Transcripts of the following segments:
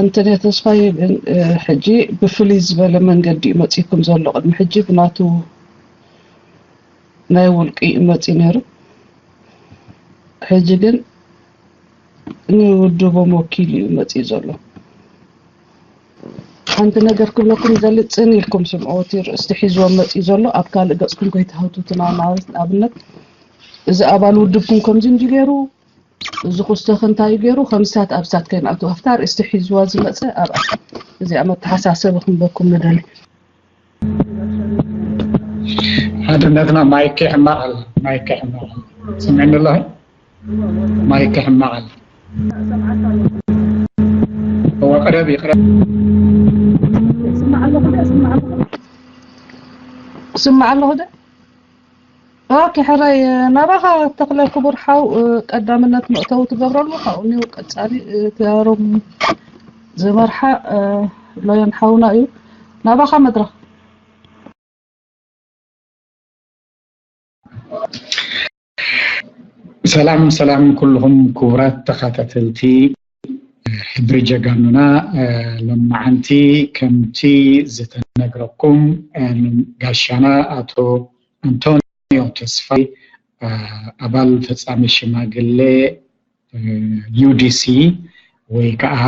ኣንተንዮ ተስፋይ ግን ሕጂ ብፍልይ ዝበለ መንገዲ እዩ መፂእኩም ዘሎ። ቅድሚ ሕጂ ብናቱ ናይ ውልቂ እዩ መፂእ ነይሩ። ሕጂ ግን ንውድቦም ወኪሉ እዩ መፂኡ ዘሎ። ሓንቲ ነገር ክብለኩም ይደሊ፣ ፅን ኢልኩም ስምዑ። እቲ ርእስቲ ሒዝዎም መፂኡ ዘሎ ኣብ ካልእ ገፅኩም ከይትሃውቱ። እቲ ንኣብነት እዚ ኣባል ውድብኩም ከምዚ እንዲ ገይሩ፣ እዚ ኩስተኽ እንታይ ገይሩ፣ ከምስታት ኣብስታት ከይንኣቱ ኣብታ ርእስቲ ሒዝዋ ዝመፀ ኣብኣ። እዚኣ መተሓሳሰቢ ክንበኩም ንደሊ። ሓድነትና ማይክ ሕማቕ ኣለ፣ ማይክ ሕማቕ ኣለ። ስምዕኒ ኣለኺ? ማይክ ሕማቕ ኣለ። እወ፣ ቅረቢ፣ ቅረቢ። ስማዕ ኣለኹ ደ? ኦኬ፣ ሕራይ ናባኻ ተኽለ ክቡር ሓው፣ ቀዳምነት መእተዊ ትገብረሉ፣ ካብኡ ቀጻሊ እቲ ኣሮም ዝመርሓ ሎዮን ሓውና እዩ። ናባኻ መድረኽ። ሰላም ሰላም ኩልኹም ክቡራት ተኸታተልቲ ሕድሪ ጀጋኑና። ሎማዓንቲ ከምቲ ዝተነግረኩም ጋሻና ኣቶ ኣንቶንዮ ተስፋይ ኣባል ፈጻሚ ሽማግሌ ዩ ዲ ሲ ወይ ከዓ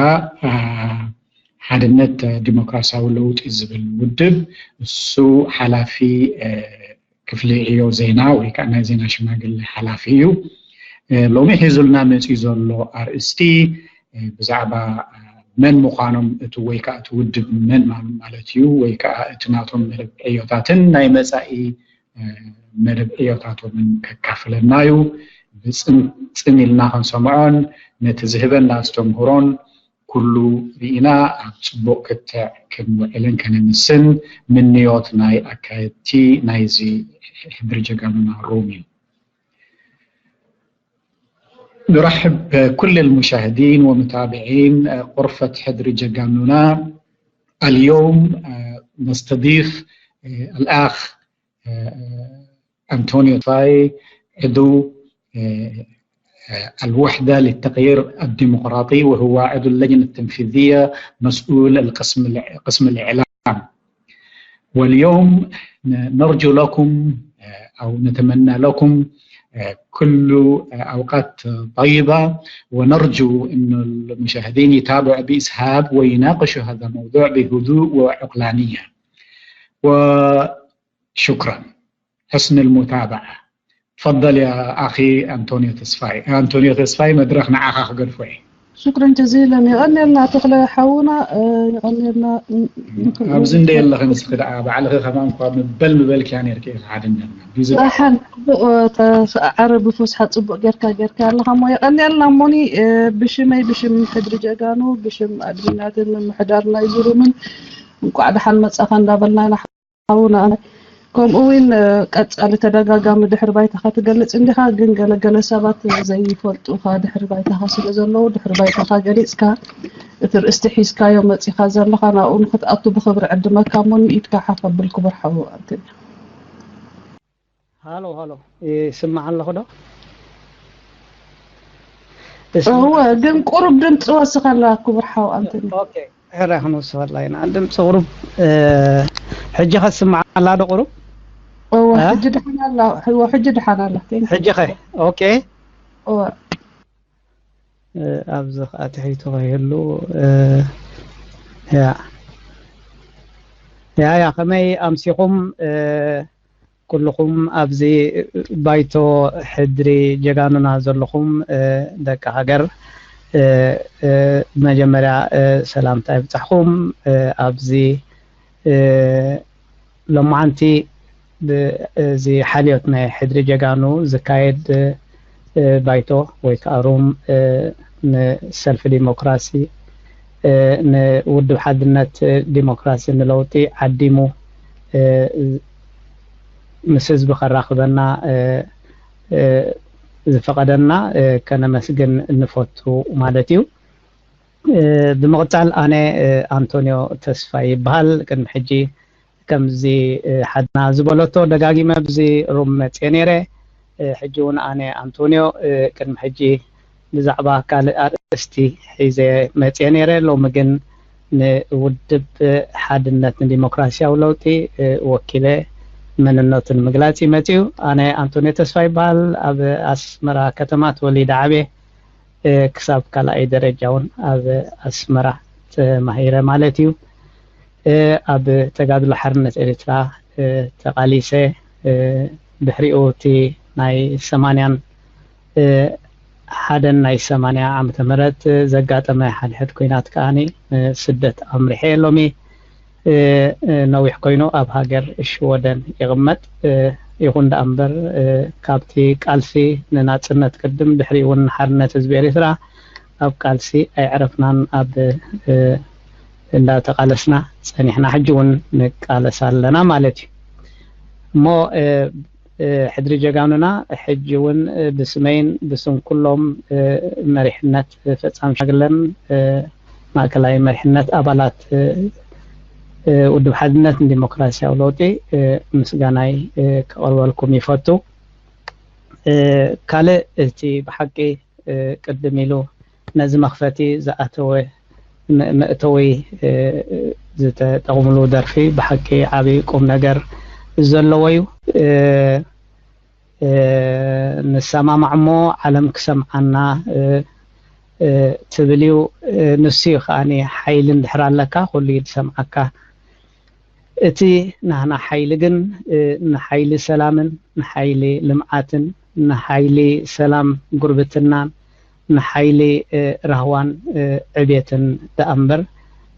ሓድነት ዲሞክራሲያዊ ለውጢ ዝብል ውድብ እሱ ሓላፊ ክፍሊ ዕዮ ዜና ወይ ከዓ ናይ ዜና ሽማግሌ ሓላፊ እዩ። ሎሚ ሒዙልና መፂኡ ዘሎ ኣርእስቲ ብዛዕባ መን ምዃኖም እቲ ወይ ከዓ እቲ ውድብ መን ማለት እዩ ወይ ከዓ እቲ ናቶም መደብ ዕዮታትን ናይ መፃኢ መደብ ዕዮታቶምን ከካፍለና እዩ። ብፅን ኢልና ክንሰምዖን ነቲ ዝህበና ኣስተምህሮን ኩሉ ርኢና ኣብ ፅቡቕ ክትዕ ክንውዕልን ከነምስን ምንዮት ናይ ኣካየድቲ ናይዚ ሕድሪ ጀጋኑና ሩም እዩ። نرحب بكل المشاهدين ومتابعين غرفة حدر جقانونا. اليوم نستضيف الأخ أنطونيو تسفاي، عضو الوحدة للتغيير الديمقراطي، وهو عضو اللجنة التنفيذية، مسؤول القسم قسم الإعلام. واليوم نرجو لكم أو نتمنى لكم كل أوقات طيبة، ونرجو أن المشاهدين يتابعوا بإسهاب ويناقشوا هذا الموضوع بهدوء وعقلانية. وشكرا. حسن المتابعة. تفضل يا أخي أنطونيو تسفاي. أنطونيو تسفاي، مدرخ نعاخ أخ قرفوي. ሽክረን ጀዚለን። የቐንየልና ተኽለ ሓውና፣ የቐንየልና። ኣብዚ እንደ የለኸ ንስኺ ደኣ ባዕልኺ ከማን እኳ ምበል ምበልኪያ ነርኪ ኢኺ ሓድነትና። ደሓን፣ ጽቡቕ። ዓረቢ ፎስሓ ጽቡቕ ጌርካ ጌርካ ኣለኻ እሞ የቐንየልና። እሞኒ ብሽመይ፣ ብሽም ሕድሪ ጀጋኑ፣ ብሽም ኣድሚናትን ምምሕዳር ናይ ዙሩምን እንቋዕ ደሓን መጻኻ እንዳበልና ኢና ሓውና። ከምኡ እውን ቀጻሊ ተደጋጋሚ ድሕሪ ባይታኻ ትገልጽ እንዲኻ፣ ግን ገለ ገለ ሰባት ዘይፈልጡኻ ድሕሪ ባይታኻ ስለ ዘለዉ ድሕሪ ባይታኻ ገሊጽካ እቲ ርእስቲ ሒዝካዮ መጺኻ ዘለኻ ናብኡ ንክትኣቱ ብኽብሪ ዕድመካ እሞ ንኢድካ ሓፍ ኣብል ክቡር ሓው ኣንቶንዮ። ሃሎ ሃሎ፣ ይስማዕ ኣለኹ ዶ? እወ፣ ግን ቁሩብ ድምፂ ወስኸላ ክቡር ሓው ኣንቶንዮ። ኦኬ። ሕራይ ክንውስኸላ ኢና። ድምፂ ቁሩብ ሕጂ ከስምዓ ኣላ ዶ ቁሩብ? እወ፣ ሕጂ ደሓን ኣላ። እወ፣ ሕጂ ደሓን ኣላ። Thank you። ሕጂ ኸ? ኦኬ። እወ። ኣብዚ ከዓ ትሕይቱ ከይህሉ ያ ያ ያ ከመይ ኣምሲኹም ኩልኹም ኣብዚ ባይቶ ሕድሪ ጀጋኑና ዘለኹም ደቂ ሃገር፣ መጀመርያ ሰላምታ ይብጻሕኩም። ኣብዚ ሎማዓንቲ እዚ ሓልዮት ናይ ሕድሪ ጀጋኑ ዝካየድ ባይቶ ወይ ከዓ ሩም ንሰልፊ ዲሞክራሲ ንውድብ ሓድነት ዲሞክራሲ ንለውጢ ዓዲሙ ምስ ህዝቢ ከራኽበና ዝፈቐደና ከነመስግን ንፈቱ ማለት እዩ። ብምቕጻል ኣነ ኣንቶንዮ ተስፋይ ይበሃል። ቅድሚ ሕጂ ከምዚ ሓድና ዝበለቶ ደጋጊመ ኣብዚ ሩም መጽየ ነይረ። ሕጂ እውን ኣነ ኣንቶንዮ ቅድሚ ሕጂ ብዛዕባ ካልእ ኣርእስቲ ሒዘ መፅየ ነይረ። ሎሚ ግን ንውድብ ሓድነት ንዲሞክራሲያዊ ለውጢ ወኪለ መንነቱ ንምግላፅ እዩ መፅዩ። ኣነ ኣንቶኒ ተስፋ ይበሃል። ኣብ ኣስመራ ከተማ ተወሊደ ዓብየ፣ ክሳብ ካልኣይ ደረጃ እውን ኣብ ኣስመራ ተማሂረ ማለት እዩ። ኣብ ተጋድሎ ሓርነት ኤርትራ ተቓሊሰ። ድሕሪኡ እቲ ናይ ሰማንያን ሓደን ናይ ሰማንያ ዓመተ ምህረት ዘጋጠመ ሓድሕድ ኩናት ከዓኒ ስደት ኣምሪሐ ሎሚ ነዊሕ ኮይኑ ኣብ ሃገር ሽወደን ይቕመጥ። ይኹን ደኣ እምበር ካብቲ ቃልሲ ንናጽነት ቅድም ድሕሪኡ እውን ሓርነት ህዝቢ ኤርትራ ኣብ ቃልሲ ኣይዕረፍናን ኣብ እንዳተቃለስና ጸኒሕና ሕጂ እውን ንቃለስ ኣለና ማለት እዩ። እሞ ሕድሪ ጀጋኑና ሕጂ እውን ብስመይን ብስም ኩሎም መሪሕነት ፈጻሚ ሽማግለን ማእከላይ መሪሕነት ኣባላት ውድብ ሓድነት ንዲሞክራሲያዊ ለውጢ ምስጋናይ ከቕርበልኩም ይፈቱ። ካልእ እቲ ብሓቂ ቅድም ኢሉ ነዚ መኽፈቲ ዝኣተወ መእተዊ ዝተጠቕምሉ ደርፊ ብሓቂ ዓብዪ ቁም ነገር ዘለዎ እዩ። ንሰማማዕ እሞ ዓለም ክሰምዓና ትብል እዩ። ንሱ እዩ ከዓኒ ሓይሊ እንድሕር ኣለካ ኩሉ እዩ ዝሰምዓካ። እቲ ናህና ሓይሊ ግን ንሓይሊ ሰላምን ንሓይሊ ልምዓትን ንሓይሊ ሰላም ጉርብትናን ንሓይሊ ራህዋን ዕቤትን ደኣ እምበር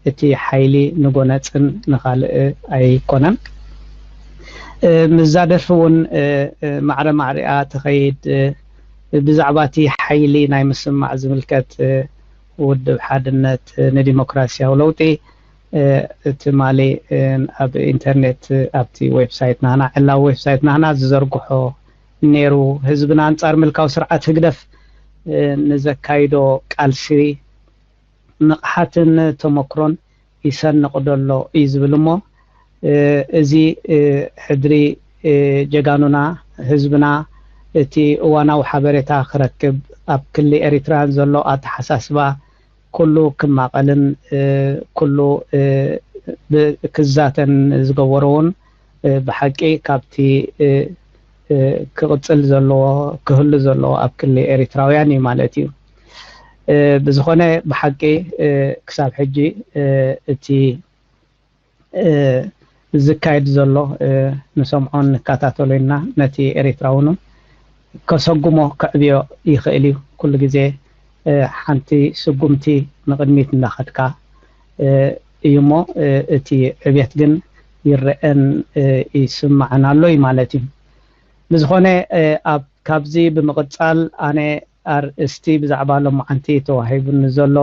እቲ ሓይሊ ንጎነፅን ንኻልእ ኣይኮነን። ምስዛ ደርፊ እውን ማዕረ ማዕሪኣ ትኸይድ። ብዛዕባ እቲ ሓይሊ ናይ ምስማዕ ዝምልከት ውድብ ሓድነት ንዲሞክራሲያዊ ለውጢ ትማሊ ኣብ ኢንተርኔት ኣብቲ ዌብሳይት ናህና ዕላዊ ዌብሳይት ናህና ዝዘርግሖ ነይሩ። ህዝብና ኣንጻር ምልካዊ ስርዓት ህግደፍ ንዘካይዶ ቃልሲ ንቕሓትን ተመክሮን ይሰንቕ ደሎ እዩ ዝብል እሞ እዚ ሕድሪ ጀጋኑና ህዝብና እቲ እዋናዊ ሓበሬታ ክረክብ ኣብ ክሊ ኤሪትራውያን ዘሎ ኣተሓሳስባ ኩሉ ክማቐልን ኩሉ ክዛተን ዝገበሮ እውን ብሓቂ ካብቲ ክቕፅል ዘለዎ ክህሉ ዘለዎ ኣብ ክሊ ኤሪትራውያን እዩ ማለት እዩ። ብዝኾነ ብሓቂ ክሳብ ሕጂ እቲ ዝካየድ ዘሎ ንሰምዖን ንከታተሎ ኢና። ነቲ ኤሪትራውኑ ከሰጉሞ ከዕብዮ ይኽእል እዩ። ኩሉ ግዜ ሓንቲ ስጉምቲ ንቕድሚት እንዳኸድካ እዩ እሞ እቲ ዕብየት ግን ይረአን ይስማዕን ኣሎ እዩ ማለት እዩ። ብዝኾነ ኣብ ካብዚ ብምቕጻል ኣነ ኣርእስቲ ብዛዕባ ሎማዓንቲ ተዋሂቡኒ ዘሎ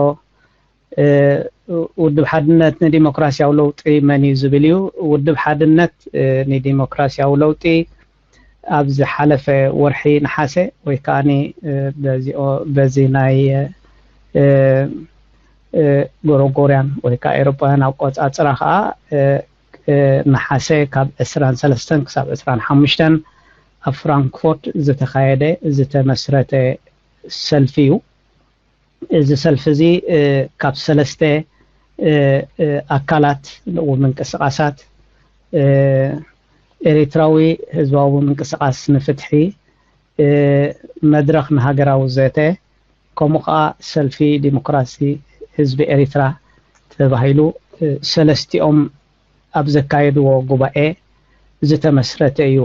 ውድብ ሓድነት ንዲሞክራሲያዊ ለውጢ መን እዩ ዝብል እዩ። ውድብ ሓድነት ንዲሞክራሲያዊ ለውጢ ኣብ ዝሓለፈ ወርሒ ነሓሰ ወይ ከዓ በዚ ናይ ጎረጎርያን ወይ ከዓ ኤሮጳውያን ኣቆፃፅራ ከዓ ነሓሰ ካብ ዕስራን ሰለስተን ክሳብ ዕስራን ሓሙሽተን ኣብ ፍራንክፎርት ዝተኻየደ ዝተመስረተ ሰልፊ እዩ። እዚ ሰልፊ እዚ ካብ ሰለስተ ኣካላት ወይ ምንቅስቃሳት ኤሪትራዊ ህዝባዊ ምንቅስቃስ ንፍትሒ፣ መድረኽ ንሃገራዊ ዘተ ከምኡ ከዓ ሰልፊ ዲሞክራሲ ህዝቢ ኤሪትራ ተባሂሉ ሰለስቲኦም ኣብ ዘካየድዎ ጉባኤ ዝተመስረተ እዩ።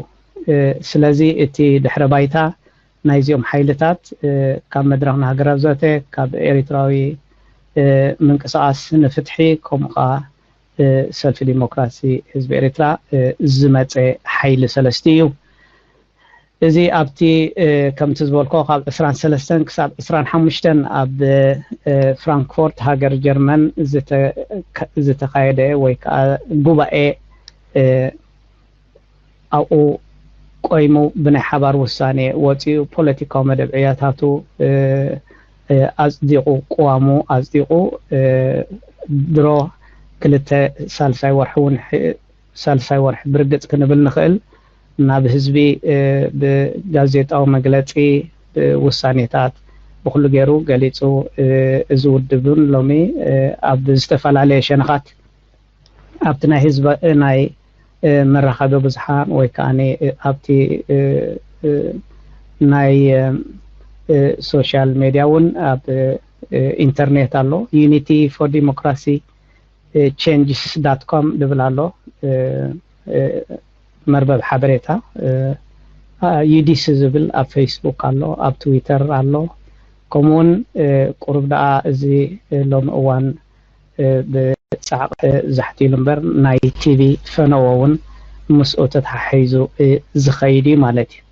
ስለዚ እቲ ድሕረ ባይታ ናይዚኦም ሓይልታት ካብ መድረኽ ንሃገራዊ ዘተ ካብ ኤሪትራዊ ምንቅስቃስ ንፍትሒ ከምኡ ከዓ ሰልፊ ዲሞክራሲ ህዝቢ ኤሪትራ ዝመፀ ሓይሊ ሰለስቲ እዩ። እዚ ኣብቲ ከምቲ ዝበልኮ ካብ ዕስራን ሰለስተን ክሳብ ዕስራን ሓሙሽተን ኣብ ፍራንክፎርት ሃገር ጀርመን ዝተኻየደ ወይ ከዓ ጉባኤ ኣብኡ ቆይሙ ብናይ ሓባር ውሳኔ ወፂኡ ፖለቲካዊ መደብ ዕያታቱ ኣፅዲቑ ቅዋሙ ኣፅዲቑ ድሮ ክልተ ሳልሳይ ወርሒ እውን ሳልሳይ ወርሒ ብርግፅ ክንብል ንኽእል ናብ ህዝቢ ብጋዜጣዊ መግለፂ ብውሳኔታት ብኩሉ ገይሩ ገሊጹ። እዚ ውድብ እውን ሎሚ ኣብ ዝተፈላለየ ሸነኻት ኣብቲ ናይ ህዝቢ ናይ መራኸቢ ብዙሓን ወይ ከዓ ኣብቲ ናይ ሶሻል ሜድያ እውን ኣብ ኢንተርኔት ኣሎ። Unity for Democracy Changes dot com ዝብል ኣሎ፣ መርበብ ሓበሬታ። ዩዲሲ ዝብል ኣብ ፌስቡክ ኣሎ፣ ኣብ ትዊተር ኣሎ። ከምኡውን ቁሩብ ደኣ እዚ ሎሚ እዋን ብጻዕቂ ዛሕት ኢሉ እምበር ናይ ቲቪ ፈነወ እውን ምስኡ ተተሓሒዙ ዝኸይድ እዩ ማለት እዩ።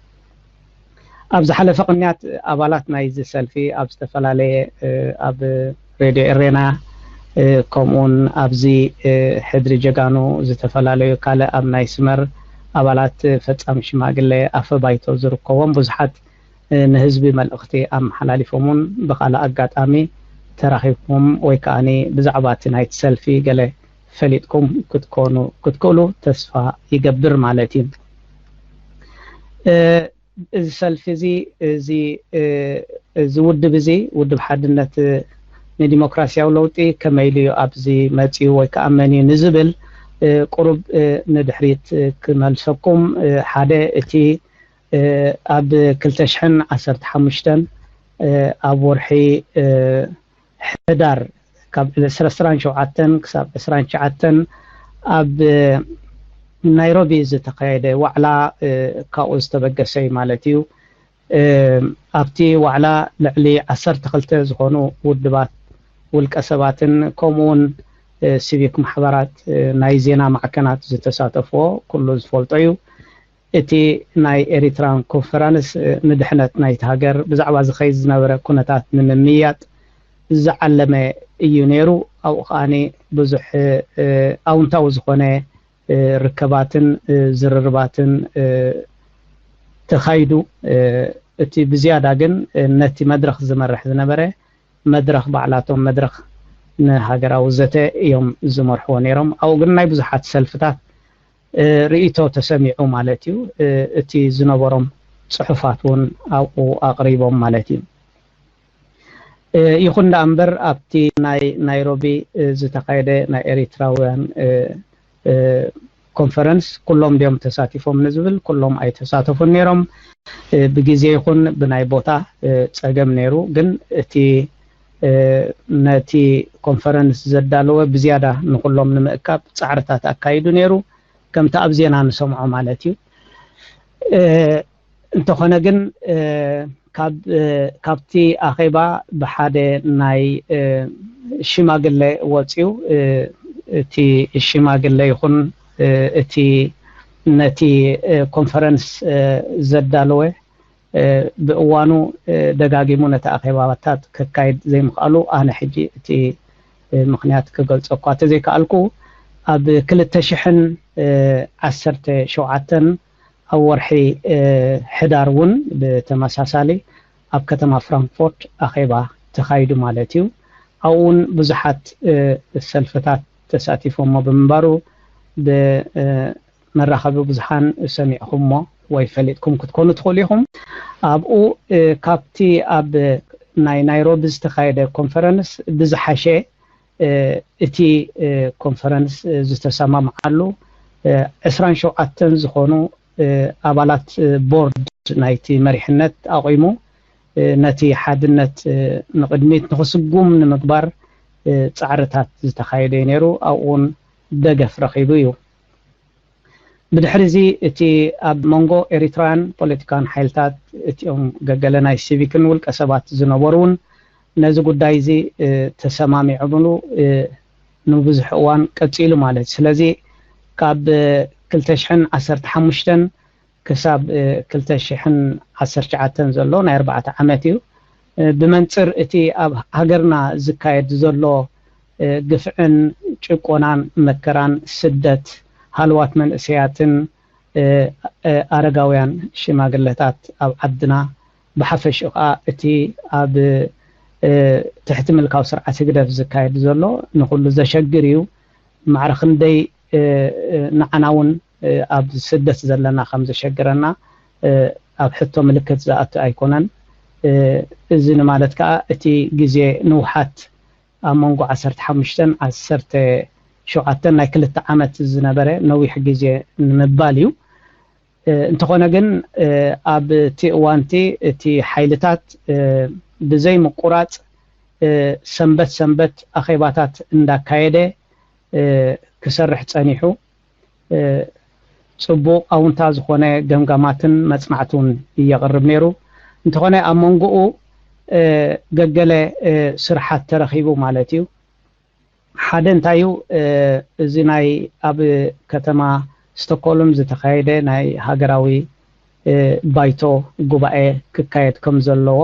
ኣብ ዝሓለፈ ቅንያት ኣባላት ናይዚ ሰልፊ ኣብ ዝተፈላለየ ኣብ ሬድዮ ኤሬና ከምኡውን ኣብዚ ሕድሪ ጀጋኑ ዝተፈላለዩ ካልእ ኣብ ናይ ስመር ኣባላት ፈጻሚ ሽማግለ ኣፈ ባይቶ ዝርከቦም ብዙሓት ንህዝቢ መልእኽቲ ኣመሓላሊፎም እውን ብካልእ ኣጋጣሚ ተራኺብኩም ወይ ከዓ ብዛዕባ እቲ ናይቲ ሰልፊ ገለ ፈሊጥኩም ክትኮኑ ክትክእሉ ተስፋ ይገብር ማለት እዩ። እዚ ሰልፊ እዚ እዚ እዚ ውድብ እዚ ውድብ ሓድነት ንዲሞክራሲያዊ ለውጢ ከመይ ኢሉ እዩ ኣብዚ መፂኡ ወይ ከዓ መን እዩ ንዝብል ቁሩብ ንድሕሪት ክመልሰኩም። ሓደ እቲ ኣብ ክልተ ሽሕን ዓሰርተ ሓሙሽተን ኣብ ወርሒ ሕዳር ካብ ዕስራን ሸውዓተን ክሳብ ዕስራን ትሽዓተን ኣብ ናይሮቢ ዝተኻየደ ዋዕላ ካብኡ ዝተበገሰ እዩ ማለት እዩ። ኣብቲ ዋዕላ ልዕሊ ዓሰርተ ክልተ ዝኾኑ ውድባት፣ ውልቀ ሰባትን ከምኡውን ሲቪክ ማሕበራት፣ ናይ ዜና ማዕከናት ዝተሳተፍዎ ኩሉ ዝፈልጦ እዩ። እቲ ናይ ኤሪትራን ኮንፈረንስ ንድሕነት ናይቲ ሃገር ብዛዕባ ዝኸይድ ዝነበረ ኩነታት ንምምይያጥ ዝዓለመ እዩ ነይሩ። ኣብኡ ከኣ ብዙሕ ኣውንታዊ ዝኾነ ርከባትን ዝርርባትን ተኻይዱ። እቲ ብዝያዳ ግን ነቲ መድረኽ ዝመርሕ ዝነበረ መድረኽ ባዕላቶም መድረኽ ንሃገራዊ ዘተ እዮም ዝመርሕዎ ነይሮም። ኣብኡ ግን ናይ ብዙሓት ሰልፍታት ርእይቶ ተሰሚዑ ማለት እዩ። እቲ ዝነበሮም ጽሑፋት እውን ኣብኡ ኣቕሪቦም ማለት እዩ። ይኹን ደኣ እምበር ኣብቲ ናይ ናይሮቢ ዝተኻየደ ናይ ኤሪትራውያን ኮንፈረንስ ኩሎም ድዮም ተሳቲፎም ንዝብል ኩሎም ኣይተሳተፉን ነይሮም። ብግዜ ይኹን ብናይ ቦታ ጸገም ነይሩ፣ ግን እቲ ነቲ ኮንፈረንስ ዘዳለወ ብዝያዳ ንኹሎም ንምእካብ ጻዕርታት ኣካይዱ ነይሩ፣ ከምቲ ኣብ ዜና ንሰምዖ ማለት እዩ። እንተኾነ ግን ካብ ካብቲ ኣኼባ ብሓደ ናይ ሽማግለ ወፅዩ፣ እቲ ሽማግለ ይኹን እቲ ነቲ ኮንፈረንስ ዘዳለወ ብእዋኑ ደጋጊሙ ነቲ ኣኼባታት ከካይድ ዘይምኽኣሉ ኣነ ሕጂ እቲ ምኽንያት ክገልፆ እኳ ተዘይከኣልኩ፣ ኣብ ክልተ ሽሕን ዓሰርተ ሸውዓተን ኣብ ወርሒ ሕዳር እውን ብተመሳሳሊ ኣብ ከተማ ፍራንክፎርት ኣኼባ ተኻይዱ ማለት እዩ። ኣብኡ እውን ብዙሓት ሰልፍታት ተሳቲፎሞ ብምንባሩ ብመራኸቢ ብዙሓን ሰሚዕኹሞ ወይ ፈሊጥኩም ክትኮኑ ትኽእሉ ኢኹም። ኣብኡ ካብቲ ኣብ ናይ ናይሮቢ ዝተኻየደ ኮንፈረንስ ብዝሓሸ እቲ ኮንፈረንስ ዝተሰማምዓሉ ዕስራን ሸውዓተን ዝኾኑ ኣባላት ቦርድ ናይቲ መሪሕነት ኣቑሙ ነቲ ሓድነት ንቕድሚት ንኽስጉም ንምግባር ፃዕርታት ዝተኻየደ እዩ ነይሩ። ኣብኡ እውን ደገፍ ረኺቡ እዩ። ብድሕሪ እዚ እቲ ኣብ መንጎ ኤሪትራውያን ፖለቲካውያን ሓይልታት እቲኦም ገገለ ናይ ሲቪክን ውልቀ ሰባት ዝነበሩ እውን ነዚ ጉዳይ እዚ ተሰማሚዖምሉ ንብዙሕ እዋን ቀፂሉ ማለት እዩ። ስለዚ ካብ ክልተ ሽሕን ዓሰርተ ሓሙሽተን ክሳብ ክልተ ሽሕን ዓሰርተ ትሽዓተን ዘሎ ናይ ኣርባዕተ ዓመት እዩ። ብመንፅር እቲ ኣብ ሃገርና ዝካየድ ዘሎ ግፍዕን ጭቆናን መከራን ስደት ሃልዋት መንእሰያትን ኣረጋውያን ሽማግለታት ኣብ ዓድና ብሓፈሽኡ ከዓ እቲ ኣብ ትሕቲ ምልካዊ ስርዓት ህግደፍ ዝካየድ ዘሎ ንኩሉ ዘሸግር እዩ። ማዕረ ክንደይ ንዓና እውን ኣብ ስደት ዘለና ከም ዘሸግረና ኣብ ሕቶ ምልክት ዝኣቱ ኣይኮነን። እዚ ንማለት ከዓ እቲ ግዜ ንውሓት ኣብ መንጎ ዓሰርተ ሓሙሽተን ዓሰርተ ሸውዓተን ናይ ክልተ ዓመት ዝነበረ ነዊሕ ግዜ ንምባል እዩ። እንተኾነ ግን ኣብቲ እዋንቲ እቲ ሓይልታት ብዘይ ምቁራፅ ሰንበት ሰንበት ኣኼባታት እንዳካየደ ክሰርሕ ፀኒሑ፣ ፅቡቕ ኣውንታ ዝኾነ ገምጋማትን መፅናዕትን የቕርብ ነይሩ። እንተኾነ ኣብ መንጎኡ ገገለ ስርሓት ተረኺቡ ማለት እዩ። ሓደ እንታይ እዩ፣ እዚ ናይ ኣብ ከተማ ስቶኮልም ዝተኻየደ ናይ ሃገራዊ ባይቶ ጉባኤ ክካየድ ከም ዘለዎ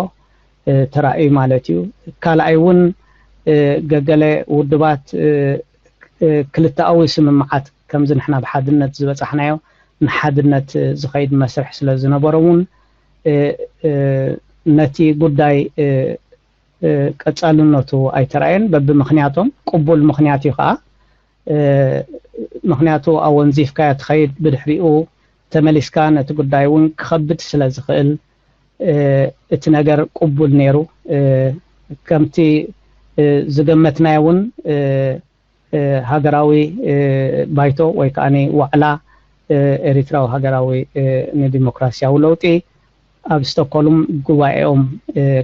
ተራእዩ ማለት እዩ። ካልኣይ እውን ገገለ ውድባት ክልተኣዊ ስምምዓት ከምዚ ንሕና ብሓድነት ዝበፃሕናዮ ንሓድነት ዝኸይድ መስርሕ ስለ ዝነበሮም እውን ነቲ ጉዳይ ቀፃልነቱ ኣይተራእየን። በብምኽንያቶም ቅቡል ምኽንያት እዩ ከዓ። ምኽንያቱ ኣወንዚፍካያ ትኸይድ፣ ብድሕሪኡ ተመሊስካ ነቲ ጉዳይ እውን ክኸብድ ስለ ዝኽእል እቲ ነገር ቅቡል ነይሩ። ከምቲ ዝገመትናዮ እውን ሃገራዊ ባይቶ ወይ ከዓ ዋዕላ ኤሪትራዊ ሃገራዊ ንዲሞክራሲያዊ ለውጢ ኣብ ስቶኮልም ጉባኤኦም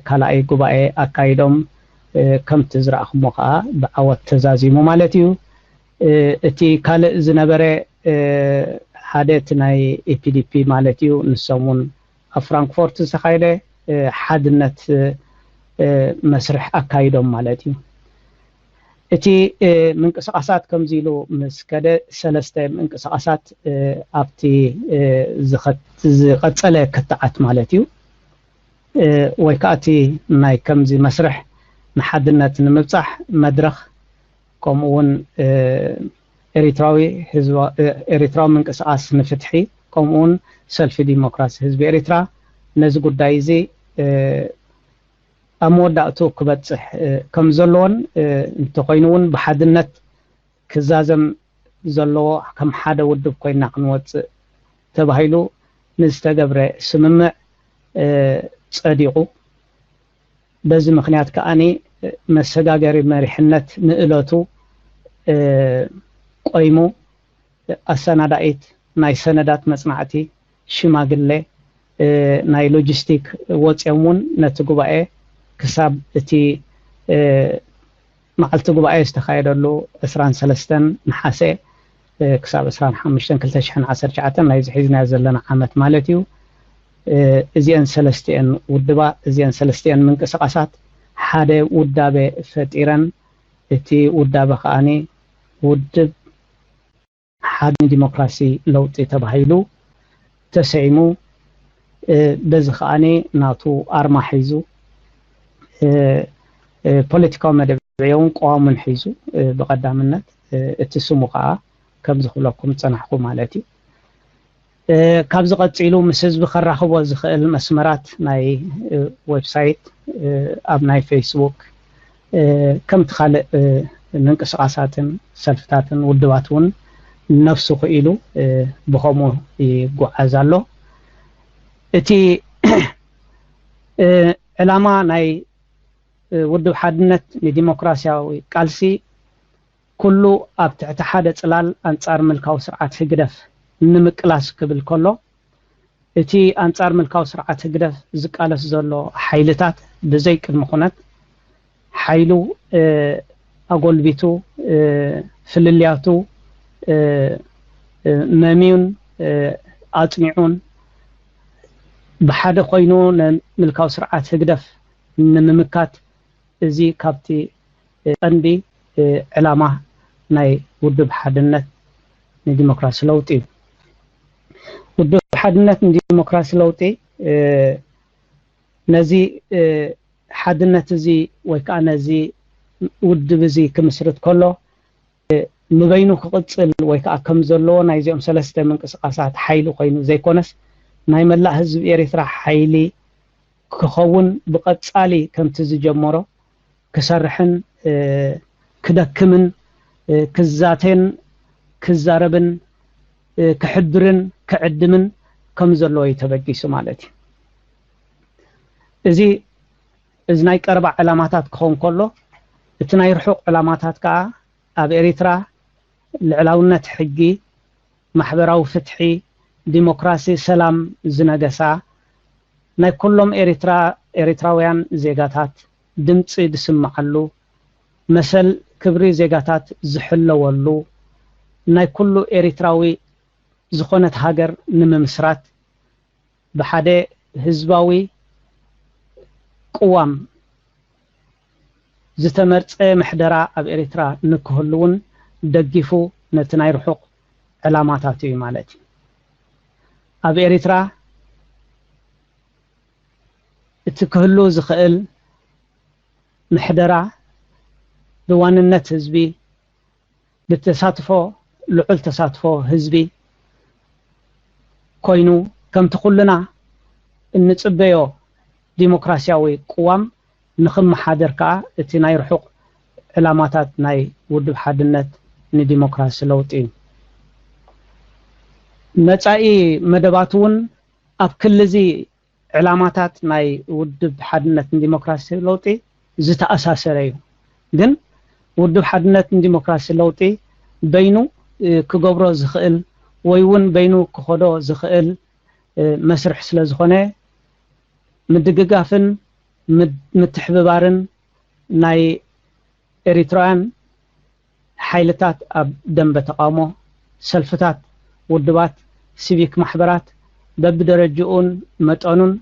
ካልኣይ ጉባኤ ኣካይዶም ከምቲ ዝረኣኹሞ ከዓ ብዓወት ተዛዚሙ ማለት እዩ። እቲ ካልእ ዝነበረ ሓደ እቲ ናይ ኤፒዲፒ ማለት እዩ። ንሶም እውን ኣብ ፍራንክፎርት ዝተኻየደ ሓድነት መስርሕ ኣካይዶም ማለት እዩ። እቲ ምንቅስቃሳት ከምዚ ኢሉ ምስ ከደ ሰለስተ ምንቅስቃሳት ኣብቲ ዝቐፀለ ክትዓት ማለት እዩ ወይ ከዓ እቲ ናይ ከምዚ መስርሕ ንሓድነት ንምብፃሕ መድረኽ ከምኡ እውን ኤሪትራዊ ኤሪትራዊ ምንቅስቃስ ንፍትሒ ከምኡ እውን ሰልፊ ዲሞክራሲ ህዝቢ ኤሪትራ ነዚ ጉዳይ እዚ ኣብ መወዳእቱ ክበፅሕ ከም ዘለዎን እንተኮይኑ እውን ብሓድነት ክዛዘም ዘለዎ ከም ሓደ ውድብ ኮይና ክንወፅእ ተባሂሉ ንዝተገብረ ስምምዕ ፀዲቑ። በዚ ምኽንያት ከዓኒ መሰጋገሪ መሪሕነት ንእለቱ ቆይሙ ኣሰናዳኢት ናይ ሰነዳት መፅናዕቲ ሽማግለ ናይ ሎጂስቲክ ወፂኦም እውን ነቲ ጉባኤ ክሳብ እቲ መዓልቲ ጉባኤ ዝተኻየደሉ ዕስራን ሰለስተን ነሓሰ ክሳብ ዕስራን ሓሙሽተን ክልተ ሽሕን ዓሰርተ ትሽዓተን ናይዚ ሒዝናዮ ዘለና ዓመት ማለት እዩ። እዚአን ሰለስቲአን ውድባ እዚአን ሰለስቲአን ምንቅስቃሳት ሓደ ውዳበ ፈጢረን እቲ ውዳበ ከዓኒ ውድብ ሓድነት ዲሞክራሲ ለውጢ ተባሂሉ ተሰይሙ። በዚ ከዓኒ ናቱ ኣርማ ሒዙ ፖለቲካዊ መደብ ዕዮውን ቀዋሙን ሒዙ ብቐዳምነት እቲ ስሙ ከዓ ከምዚ ክብለኩም ዝፀናሕኩ ማለት እዩ። ካብዚ ቀፂሉ ምስ ህዝቢ ከራኽቦ ዝኽእል መስመራት ናይ ዌብሳይት ኣብ ናይ ፌስቡክ ከምቲ ካልእ ምንቅስቃሳትን ሰልፍታትን ውድባት እውን ነፍሱ ክኢሉ ብኸምኡ ይጓዓዝ ኣሎ። እቲ ዕላማ ናይ ውድብ ሓድነት ንዲሞክራሲያዊ ቃልሲ ኩሉ ኣብ ትሕቲ ሓደ ፅላል ኣንፃር ምልካዊ ስርዓት ህግደፍ ንምቅላስ ክብል ከሎ እቲ ኣንፃር ምልካዊ ስርዓት ህግደፍ ዝቃለስ ዘሎ ሓይልታት ብዘይ ቅድሚ ኩነት ሓይሉ ኣጎልቢቱ ፍልልያቱ መምዩን ኣፅኒዑን ብሓደ ኮይኑ ንምልካዊ ስርዓት ህግደፍ ንምምካት እዚ ካብቲ ቀንዲ ዕላማ ናይ ውድብ ሓድነት ንዲሞክራሲ ለውጢ እዩ። ውድብ ሓድነት ንዲሞክራሲ ለውጢ ነዚ ሓድነት እዚ ወይ ከዓ ነዚ ውድብ እዚ ክምስርት ከሎ ንበይኑ ክቕፅል ወይ ከዓ ከም ዘለዎ ናይዚኦም ሰለስተ ምንቅስቃሳት ሓይሊ ኮይኑ ዘይኮነስ ናይ መላእ ህዝቢ ኤርትራ ሓይሊ ክኸውን ብቐፃሊ ከምቲ ዝጀመሮ ክሰርሕን ክደክምን ክዛተን ክዛረብን ክሕብርን ክዕድምን ከም ዘለዎ እዩ ተበጊሱ ማለት እዩ። እዚ እዚ ናይ ቀረባ ዕላማታት ክኸውን ከሎ፣ እቲ ናይ ርሑቕ ዕላማታት ከኣ ኣብ ኤሪትራ ልዕላውነት ሕጊ፣ ማሕበራዊ ፍትሒ፣ ዲሞክራሲ፣ ሰላም ዝነገሳ፣ ናይ ኩሎም ኤሪትራ ኤሪትራውያን ዜጋታት ድምጺ ዝስምዓሉ፣ መሰል ክብሪ ዜጋታት ዝሕለወሉ፣ ናይ ኩሉ ኤሪትራዊ ዝኾነት ሃገር ንምምስራት ብሓደ ህዝባዊ ቅዋም ዝተመርጸ ምሕደራ ኣብ ኤሪትራ ንክህሉ እውን ደጊፉ ነቲ ናይ ርሑቕ ዕላማታት እዩ ማለት እዩ። ኣብ ኤሪትራ እቲ ክህሉ ዝኽእል ምሕደራ ብዋንነት ህዝቢ፣ ብተሳትፎ፣ ልዑል ተሳትፎ ህዝቢ ኮይኑ፣ ከምቲ ኩልና እንጽበዮ ዲሞክራሲያዊ ቅዋም ንኽመሓደር ከኣ እቲ ናይ ርሑቕ ዕላማታት ናይ ውድብ ሓድነት ንዲሞክራሲ ለውጢ እዩ። መጻኢ መደባት እውን ኣብ ክሊ እዚ ዕላማታት ናይ ውድብ ሓድነት ንዲሞክራሲ ለውጢ ዝተኣሳሰረ እዩ። ግን ውድብ ሓድነት ንዲሞክራሲ ለውጢ በይኑ፣ እ፣ ክገብሮ ዝኽእል ወይ እውን በይኑ ክኸዶ ዝኽእል፣ እ፣ መስርሕ ስለ ዝኾነ፣ ምድግጋፍን ምድ-፣ ምትሕብባርን ናይ ኤሪትራውያን ሓይልታት ኣብ ደንበ ተቓውሞ፣ ሰልፍታት፣ ውድባት፣ ሲቪክ ማሕበራት በብደረጅኡን መጠኑን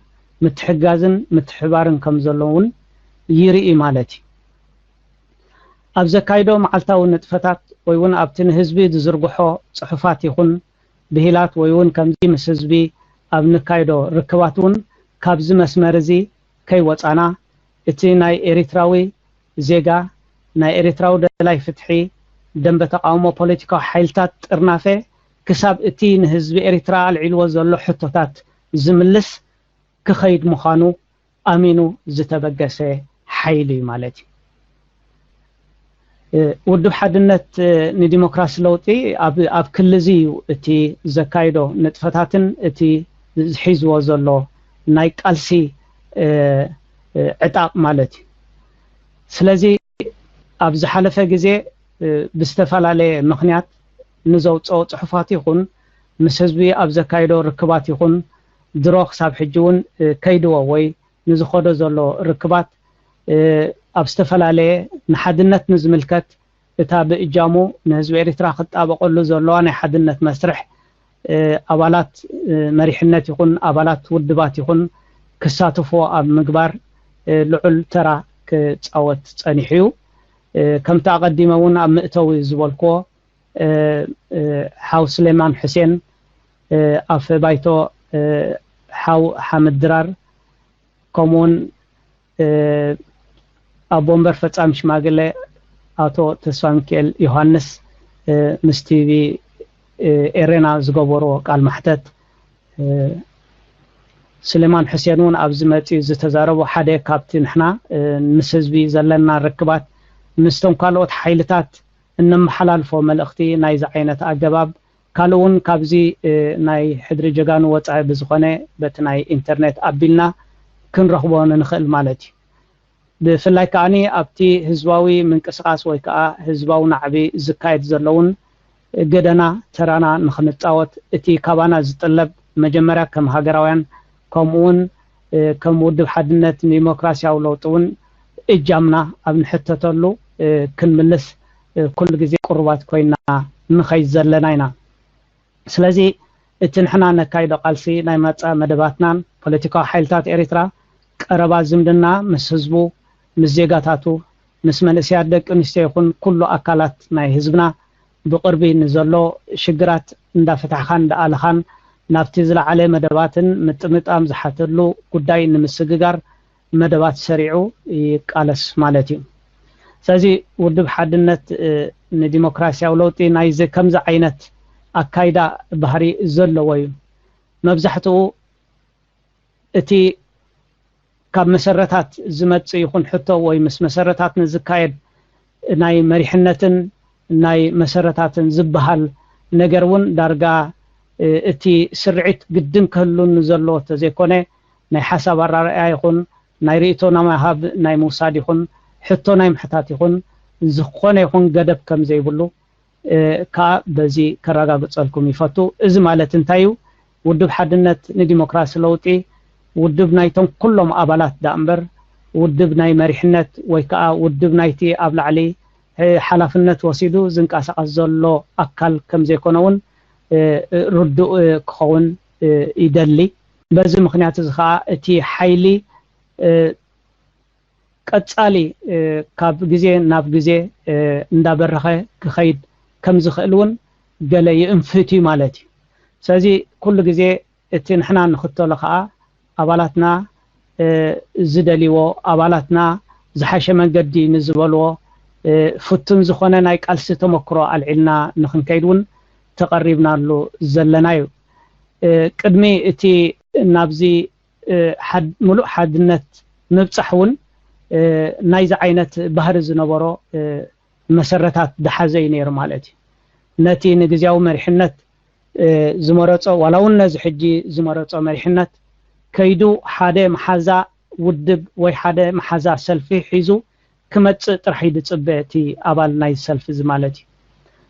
ምትሕጋዝን ምትሕባርን ከም ዘሎ እውን ይርኢ ማለት እዩ። ኣብ ዘካይዶ መዓልታዊ ንጥፈታት ወይ እውን ኣብቲ ንህዝቢ ዝዝርግሖ ጽሑፋት ይኹን ብሂላት ወይ እውን ከምዚ ምስ ህዝቢ ኣብ ንካይዶ ርክባት እውን ካብዚ መስመር እዚ ከይወጻና፣ እቲ ናይ ኤሪትራዊ ዜጋ፣ ናይ ኤሪትራዊ ደላይ ፍትሒ፣ ደንበ ተቓውሞ ፖለቲካዊ ሓይልታት ጥርናፈ ክሳብ እቲ ንህዝቢ ኤሪትራ ኣልዒልዎ ዘሎ ሕቶታት ዝምልስ ክኸይድ ምዃኑ ኣሚኑ ዝተበገሰ ሓይሊ እዩ ማለት እዩ። እ፣ ውድብ ሓድነት፣ እ፣ ንዲሞክራሲ ለውጢ ኣብ፣ ኣብ ክሊ እዚ እዩ እቲ ዘካይዶ ንጥፈታትን እቲ ዝሒዝዎ ዘሎ ናይ ቃልሲ፣ እ፣ እ፣ ዕጣቕ ማለት እዩ። ስለዚ ኣብ ዝሓለፈ ግዜ፣ እ፣ ብዝተፈላለየ ምኽንያት ንዘውፅኦ ፅሑፋት ይኹን ምስ ህዝቢ ኣብ ዘካይዶ ርክባት ይኹን ድሮ ክሳብ ሕጂ እውን፣ እ፣ ከይድዎ ወይ ንዝኸዶ ዘሎ ርክባት፣ እ፣ ኣብ ዝተፈላለየ ንሓድነት ንዝምልከት እታ ብእጃሙ ንህዝቢ ኤሪትራ ክጣበቐሉ ዘለዋ ናይ ሓድነት መስርሕ፣ እ፣ ኣባላት፣ እ፣ መሪሕነት ይኹን ኣባላት ውድባት ይኹን ክሳተፍዎ ኣብ ምግባር፣ እ፣ ልዑል ተራ ክጻወት ጸኒሑ እዩ። እ፣ ከምቲ ኣቐዲመ እውን ኣብ መእተዊ ዝበልክዎ፣ እ፣ እ፣ ሓው ስሌማን ሕሴን፣ እ፣ ኣፈ ባይቶ፣ እ፣ ሓው ሓመድ ድራር፣ ከምኡውን፣ እ፣ ኣቦ ወንበር ፈጻሚ ሽማግለ ኣቶ ተስፋ ሚካኤል ዮሃንስ፣ እ፣ ምስ ቲቪ፣ እ፣ ኤሬና ዝገበርዎ ቃል ማሕተት፣ እ፣ ስሌማን ሕሴን እውን ኣብዚ መጺኡ ዝተዛረቦ ሓደ ካብቲ ንሕና፣ እ፣ ምስ ህዝቢ ዘለና ርክባት ምስቶም ካልኦት ሓይልታት እነመሓላልፎ መልእኽቲ ናይዚ ዓይነት ኣገባብ ካልእ እውን ካብዚ፣ እ፣ ናይ ሕድሪ ጀጋኑ ወጻኢ ብዝኾነ በቲ ናይ ኢንተርኔት ኣቢልና ክንረኽቦ ንንኽእል ማለት እዩ። ብፍላይ ከኣኒ ኣብቲ ህዝባዊ ምንቅስቓስ ወይ ከኣ ህዝባዊ ናዕቢ ዝካየድ ዘሎ እውን ገደና ተራና ንኽንጻወት እቲ ካባና ዝጥለብ መጀመርያ ከም ሃገራውያን ከምኡ እውን፣ እ፣ ከም ውድብ ሓድነት ንዲሞክራሲያዊ ለውጢ እውን እጃምና ኣብ ንሕተተሉ፣ እ፣ ክንምልስ፣ እ፣ ኩሉ ግዜ ቅሩባት ኮይና ንኸይድ ዘለና ኢና። ስለዚ እቲ ንሕና ነካይዶ ቃልሲ ናይ መጻ መደባትናን ፖለቲካዊ ሓይልታት ኤሪትራ ቀረባ ዝምድና ምስ ህዝቡ፣ ምስ ዜጋታቱ፣ ምስ መንእሰያት ደቂ ኣንስትዮ ይኹን ኩሉ ኣካላት ናይ ህዝብና ብቕርቢ ንዘሎ ሽግራት እንዳፈታሕኻን እንዳኣለኻን ናብቲ ዝለዓለ መደባትን ምጥምጣም ዝሓተሉ ጉዳይ ንምስግጋር መደባት ሰሪዑ ይቃለስ ማለት እዩ። ስለዚ ውድብ ሓድነት፣ እ፣ ንዲሞክራሲያዊ ለውጢ ናይዚ ከምዚ ዓይነት ኣካይዳ ባህሪ ዘለዎ እዩ። መብዛሕትኡ እቲ ካብ መሰረታት ዝመጽእ ይኹን ሕቶ ወይ ምስ መሰረታት ንዝካየድ ናይ መሪሕነትን ናይ መሰረታትን ዝበሃል ነገር እውን ዳርጋ፣ እ፣ እቲ ስርዒት ግድን ክህሉ ንዘለዎ ተዘይኮነ ናይ ሓሳብ ኣራርኣያ ይኹን ናይ ርእይቶ ናይ ምሃብ ናይ ምውሳድ ይኹን ሕቶ ናይ ምሕታት ይኹን ዝኾነ ይኹን ገደብ ከም ዘይብሉ ከዓ በዚ ከረጋግፀልኩም ይፈቱ። እዚ ማለት እንታይ እዩ? ውድብ ሓድነት ንዲሞክራሲ ለውጢ ውድብ ናይቶም ኩሎም ኣባላት ዳኣ እምበር ውድብ ናይ መሪሕነት ወይ ከዓ ውድብ ናይቲ ኣብ ላዕሊ ሓላፍነት ወሲዱ ዝንቀሳቐስ ዘሎ ኣካል ከም ዘይኮነ እውን ርዱእ ክኸውን ይደሊ። በዚ ምክንያት እዚ ከዓ እቲ ሓይሊ ቀፃሊ ካብ ግዜ ናብ ግዜ እንዳበረኸ ክኸይድ ከም ዝኽእል እውን ገለ ይእንፍት እዩ ማለት እዩ። ስለዚ ኩሉ ግዜ እቲ ንሕና ንኽተሎ ከዓ ኣባላትና ዝደልይዎ ኣባላትና ዝሓሸ መንገዲ ንዝበልዎ ፍቱን ዝኾነ ናይ ቃልሲ ተመክሮ ኣልዒልና ንኽንከይድ እውን ተቐሪብናሉ ዘለና እዩ። ቅድሚ እቲ ናብዚ ሙሉእ ሓድነት ምብፃሕ እውን ናይዚ ዓይነት ባህሪ ዝነበሮ መሰረታት ዝሓዘ እዩ ነይሩ ማለት እዩ። ነቲ ንግዝያዊ መሪሕነት ዝመረፆ ዋላ እውን ነዚ ሕጂ ዝመረፆ መሪሕነት ከይዱ ሓደ መሓዛ ውድብ ወይ ሓደ መሓዛ ሰልፊ ሒዙ ክመፅእ ጥራሕ እዩ ዝፅበ እቲ ኣባል ናይ ሰልፊ እዚ ማለት እዩ።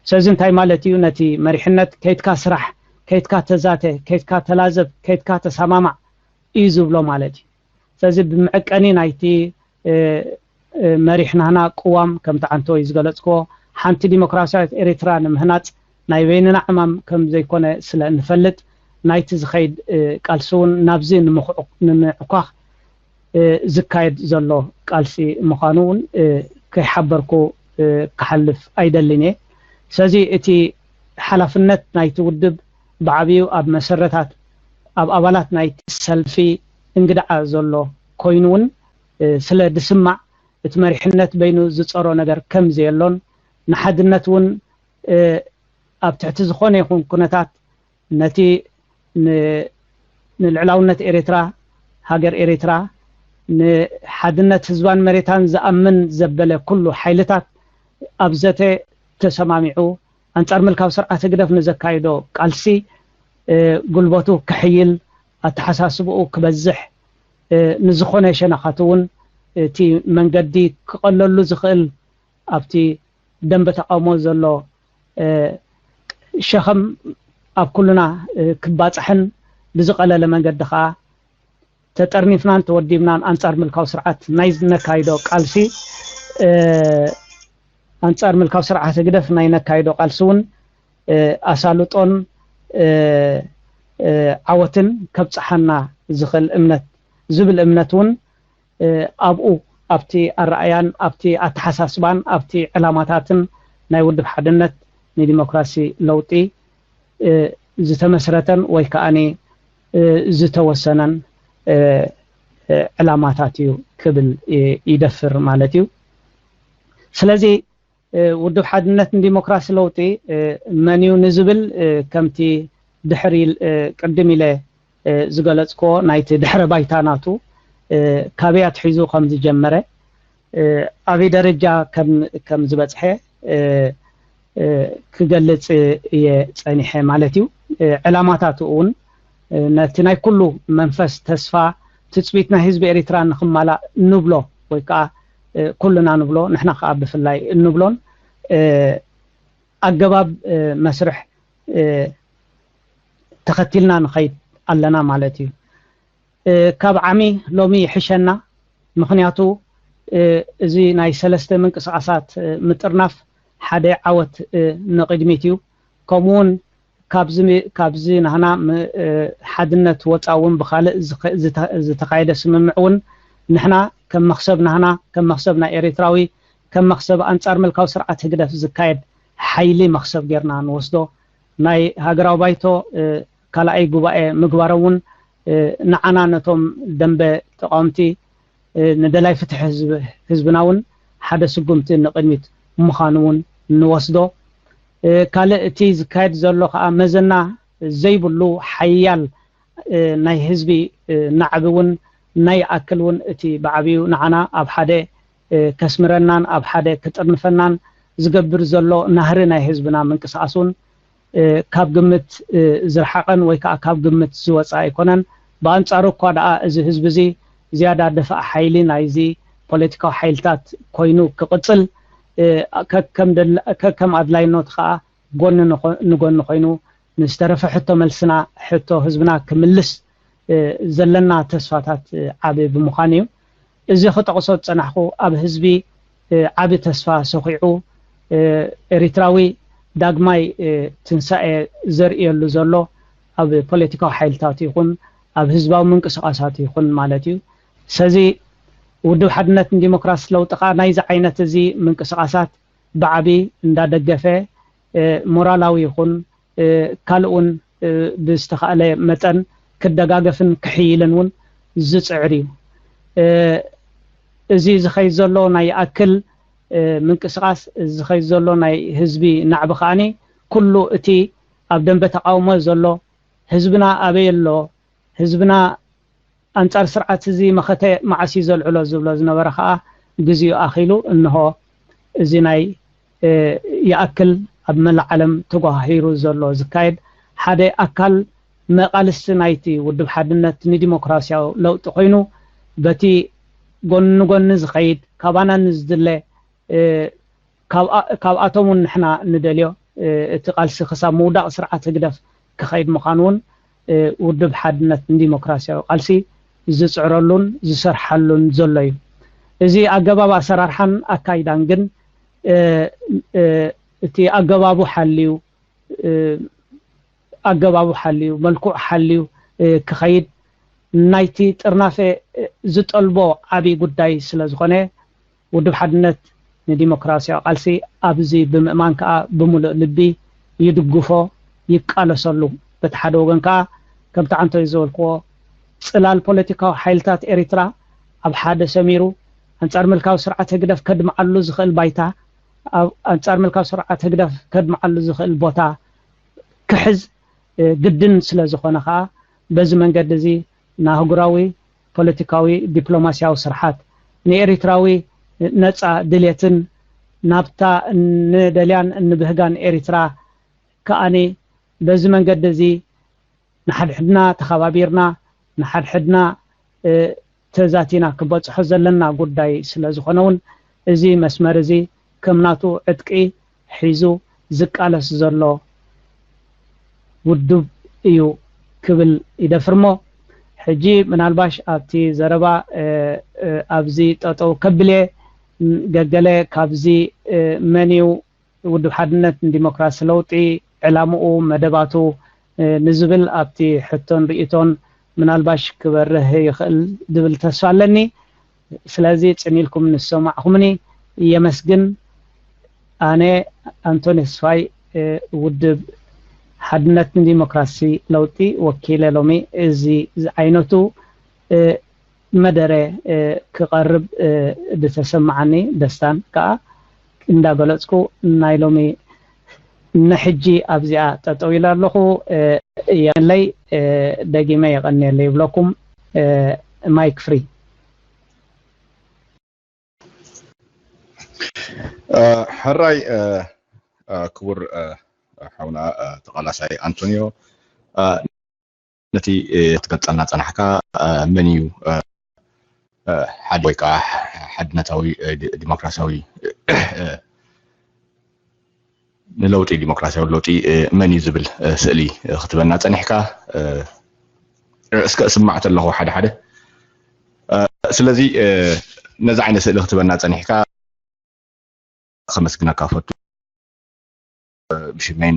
ስለዚ እንታይ ማለት እዩ? ነቲ መሪሕነት ከይድካ ስራሕ፣ ከይድካ ተዛተ፣ ከይድካ ተላዘብ፣ ከይድካ ተሰማማዕ እዩ ዝብሎ ማለት እዩ። ስለዚ ብመዐቀኒ ናይቲ መሪሕ ናህና ቅዋም ከምቲ ዓንተወይ ዝገለፅክዎ ሓንቲ ዲሞክራሲያዊት ኤርትራ ንምህናፅ ናይ በይንና ዕማም ከም ዘይኮነ ስለ እንፈልጥ ናይቲ ዝኸይድ ቃልሲ እውን ናብዚ ንምዕኳኽ ዝካየድ ዘሎ ቃልሲ ምዃኑ እውን ከይሓበርኩ ክሓልፍ ኣይደልን እየ። ስለዚ እቲ ሓላፍነት ናይቲ ውድብ ብዓብዩ ኣብ መሰረታት ኣብ ኣባላት ናይቲ ሰልፊ እንግድዓ ዘሎ ኮይኑ እውን ስለ ድስማዕ እቲ መሪሕነት በይኑ ዝፀሮ ነገር ከም ዘየሎን ንሓድነት እውን ኣብ ትሕቲ ዝኾነ ይኹን ኩነታት ነቲ ንልዕላውነት ኤርትራ ሃገር ኤርትራ ንሓድነት ህዝባን መሬታን ዝኣምን ዘበለ ኩሉ ሓይልታት ኣብ ዘተ ተሰማሚዑ ኣንጻር ምልካዊ ስርዓት ህግደፍ ንዘካይዶ ቃልሲ ጉልበቱ ክሕይል ኣተሓሳስብኡ ክበዝሕ ንዝኾነ ሸነኻት እውን እቲ መንገዲ ክቐለሉ ዝኽእል ኣብቲ ደንበ ተቃውሞ ዘሎ ሸኸም ኣብ ኩልና ክባፃሕን ብዝቐለለ መንገዲ ከዓ ተጠርኒፍናን ተወዲብናን ኣንጻር ምልካዊ ስርዓት ናይ ዝነካይዶ ቃልሲ ኣንጻር ምልካዊ ስርዓት ህግደፍ ናይ ነካይዶ ቃልሲ እውን ኣሳልጦን ዓወትን ከብፅሓና ዝኽእል እምነት ዝብል እምነት እውን ኣብኡ ኣብቲ ኣረኣያን ኣብቲ ኣተሓሳስባን ኣብቲ ዕላማታትን ናይ ውድብ ሓድነት ንዲሞክራሲ ለውጢ ዝተመስረተን ወይ ከዓኒ ዝተወሰነን ዕላማታት እዩ ክብል ይደፍር ማለት እዩ። ስለዚ ውድብ ሓድነት ንዲሞክራሲ ለውጢ መን እዩ ንዝብል ከምቲ ድሕሪ ቅድም ኢለ ዝገለፅኮ ናይቲ ድሕረ ባይታ ናቱ ካበይ ኣትሒዙ ከም ዝጀመረ ኣበይ ደረጃ ከም ዝበፅሐ ክገልፅ እየ ፀኒሐ ማለት እዩ። ዕላማታቱ እውን ነቲ ናይ ኩሉ መንፈስ ተስፋ ትፅቢት ናይ ህዝቢ ኤሪትራ ንክማላእ ንብሎ ወይ ከዓ ኩልና ንብሎ ንሕና ከዓ ብፍላይ እንብሎን ኣገባብ መስርሕ ተኸቲልና ንኸይድ ኣለና ማለት እዩ። ካብ ዓሚ ሎሚ ይሕሸና። ምኽንያቱ እዚ ናይ ሰለስተ ምንቅስቃሳት ምጥርናፍ ሓደ ዓወት ንቕድሚት እዩ። ከምኡውን ካብዚ ናህና ሓድነት ወፃ እውን ብካልእ ዝተካየደ ስምምዕ እውን ንሕና ከም መክሰብ ናህና ከም መክሰብ ናይ ኤሪትራዊ ከም መክሰብ ኣንፃር ምልካዊ ስርዓት ህግደፍ ዝካየድ ሓይሊ መክሰብ ጌርና ንወስዶ ናይ ሃገራዊ ባይቶ ካልኣይ ጉባኤ ምግባሮም እውን ንዓና ነቶም ደንበ ተቃወምቲ ንደላይ ፍትሒ ህዝብና እውን ሓደ ስጉምቲ ንቅድሚት ምዃኑ እውን ንወስዶ። ካልእ እቲ ዝካየድ ዘሎ ከዓ መዘና ዘይብሉ ሓያል ናይ ህዝቢ ናዕቢ እውን ናይ ይኣክል እውን እቲ ብዓብዩ ንዓና ኣብ ሓደ ከስምረናን ኣብ ሓደ ክጥርንፈናን ዝገብር ዘሎ ናህሪ ናይ ህዝብና ምንቅስቃስ እውን ካብ ግምት ዝረሓቐን ወይ ከዓ ካብ ግምት ዝወፀ ኣይኮነን። ብኣንፃሩ እኳ ደኣ እዚ ህዝቢ እዚ ዝያዳ ደፋእ ሓይሊ ናይዚ ፖለቲካዊ ሓይልታት ኮይኑ ክቕጽል፣ እ፣ ከከም ደላ-፣ ከከም ኣድላይነቱ ከኣ ጎኒ ንኾ-፣ ንጎኒ ኮይኑ ንዝተረፈ ሕቶ መልስና፣ ሕቶ ህዝብና ክምልስ፣ እ፣ ዘለና ተስፋታት፣ እ፣ ዓቢ ብምዃኑ እዩ። እዚ ክጠቕሶ ዝጸናሕኩ ኣብ ህዝቢ፣ እ፣ ዓቢ ተስፋ ሰኺዑ፣ እ፣ ኤሪትራዊ ዳግማይ፣ እ፣ ትንሳኤ ዘርእየሉ ዘሎ ኣብ ፖለቲካዊ ሓይልታት ይኹን ኣብ ህዝባዊ ምንቅስቓሳት ይኹን ማለት እዩ። ሰዚ ውድብ ሓድነት ንዲሞክራሲ ለውጢ ከኣ ናይዚ ዓይነት እዚ ምንቅስቓሳት ብዓቢ እንዳደገፈ፣ እ፣ ሞራላዊ ይኹን፣ እ፣ ካልእ እውን፣ እ፣ ብዝተኻእለ መጠን ክደጋገፍን ክሕይልን እውን ዝጽዕር እዩ። እ፣ እዚ ዝኸይድ ዘሎ ናይ ይኣክል፣ እ፣ ምንቅስቓስ፣ እዚ ዝኸይድ ዘሎ ናይ ህዝቢ ናዕቢ ከኣኒ ኩሉ እቲ ኣብ ደንበ ተቃውሞ ዘሎ ህዝብና ኣበይ ኣሎ፣ ህዝብና ኣንጻር ስርዓት እዚ መኸተ መዓስ እዩ ዘልዕሎ ዝብሎ ዝነበረ ከኣ ግዜኡ ኣኺሉ እንሆ እዚ ናይ፣ እ፣ ይኣክል ኣብ መላእ ዓለም ተጓሃሂሩ ዘሎ ዝካየድ ሓደ ኣካል መቓልስቲ ናይቲ ውድብ ሓድነት ንዲሞክራሲያዊ ለውጢ ኮይኑ በቲ ጎኒ ንጎኒ ዝኸይድ ካባና ንዝድለ፣ እ፣ ካብኣ-፣ ካብኣቶም እውን ንሕና ንደልዮ፣ እ፣ እቲ ቃልሲ ክሳብ ምውዳቕ ስርዓት ህግደፍ ክኸይድ ምዃኑ እውን፣ እ፣ ውድብ ሓድነት ንዲሞክራሲያዊ ቃልሲ ዝጽዕረሉን ዝሰርሓሉን ዘሎ እዩ። እዚ ኣገባብ ኣሰራርሓን ኣካይዳን ግን፣ እ፣ እ፣ እቲ ኣገባቡ ሓልዩ፣ እ፣ ኣገባቡ ሓልዩ፣ መልክዑ ሓልዩ፣ እ፣ ክኸይድ ናይቲ ጥርናፈ፣ እ፣ ዝጠልቦ ዓቢ ጉዳይ ስለ ዝኾነ፣ ውድብ ሓድነት ንዲሞክራሲያዊ ቃልሲ ኣብዚ ብምእማን ከኣ ብምሉእ ልቢ ይድግፎ፣ ይቃለሰሉ። በቲ ሓደ ወገን ከኣ ከምቲ ዓንቶይ ዝበልክዎ ጽላል ፖለቲካዊ ሓይልታት ኤሪትራ ኣብ ሓደ ሰሚሩ ኣንጻር ምልካዊ ስርዓት ህግደፍ ከድምዓሉ ዝኽእል ባይታ፣ ኣብ ኣንጻር ምልካዊ ስርዓት ህግደፍ ከድምዓሉ ዝኽእል ቦታ ክሕዝ፣ እ፣ ግድን ስለ ዝኾነ ከኣ በዚ መንገዲ እዚ ንኣህጉራዊ ፖለቲካዊ ዲፕሎማሲያዊ ስርሓት ንኤሪትራዊ ነጻ ድሌትን ናብታ እንደልያን እንብህጋን ኤሪትራ ከኣኒ በዚ መንገዲ እዚ ንሓድሕድና ተኸባቢርና ንሓድሕድና፣ እ፣ ተዛቲና ክበጽሖ ዘለና ጉዳይ ስለ ዝኾነ እውን እዚ መስመር እዚ ከም ናቱ ዕጥቂ ሒዙ ዝቃለስ ዘሎ ውድብ እዩ ክብል ይደፍር። እሞ ሕጂ ምናልባሽ ኣብቲ ዘረባ፣ እ፣ እ፣ ኣብዚ ጠጠው ከብል እየ። ገገለ ካብዚ፣ እ፣ መን እዩ ውድብ ሓድነት ንዲሞክራሲ ለውጢ፣ ዕላምኡ፣ መደባቱ፣ እ፣ ንዝብል ኣብቲ ሕቶን ርእይቶን ምናልባሽ ክበርህ ይኽእል ዝብል ተስፋ ኣለኒ። ስለዚ ጽን ኢልኩም ንሰማዕኹምኒ የመስግን። ኣነ ኣንቶኒ ተስፋይ፣ እ፣ ውድብ ሓድነት ንዲሞክራሲ ለውጢ ወኪለ ሎሚ እዚ ዝዓይነቱ፣ እ፣ መደረ፣ እ፣ ክቐርብ፣ እ፣ ዝተሰማዓኒ ደስታን ከኣ እንዳገለጽኩ ናይ ሎሚ ንሕጂ ኣብዚኣ ጠጠው ኢለ ኣለኹ። እ፣ የቐንየለይ፣ እ፣ ደጊመ የቐንየለይ ይብለኩም። እ፣ ማይክ ፍሪ። እ፣ ሕራይ፣ እ፣ እ፣ ክቡር፣ እ፣ ሓውና፣ እ፣ ተቓላሳይ ኣንቶኒዮ፣ እ፣ ነቲ፣ እ፣ ክትገልጸልና ጸናሕካ፣ እ፣ መን እዩ፣ እ፣ እ፣ ሓደ ወይ ከዓ ሓድነታዊ፣ እ፣ ዲ-፣ ዲሞክራሲያዊ፣ እ፣ ንለውጢ፣ ዲሞክራሲያዊ ለውጢ፣ እ፣ መን እዩ ዝብል፣ እ፣ ስእሊ፣ እ፣ ክትበና ጸኒሕካ፣ እ፣ እስከ እስማዕ ተለኹ ሓደ ሓደ። እ፣ ስለዚ፣ እ፣ ነዚ ዓይነት ስእሊ ክትበና ጸኒሕካ ከመስግነካ ፈቱ። እ፣ ብሽመይን፣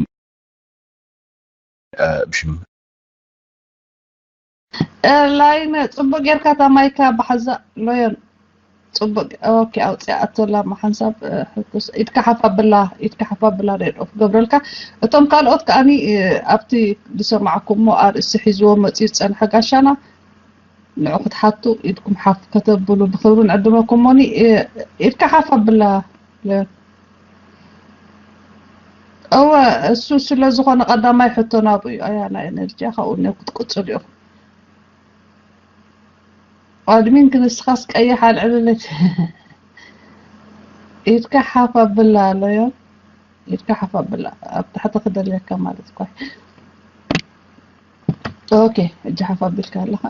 እ፣ ብሽም ላይነ፣ ጽቡቅ ጌርካ እታ ማይካ ብሓዛ። ሎዮን፣ ጽቡቅ። ኦኬ፣ ኣውጽኣቶላ። ሓንሳብ፣ እ፣ ሕኩስ ኢድካ ሓፍ ኣብላ፣ ኢድካ ሓፍ ኣብላ፣ ሬድ ኦፍ ገብረልካ። እቶም ካልኦት ከኣኒ፣ እ፣ ኣብቲ ዝሰማዕኩሞ ኣርእስቲ ሒዝዎ መጺኡ ዝጸንሐ ጋሻና፣ ንዑ ክትሓቱ ኢድኩም ሓፍ ከተብሉ ብኽብሪ ንዕድመኩም። ሞኒ፣ እ፣ ኢድካ ሓፍ ኣብላ፣ ሎዮን። እወ፣ እሱ ስለ ዝኾነ ቀዳማይ ሕቶ ናብኡ እዩ። ኣያ ናይ ኤነርጂ፣ ካብኡ እኒኦ ክትቅጽሉ ኢኹም። ኣድሚን ክንስኻስ ቀይሕ ኣልዕልለይ። ኢድካ ሓፍ ኣብላ ኣሎዮ። ኢድካ ሓፍ ኣብላ። ኣብ ታሕቲ ክደልየካ ማለት እኮ። ኦኬ፣ እጂ ሓፍ ኣቢልካ ኣለኻ።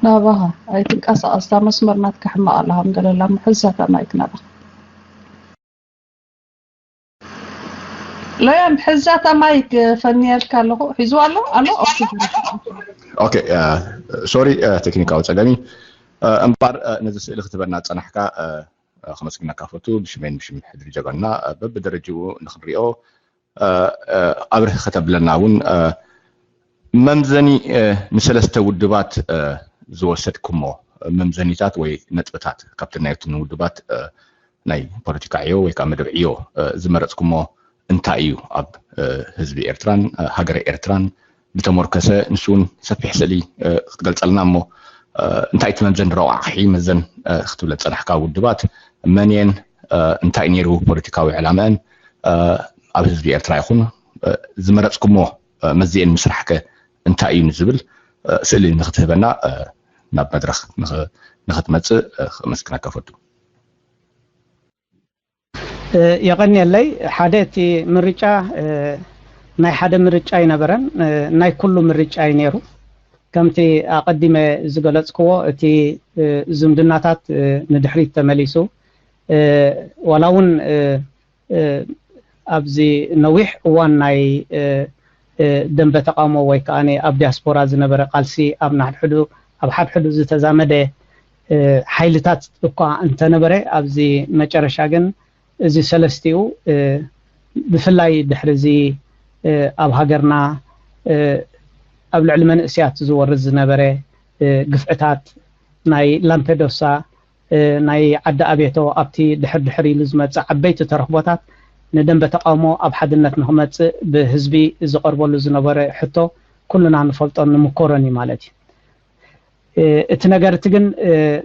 ናባኻ ኣይትንቀሳቐስ፣ እታ መስመር ናትካ ሕማቕ ኣላ፣ ከም ገለ ኣላ እሞ ሕዛ እታ ማይክ ናባኻ። ሎያም፣ ሕዛ እታ ማይክ ፈንየልካ ኣለኹ። ሒዝዋ ኣሎ? ኣሎ? ኦኬ። ኦኬ፣ ሶሪ፣ ቴክኒካዊ ጸገም እዩ። እምበኣር ነዚ ስእሊ ክትህበና ዝጸናሕካ ከመስግነካ ፈቱ፣ ብሽመይን ብሽም ሕድሪ ጀጋኑና በብደረጅኡ ንኽንሪኦ ኣብርህ ከተብለና እውን መምዘኒ ንሰለስተ ውድባት ዝወሰድኩሞ መምዘኒታት ወይ ነጥብታት ካብቲ ናይትን ውድባት ናይ ፖለቲካ ዕዮ ወይ ከዓ መደብ ዕዮ ዝመረፅኩሞ እንታይ እዩ ኣብ ህዝቢ ኤርትራን ሃገረ ኤርትራን ብተሞርከሰ ንሱ እውን ሰፊሕ ስእሊ ክትገልፀልና እሞ እንታይ እቲ መምዘኒ ረቋሒ መዘን ክትብለ ዝፀናሕካ ውድባት መን እየን እንታይ ነይሩ ፖለቲካዊ ዕላመአን ኣብ ህዝቢ ኤርትራ ይኹን ዝመረፅኩሞ መዝኤን ምስራሕከ እንታይ እዩ ንዝብል ስእሊ ንክትህበና ናብ መድረክ ንክትመፅእ ከመስግነካ ፈቱ። የቐንየለይ። ሓደ እቲ ምርጫ ናይ ሓደ ምርጫ ኣይነበረን፣ ናይ ኩሉ ምርጫ እዩ ነይሩ። ከምቲ ኣቐዲመ ዝገለፅክዎ እቲ ዝምድናታት ንድሕሪት ተመሊሱ ዋላ እውን ኣብዚ ነዊሕ እዋን ናይ ደንበ ተቃውሞ ወይ ከዓ ኣብ ዲያስፖራ ዝነበረ ቃልሲ ኣብ ናድሕዱ ኣብ ሓድሕዱ ዝተዛመደ ሓይልታት እኳ እንተነበረ ኣብዚ መጨረሻ ግን እዚ ሰለስቲኡ ብፍላይ ድሕሪ እዚ ኣብ ሃገርና ኣብ ልዕሊ መንእስያት ዝወርድ ዝነበረ ግፍዕታት ናይ ላምፔዶሳ ናይ ዓዲ ኣቤቶ ኣብቲ ድሕር ድሕር ኢሉ ዝመፅእ ዓበይቲ ተረኽቦታት ንደንበ ተቃውሞ ኣብ ሓድነት ንክመፅእ ብህዝቢ ዝቐርበሉ ዝነበረ ሕቶ ኩልና ንፈልጦን ንምኮሮን እዩ ማለት እዩ። እቲ ነገር እቲ ግን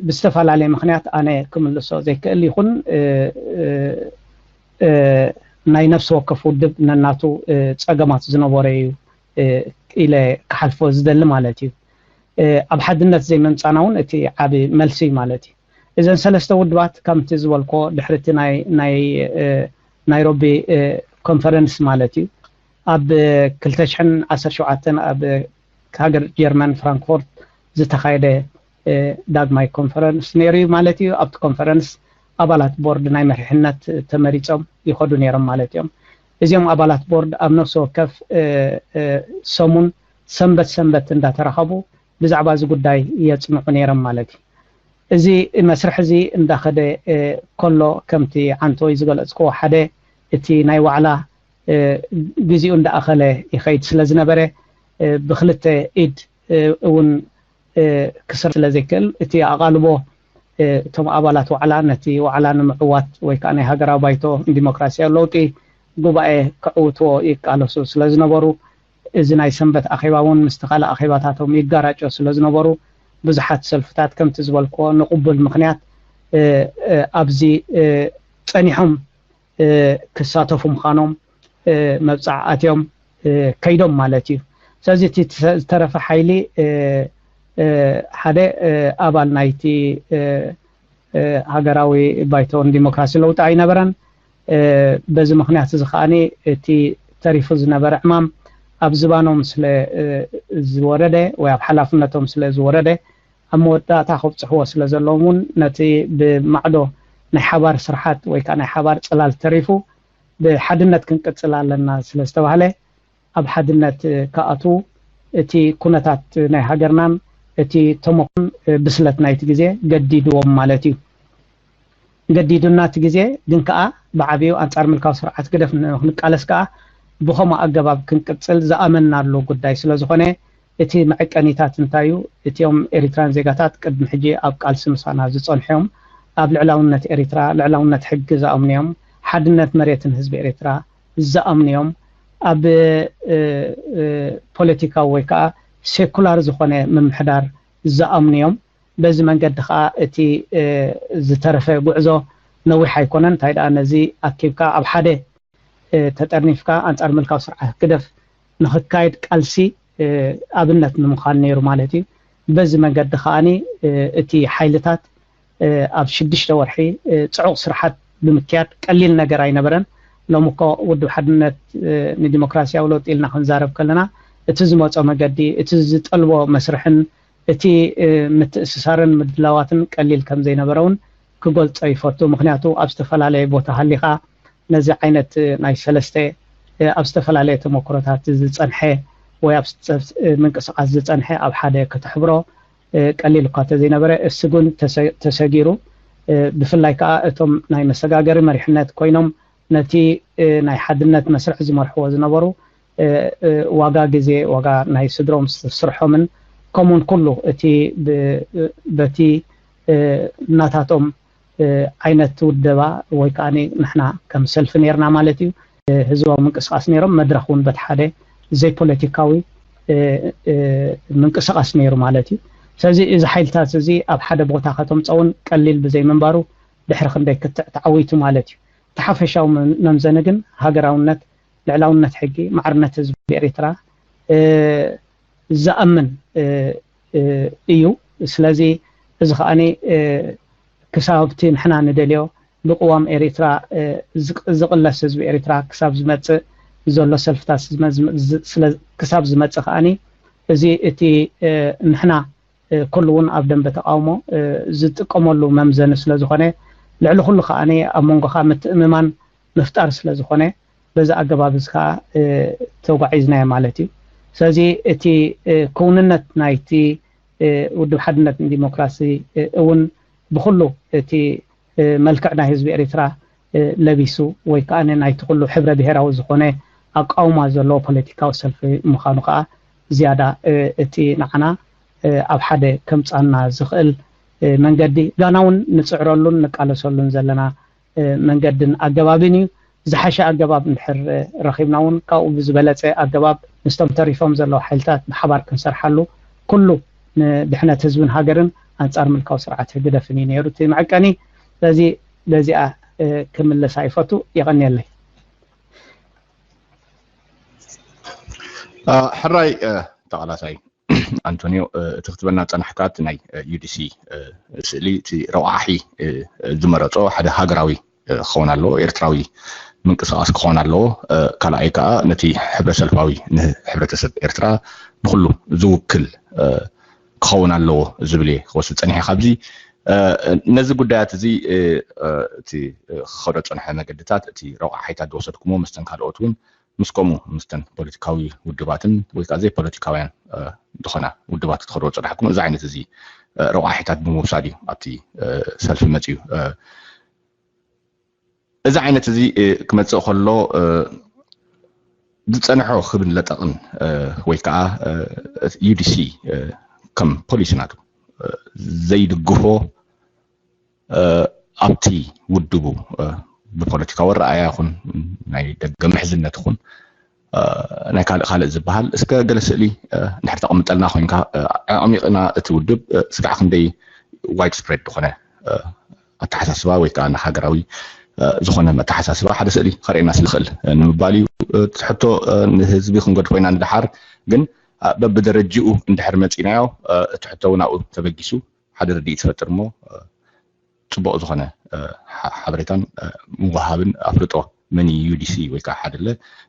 ብዝተፈላለየ ምክንያት ኣነ ክምልሶ ዘይክእል ይኹን ናይ ነፍሲ ወከፍ ውድብ ነናቱ ፀገማት ዝነበረ እዩ ኢለ ክሓልፎ ዝደሊ ማለት እዩ። ኣብ ሓድነት ዘይምምፃና እውን እቲ ዓቢ መልሲ እዩ ማለት እዩ። እዘን ሰለስተ ውድባት ከምቲ ዝበልኮ ድሕርቲ ናይ ናይ ናይሮቢ ኮንፈረንስ ማለት እዩ ኣብ ክልተ ሽሕን ዓሰርተ ሸውዓተን ኣብ ሃገር ጀርመን ፍራንክፎርት ዝተኻየደ ዳግማይ ኮንፈረንስ ነይሩ እዩ ማለት እዩ። ኣብቲ ኮንፈረንስ ኣባላት ቦርድ ናይ መሪሕነት ተመሪፆም ይኸዱ ነይሮም ማለት እዮም። እዚኦም ኣባላት ቦርድ ኣብ ነፍሲ ወከፍ ሰሙን ሰንበት ሰንበት እንዳተራኸቡ ብዛዕባ እዚ ጉዳይ የፅንዑ ነይሮም ማለት እዩ። እዚ መስርሕ እዚ እንዳኸደ ከሎ ከምቲ ዓንተወይ ዝገለፅክዎ ሓደ እቲ ናይ ዋዕላ ግዜኡ እንዳኣኸለ ይኸይድ ስለ ዝነበረ ብክልተ ኢድ እውን ክስር ስለ ዘይክእል እቲ ኣቓልቦ እቶም ኣባላት ዋዕላ ነቲ ዋዕላ ንምዕዋት ወይ ከዓ ናይ ሃገራዊ ባይቶ ንዲሞክራሲያዊ ለውጢ ጉባኤ ክዕውትዎ ይቃለሱ ስለ ዝነበሩ እዚ ናይ ሰንበት ኣኼባ እውን ምስቲ ካልእ ኣኼባታቶም ይጋራጮ ስለ ዝነበሩ ብዙሓት ሰልፍታት ከምቲ ዝበልክዎ ንቕቡል ምኽንያት ኣብዚ ፀኒሖም ክሳተፉ ምዃኖም መብፃዕ ኣትዮም ከይዶም ማለት እዩ። ስለዚ እቲ ዝተረፈ ሓይሊ ሓደ ኣባል ናይቲ ሃገራዊ ባይቶ ንዲሞክራሲ ለውጢ ኣይነበረን። በዚ ምኽንያት እዚ ከዓኒ እቲ ተሪፉ ዝነበረ ዕማም ኣብ ዝባኖም ስለ ዝወረደ ወይ ኣብ ሓላፍነቶም ስለ ዝወረደ ኣብ መወዳእታ ከብፅሕዎ ስለ ዘለዎም እውን ነቲ ብማዕዶ ናይ ሓባር ስርሓት ወይ ከዓ ናይ ሓባር ፅላል ተሪፉ ብሓድነት ክንቅፅል ኣለና ስለ ዝተባህለ ኣብ ሓድነት ክኣትዉ እቲ ኩነታት ናይ ሃገርናን እቲ ተመኩን ብስለት ናይቲ ግዜ ገዲድዎም ማለት እዩ። ገዲዱና እቲ ግዜ ግን ከዓ ብዓብዩ ኣንፃር ምልካዊ ስርዓት ግደፍ ንክንቃለስ ከዓ ብኸምኡ ኣገባብ ክንቅፅል ዝኣመንናሉ ጉዳይ ስለ ዝኾነ እቲ መዐቀኒታት እንታይ እዩ? እቲኦም ኤሪትራን ዜጋታት ቅድሚ ሕጂ ኣብ ቃልሲ ምሳና ዝፀንሑ እዮም። ኣብ ልዕላውነት ኤሪትራ፣ ልዕላውነት ሕጊ ዝኣምኑ እዮም። ሓድነት መሬትን ህዝቢ ኤሪትራ ዝኣምኑ እዮም። ኣብ ፖለቲካዊ ወይ ከዓ ሴኩላር ዝኾነ ምምሕዳር ዝኣምኑ እዮም። በዚ መንገዲ ከዓ እቲ ዝተረፈ ጉዕዞ ነዊሕ ኣይኮነን። እንታይ ደኣ ነዚ ኣኪብካ ኣብ ሓደ ተጠርኒፍካ ኣንፃር ምልካዊ ስርዓት ግደፍ ንክካየድ ቃልሲ ኣብነት ንምዃን ነይሩ ማለት እዩ። በዚ መንገዲ ከዓኒ እቲ ሓይልታት ኣብ ሽዱሽተ ወርሒ ፅዑቕ ስርሓት ብምክያድ ቀሊል ነገር ኣይነበረን። ሎሚ እኮ ውድብ ሓድነት ንዲሞክራሲያዊ ለውጢ ኢልና ክንዛረብ ከለና እቲ ዝመፆ መገዲ እቲ ዝጠልቦ መስርሕን እቲ ምትእስሳርን ምድላዋትን ቀሊል ከም ዘይነበረ እውን ክገልጾ ይፈቱ። ምክንያቱ ኣብ ዝተፈላለየ ቦታ ሃሊኻ ነዚ ዓይነት ናይ ሰለስተ ኣብ ዝተፈላለየ ተመክሮታት ዝጸንሐ ወይ ኣብ ምንቅስቃስ ዝጸንሐ ኣብ ሓደ ከተሕብሮ ቀሊል እኳ ተዘይነበረ፣ እሱ ግን ተሰጊሩ፣ ብፍላይ ከዓ እቶም ናይ መሰጋገሪ መሪሕነት ኮይኖም ነቲ ናይ ሓድነት መስርሕ ዝመርሕዎ ዝነበሩ ዋጋ ግዜ፣ ዋጋ ናይ ስድሮም ስርሖምን ከምኡን ኩሉ እቲ በቲ እናታቶም ዓይነት ውደባ ወይ ከዓ ንሕና ከም ሰልፊ ነርና ማለት እዩ ህዝባዊ ምንቅስቃስ ነሮም፣ መድረኽ እውን በቲ ሓደ ዘይፖለቲካዊ ምንቅስቃስ ነይሩ ማለት እዩ። ስለዚ እዚ ሓይልታት እዚ ኣብ ሓደ ቦታ ከተምፀውን ቀሊል ብዘይምንባሩ ድሕሪ ክንደይ ክትዕ ተዓዊቱ ማለት እዩ። እቲ ሓፈሻዊ መምዘኒ ግን ሃገራውነት፣ ልዕላውነት ሕጊ፣ ማዕርነት ህዝቢ ኤርትራ ዝኣምን እዩ። ስለዚ እዚ ከዓኒ ክሳብቲ ንሕና ንደልዮ ብቅዋም ኤርትራ ዝቅለስ ህዝቢ ኤርትራ ክሳብ ዝመፅእ ዘሎ ሰልፍታት ክሳብ ዝመፅእ ከዓኒ እዚ እቲ ንሕና ኩሉ እውን ኣብ ደንበ ተቃውሞ ዝጥቀመሉ መምዘኒ ስለዝኾነ ልዕሊ ኩሉ ከዓኒ ኣብ መንጎኻ ምትእምማን ምፍጣር ስለዝኾነ በዚ ኣገባብ እዚ ከዓ ተጓዒዝናዮ ማለት እዩ። ስለዚ እቲ ክውንነት ናይቲ ውድብ ሓድነትን ዲሞክራሲ እውን ብኩሉ እቲ መልክዕ ናይ ህዝቢ ኤርትራ ለቢሱ ወይ ከዓ ናይቲ ኩሉ ሕብረ ብሔራዊ ዝኾነ ኣቃውማ ዘለዎ ፖለቲካዊ ሰልፊ ምዃኑ ከዓ ዝያዳ እቲ ንዓና ኣብ ሓደ ከምፃና ዝኽእል መንገዲ ጋና እውን ንፅዕረሉን ንቃለሰሉን ዘለና መንገድን ኣገባብን እዩ። ዝሓሸ ኣገባብ እንድሕር ረኺብና እውን ካብኡ ብዝበለፀ ኣገባብ ምስቶም ተሪፎም ዘለዉ ሓይልታት ብሓባር ክንሰርሓሉ ኩሉ ንድሕነት ህዝብን ሃገርን ኣንፃር ምልካዊ ስርዓት ህግደፍን እዩ ነይሩ እቲ መዐቀኒ። ስለዚ በዚኣ ክምለሳ ይፈቱ። የቐንየለይ። ሕራይ ተቓላሳይ ኣንቶኒዮ፣ እቲ ክትበና ጸናሕካ እቲ ናይ ዩዲሲ ስእሊ እቲ ረቋሒ ዝመረጾ ሓደ ሃገራዊ ክኸውን ኣለዎ፣ ኤርትራዊ ምንቅስቃስ ክኸውን ኣለዎ። ካልኣይ ከዓ ነቲ ሕብረ ሰልፋዊ ንሕብረተሰብ ኤርትራ ንኩሉ ዝውክል ክኸውን ኣለዎ ዝብል እየ ክወስድ ጸኒሐ። ካብዚ ነዚ ጉዳያት እዚ እቲ ክኸዶ ዝጸንሐ መገድታት እቲ ረቋሒታት ዝወሰድኩሞ መስተን ካልኦት እውን ምስ ከምኡ ምስተን ፖለቲካዊ ውድባትን ወይ ከዓ ዘይፖለቲካውያን ዝኾና ውድባት ክትኸድዎ ዝፀናሕኩም እዚ ዓይነት እዚ ረቋሒታት ብምውሳድ እዩ ኣብቲ ሰልፊ መፅዩ። እዚ ዓይነት እዚ ክመፅእ ከሎ ዝፀንሖ ክብን ለጠቕን ወይ ከዓ ዩዲሲ ከም ፖሊሲ ናቱ ዘይድግፎ ኣብቲ ውድቡ ብፖለቲካዊ ኣረኣእያ ይኹን ናይ ደገ ምሕዝነት ይኹን ናይ ካልእ ካልእ ዝበሃል እስከ ገለ ስእሊ እንድሕር ተቐምጠልና ኮይንካ ኣዕሚቕና እቲ ውድብ ስጋዕ ክንደይ ዋይድ ስፕሬድ ዝኾነ ኣተሓሳስባ ወይ ከዓ ንሃገራዊ ዝኾነ ኣተሓሳስባ ሓደ ስእሊ ከርእየና ስለ ዝኽእል ንምባል እዩ። እቲ ሕቶ ንህዝቢ ክንገድፎ ኢና ንደሓር ግን በብደረጅኡ እንድሕር መፂናዮ እቲ ሕቶ እውን ኣብኡ ተበጊሱ ሓደ ርድኢት ይፈጥር እሞ ፅቡቕ ዝኾነ ሓበሬታን ምውሃብን ኣፍልጦ መን እዩ ዩዲሲ ወይ ከዓ ሓደለ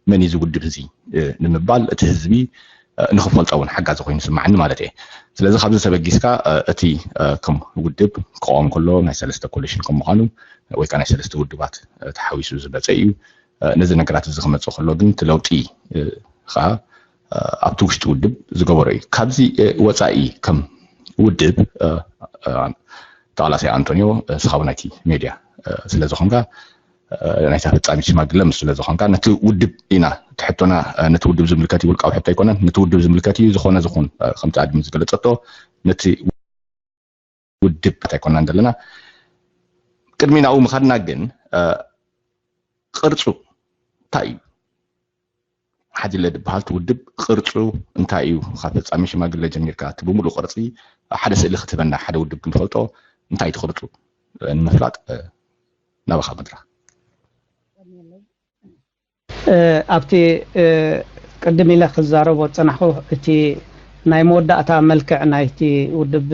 መን እዩ ዝውድብ እዚ ንምባል እቲ ህዝቢ ንክፈልጦ እውን ሓጋዚ ኮይኑ ስማዓኒ ማለት እየ። ስለዚ ካብዚ ተበጊስካ እቲ ከም ውድብ ክቆም ከሎ ናይ ሰለስተ ኮሊሽን ከም ምዃኑ ወይ ከዓ ናይ ሰለስተ ውድባት ተሓዊሱ ዝመፀ እዩ። ነዚ ነገራት እዚ ክመፅእ ከሎ ግን እቲ ለውጢ ከዓ ኣብቲ ውሽጢ ውድብ ዝገበሮ እዩ። ካብዚ ወፃኢ ከም ውድብ ተቓላሳይ ኣንቶኒዮ ንስኻ እውን ናይቲ ሜድያ ስለ ዝኾንካ ናይታ ፈፃሚት ሽማግለ ምስ ስለ ዝኾንካ ነቲ ውድብ ኢና ትሕቶና ነቲ ውድብ ዝምልከት እዩ ውልቃዊ ሕቶ ኣይኮነን ነቲ ውድብ ዝምልከት እዩ ዝኾነ ዝኹን ከምቲ ኣድሚ ዝገለፀቶ ነቲ ውድብ ኣይኮናን ዘለና ቅድሚ ናብኡ ምኻድና ግን ቅርፁ እንታይ እዩ ሓዲለ ዝበሃል እቲ ውድብ ቅርፁ እንታይ እዩ ካብ ፈፃሚ ሽማግለ ጀሚርካ እቲ ብምሉእ ቅርፂ ሓደ ስእሊ ክትህበና ሓደ ውድብ ክንፈልጦ እንታይ እቲ ቅርፁ ንምፍላጥ ናባኻ መድረኽ ኣብቲ ቅድም ኢለ ክዛረቦ ዝፀናሕኩ እቲ ናይ መወዳእታ መልክዕ ናይቲ ውድብ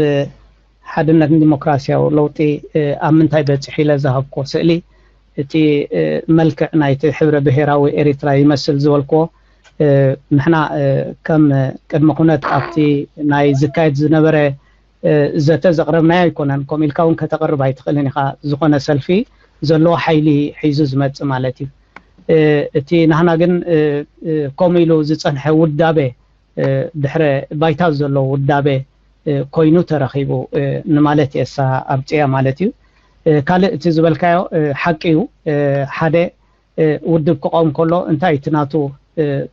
ሓድነትን ዲሞክራሲያዊ ለውጢ ኣብ ምንታይ በፂሑ ኢለ ዝሃብኩዎ ስእሊ እቲ መልክዕ ናይቲ ሕብረ ብሄራዊ ኤሪትራ ይመስል ዝበልኩዎ ንሕና ከም ቅድመ ኩነት ኣብቲ ናይ ዝካየድ ዝነበረ ዘተ ዘቕረብናዮ ኣይኮነን። ከምኡ ኢልካ እውን ከተቕርብ ኣይትኽእልን ኢኻ። ዝኾነ ሰልፊ ዘለዎ ሓይሊ ሒዙ ዝመጽእ ማለት እዩ። እቲ ናህና ግን ከምኡ ኢሉ ዝጸንሐ ውዳበ፣ ድሕረ ባይታ ዘሎ ውዳበ ኮይኑ ተረኺቡ ንማለት እየ፣ እሳ ኣብጽያ ማለት እዩ። ካልእ እቲ ዝበልካዮ ሓቂ እዩ። ሓደ ውድብ ክቐውም ከሎ እንታይ እቲ ናቱ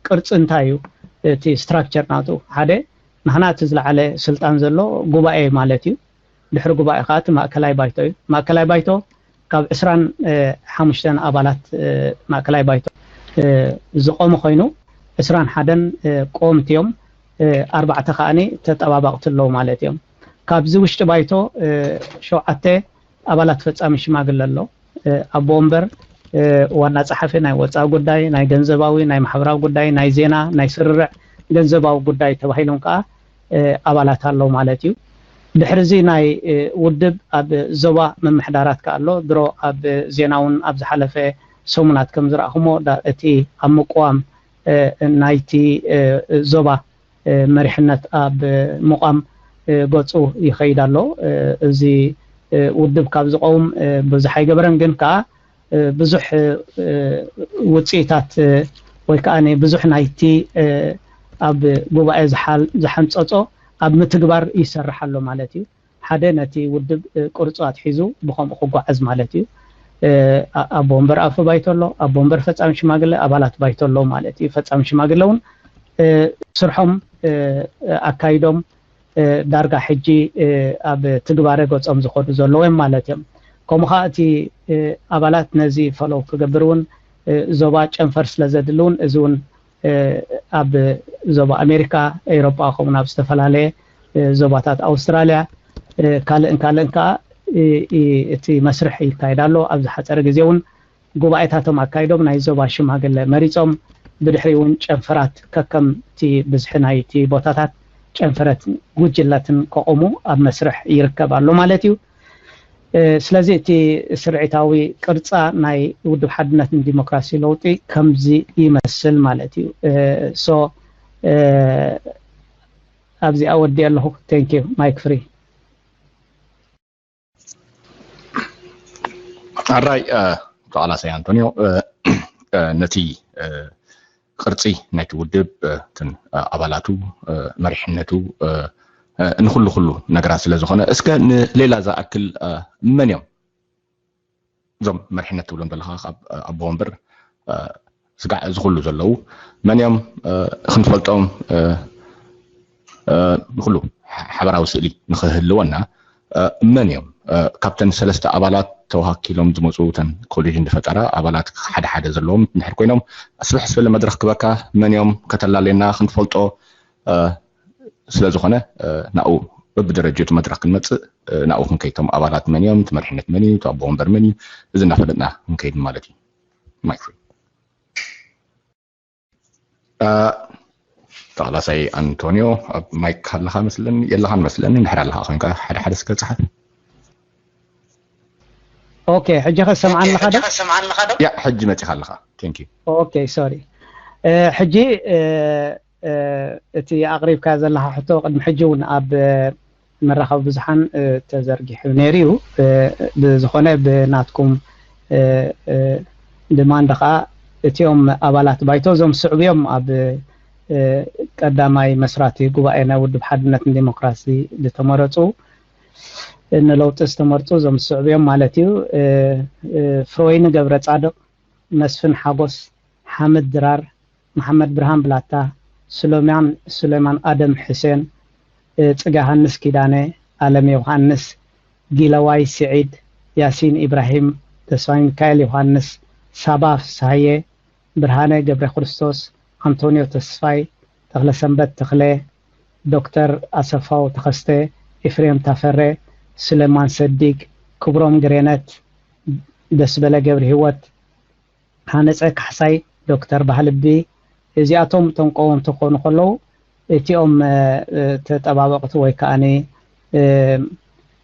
ቅርፂ እንታይ እዩ? እቲ ስትራክቸር ናቱ ሓደ ንሕና እቲ ዝለዓለ ስልጣን ዘሎ ጉባኤ ማለት እዩ። ድሕሪ ጉባኤ ከዓ እቲ ማእከላይ ባይቶ እዩ። ማእከላይ ባይቶ ካብ ዕስራን ሓሙሽተን ኣባላት ማእከላይ ባይቶ ዝቆመ ኮይኑ ዕስራን ሓደን ቆምቲ እዮም። ኣርባዕተ ከዓኒ ተጠባባቕቲ ኣለዉ ማለት እዮም። ካብዚ ውሽጢ ባይቶ ሸውዓተ ኣባላት ፈጻሚ ሽማግለ ኣሎ። ኣቦ ወንበር፣ ዋና ጸሓፊ፣ ናይ ወጻኢ ጉዳይ፣ ናይ ገንዘባዊ፣ ናይ ማሕበራዊ ጉዳይ፣ ናይ ዜና፣ ናይ ስርርዕ ገንዘባዊ ጉዳይ ተባሂሎም ከዓ ኣባላት ኣለዉ ማለት እዩ። ድሕሪ እዚ ናይ ውድብ ኣብ ዞባ ምምሕዳራት ከዓ ኣሎ። ድሮ ኣብ ዜና እውን ኣብ ዝሓለፈ ሰሙናት ከም ዝረኣኹሞ እቲ ኣብ ምቅዋም ናይቲ ዞባ መሪሕነት ኣብ ምቋም ገፁ ይኸይድ ኣሎ። እዚ ውድብ ካብ ዝቐውም ብዙሕ ኣይገበረን፣ ግን ከዓ ብዙሕ ውፅኢታት ወይ ከዓ ብዙሕ ናይቲ ኣብ ጉባኤ ዝሓንፀፆ ኣብ ምትግባር ይሰርሕ ኣሎ ማለት እዩ። ሓደ ነቲ ውድብ ቅርፁ ኣትሒዙ ብኸምኡ ክጓዓዝ ማለት እዩ። ኣቦ ወንበር ኣፈ ባይቶ ኣሎ፣ ኣቦ ወንበር ፈፃሚ ሽማግለ፣ ኣባላት ባይቶ ኣሎ ማለት እዩ። ፈፃሚ ሽማግለ እውን ስርሖም ኣካይዶም ዳርጋ ሕጂ ኣብ ትግባረ ገፆም ዝኸዱ ዘለዎም ማለት እዮም። ከምኡ ከዓ እቲ ኣባላት ነዚ ፈለው ክገብር እውን ዞባ ጨንፈር ስለ ዘድሊ እውን እዚ እውን ኣብ ዞባ ኣሜሪካ፣ ኤውሮጳ ከምኡን ኣብ ዝተፈላለየ ዞባታት ኣውስትራልያ ካልእን ካልእን ከዓ እቲ መስርሕ ይካየድ ኣሎ። ኣብዚ ሓፀረ ግዜ እውን ጉባኤታቶም ኣካይዶም ናይ ዞባ ሽማግለ መሪፆም ብድሕሪ እውን ጨንፈራት ከከምቲ ብዝሒ ናይቲ ቦታታት ጨንፈረት ጉጅለትን ከቆሙ ኣብ መስርሕ ይርከብ ኣሎ ማለት እዩ። ስለዚ እቲ ስርዒታዊ ቅርፃ ናይ ውድብ ሓድነትን ዲሞክራሲ ለውጢ ከምዚ ይመስል ማለት እዩ። ሶ ኣብዚኣ ወዲ ኣለኹ። Thank you. Mike free. ኣራይ ተቓላሳይ ኣንቶኒዮ፣ ነቲ ቅርፂ ናይቲ ውድብ፣ እትን ኣባላቱ፣ መሪሕነቱ፣ ንኩሉ ኩሉ ነገራት ስለ ዝኾነ፣ እስከ ንሌላ ዝኣክል መን እዮም እዞም መሪሕነት ትብሎም ዘለኻ ካብ ኣቦ ወንበር ስጋዕ እዚ ኩሉ ዘለዉ መን እዮም ክንፈልጦም ንኩሉ ሓበራዊ ስእሊ ንክህልወና መን እዮም ካብተን ሰለስተ ኣባላት ተዋኪሎም ዝመፁ ተን ኮሊዥን ዝፈጠራ ኣባላት ሓደ ሓደ ዘለዎም እንድሕር ኮይኖም ስፍሕ ዝበለ መድረክ ክበካ መን እዮም ከተላልየና ክንፈልጦ ስለዝኾነ ናኡ በብደረጅኡ እቲ መድረክ ክንመፅእ ናኡ ክንከይድ ቶም ኣባላት መን እዮም እቲ መሪሕነት መን እዩ እቲ ኣቦ ወንበር መን እዩ እዚ እናፈለጥና ክንከይድ ማለት እዩ ማይክ ተኽላሳይ ኣንቶኒዮ ኣብ ማይክ ኣለኻ መስለኒ የለኻን መስለኒ እንድሕር ኣለኻ ኮንካ ሓደ ሓደ ስከ ፀሓፍ ኦኬ ሕጂ ከ ሰምዓኒ ኣለኻ ዶ ያ ሕጂ መፂኻ ኣለኻ ቴንክ ዩ ኦኬ ሶሪ ሕጂ እቲ ኣቕሪብካ ዘለኻ ሕቶ ቅድሚ ሕጂ እውን ኣብ መራኸቢ ብዙሓን ተዘርጊሑ ነይሩ እዩ። ብዝኾነ ብናትኩም ድማንድ ከዓ እቲኦም ኣባላት ባይቶ እዞም ዝስዕቡ እዮም ኣብ ቀዳማይ መስራቲ ጉባኤ ናይ ውድብ ሓድነትን ዲሞክራሲ ዝተመረፁ ንለውጢ ዝተመርፁ እዞም ዝስዕቡ እዮም ማለት እዩ። ፍሮይኒ ገብረ ፃድቕ፣ መስፍን ሓጎስ፣ ሓምድ ድራር፣ መሓመድ ብርሃን ብላታ፣ ሱለማን ሱሌማን ኣደም ሕሴን፣ ጽገ ሃንስ ኪዳነ፣ ኣለም ዮውሃንስ፣ ጊለዋይ ስዒድ፣ ያሲን ኢብራሂም፣ ተስፋሚካኤል ዮውሃንስ፣ ሳባ ፍስሃየ፣ ብርሃነ ገብረክርስቶስ፣ ኣንቶንዮ ተስፋይ፣ ተኽለሰንበት ተኽለ፣ ዶክተር ኣሰፋው ተኸስተ፣ ኤፍሬም ታፈረ፣ ሱሌማን ሰዲግ፣ ክብሮም ግሬነት፣ ደስበለ ገብረሂወት፣ ሃነፀ ካሕሳይ፣ ዶክተር ባህልቢ እዚኣቶም እቶም ቀወምቲ ክኾኑ ከለዉ እቲኦም ተጠባበቕቲ ወይ ከዓኒ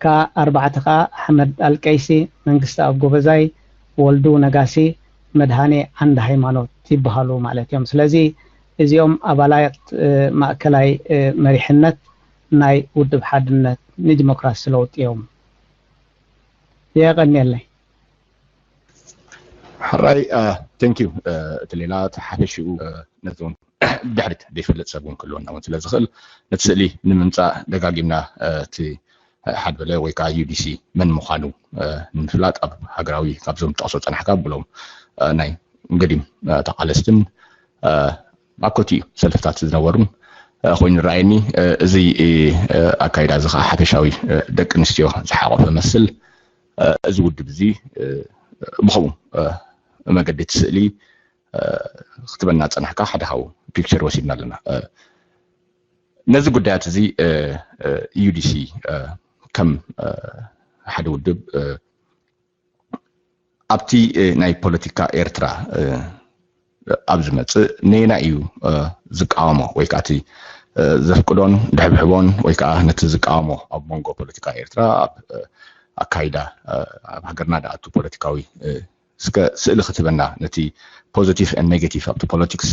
ከ ኣርባዕተ ከዓ ኣሕመድ ኣልቀይሲ፣ መንግስቲ ኣብ ጎበዛይ፣ ወልዱ ነጋሲ፣ መድሃኔ ዓንድ ሃይማኖት ይበሃሉ ማለት እዮም። ስለዚ እዚኦም ኣባላት ማእከላይ መሪሕነት ናይ ውድብ ሓድነት ንዲሞክራሲ ለውጢ እዮም። የቐንየለይ። ሕራይ፣ thank you። እቲ ሌላ እቲ ሓፈሽኡ ነቶም ድሕሪት ዘይፈልጥ ሰብ እውን ክህልወና እውን ስለ ዝኽእል፣ ነቲ ስእሊ ንምምፃእ ደጋጊምና እቲ ሓደ በለ ወይ ከዓ ዩ ዲ ሲ መን ምዃኑ ንምፍላጥ ኣብ ሃገራዊ ካብዞም ጠቕሶ ፀናሕካ ብሎም ናይ ገዲም ተቓለስትን ኣብ ክልቲኡ ሰልፍታት ዝነበሩን ኮይኑ ይረኣየኒ። እዚ ኣካይዳ እዚ ከዓ ሓፈሻዊ ደቂ ኣንስትዮ ዝሓቆፈ መስል። እዚ ውድብ እዚ ብኸምኡ መገዲ እቲ ስእሊ ክትበና ፀናሕካ ሓደ ካብኡ ፒክቸር ወሲድና ኣለና። ነዚ ጉዳያት እዚ ዩ ዲ ሲ ከም ሓደ ውድብ ኣብቲ ናይ ፖለቲካ ኤርትራ ኣብ ዝመፅእ ነየና እዩ ዝቃወሞ ወይ ከዓ እቲ ዘፍቅዶን ድሕብሕቦን ወይ ከዓ ነቲ ዝቃወሞ ኣብ መንጎ ፖለቲካ ኤርትራ ኣብ ኣካይዳ ኣብ ሃገርና ድኣቱ ፖለቲካዊ እስከ ስእሊ ክትህበና ነቲ ፖዚቲቭ ን ኔጌቲቭ ኣብቲ ፖለቲክስ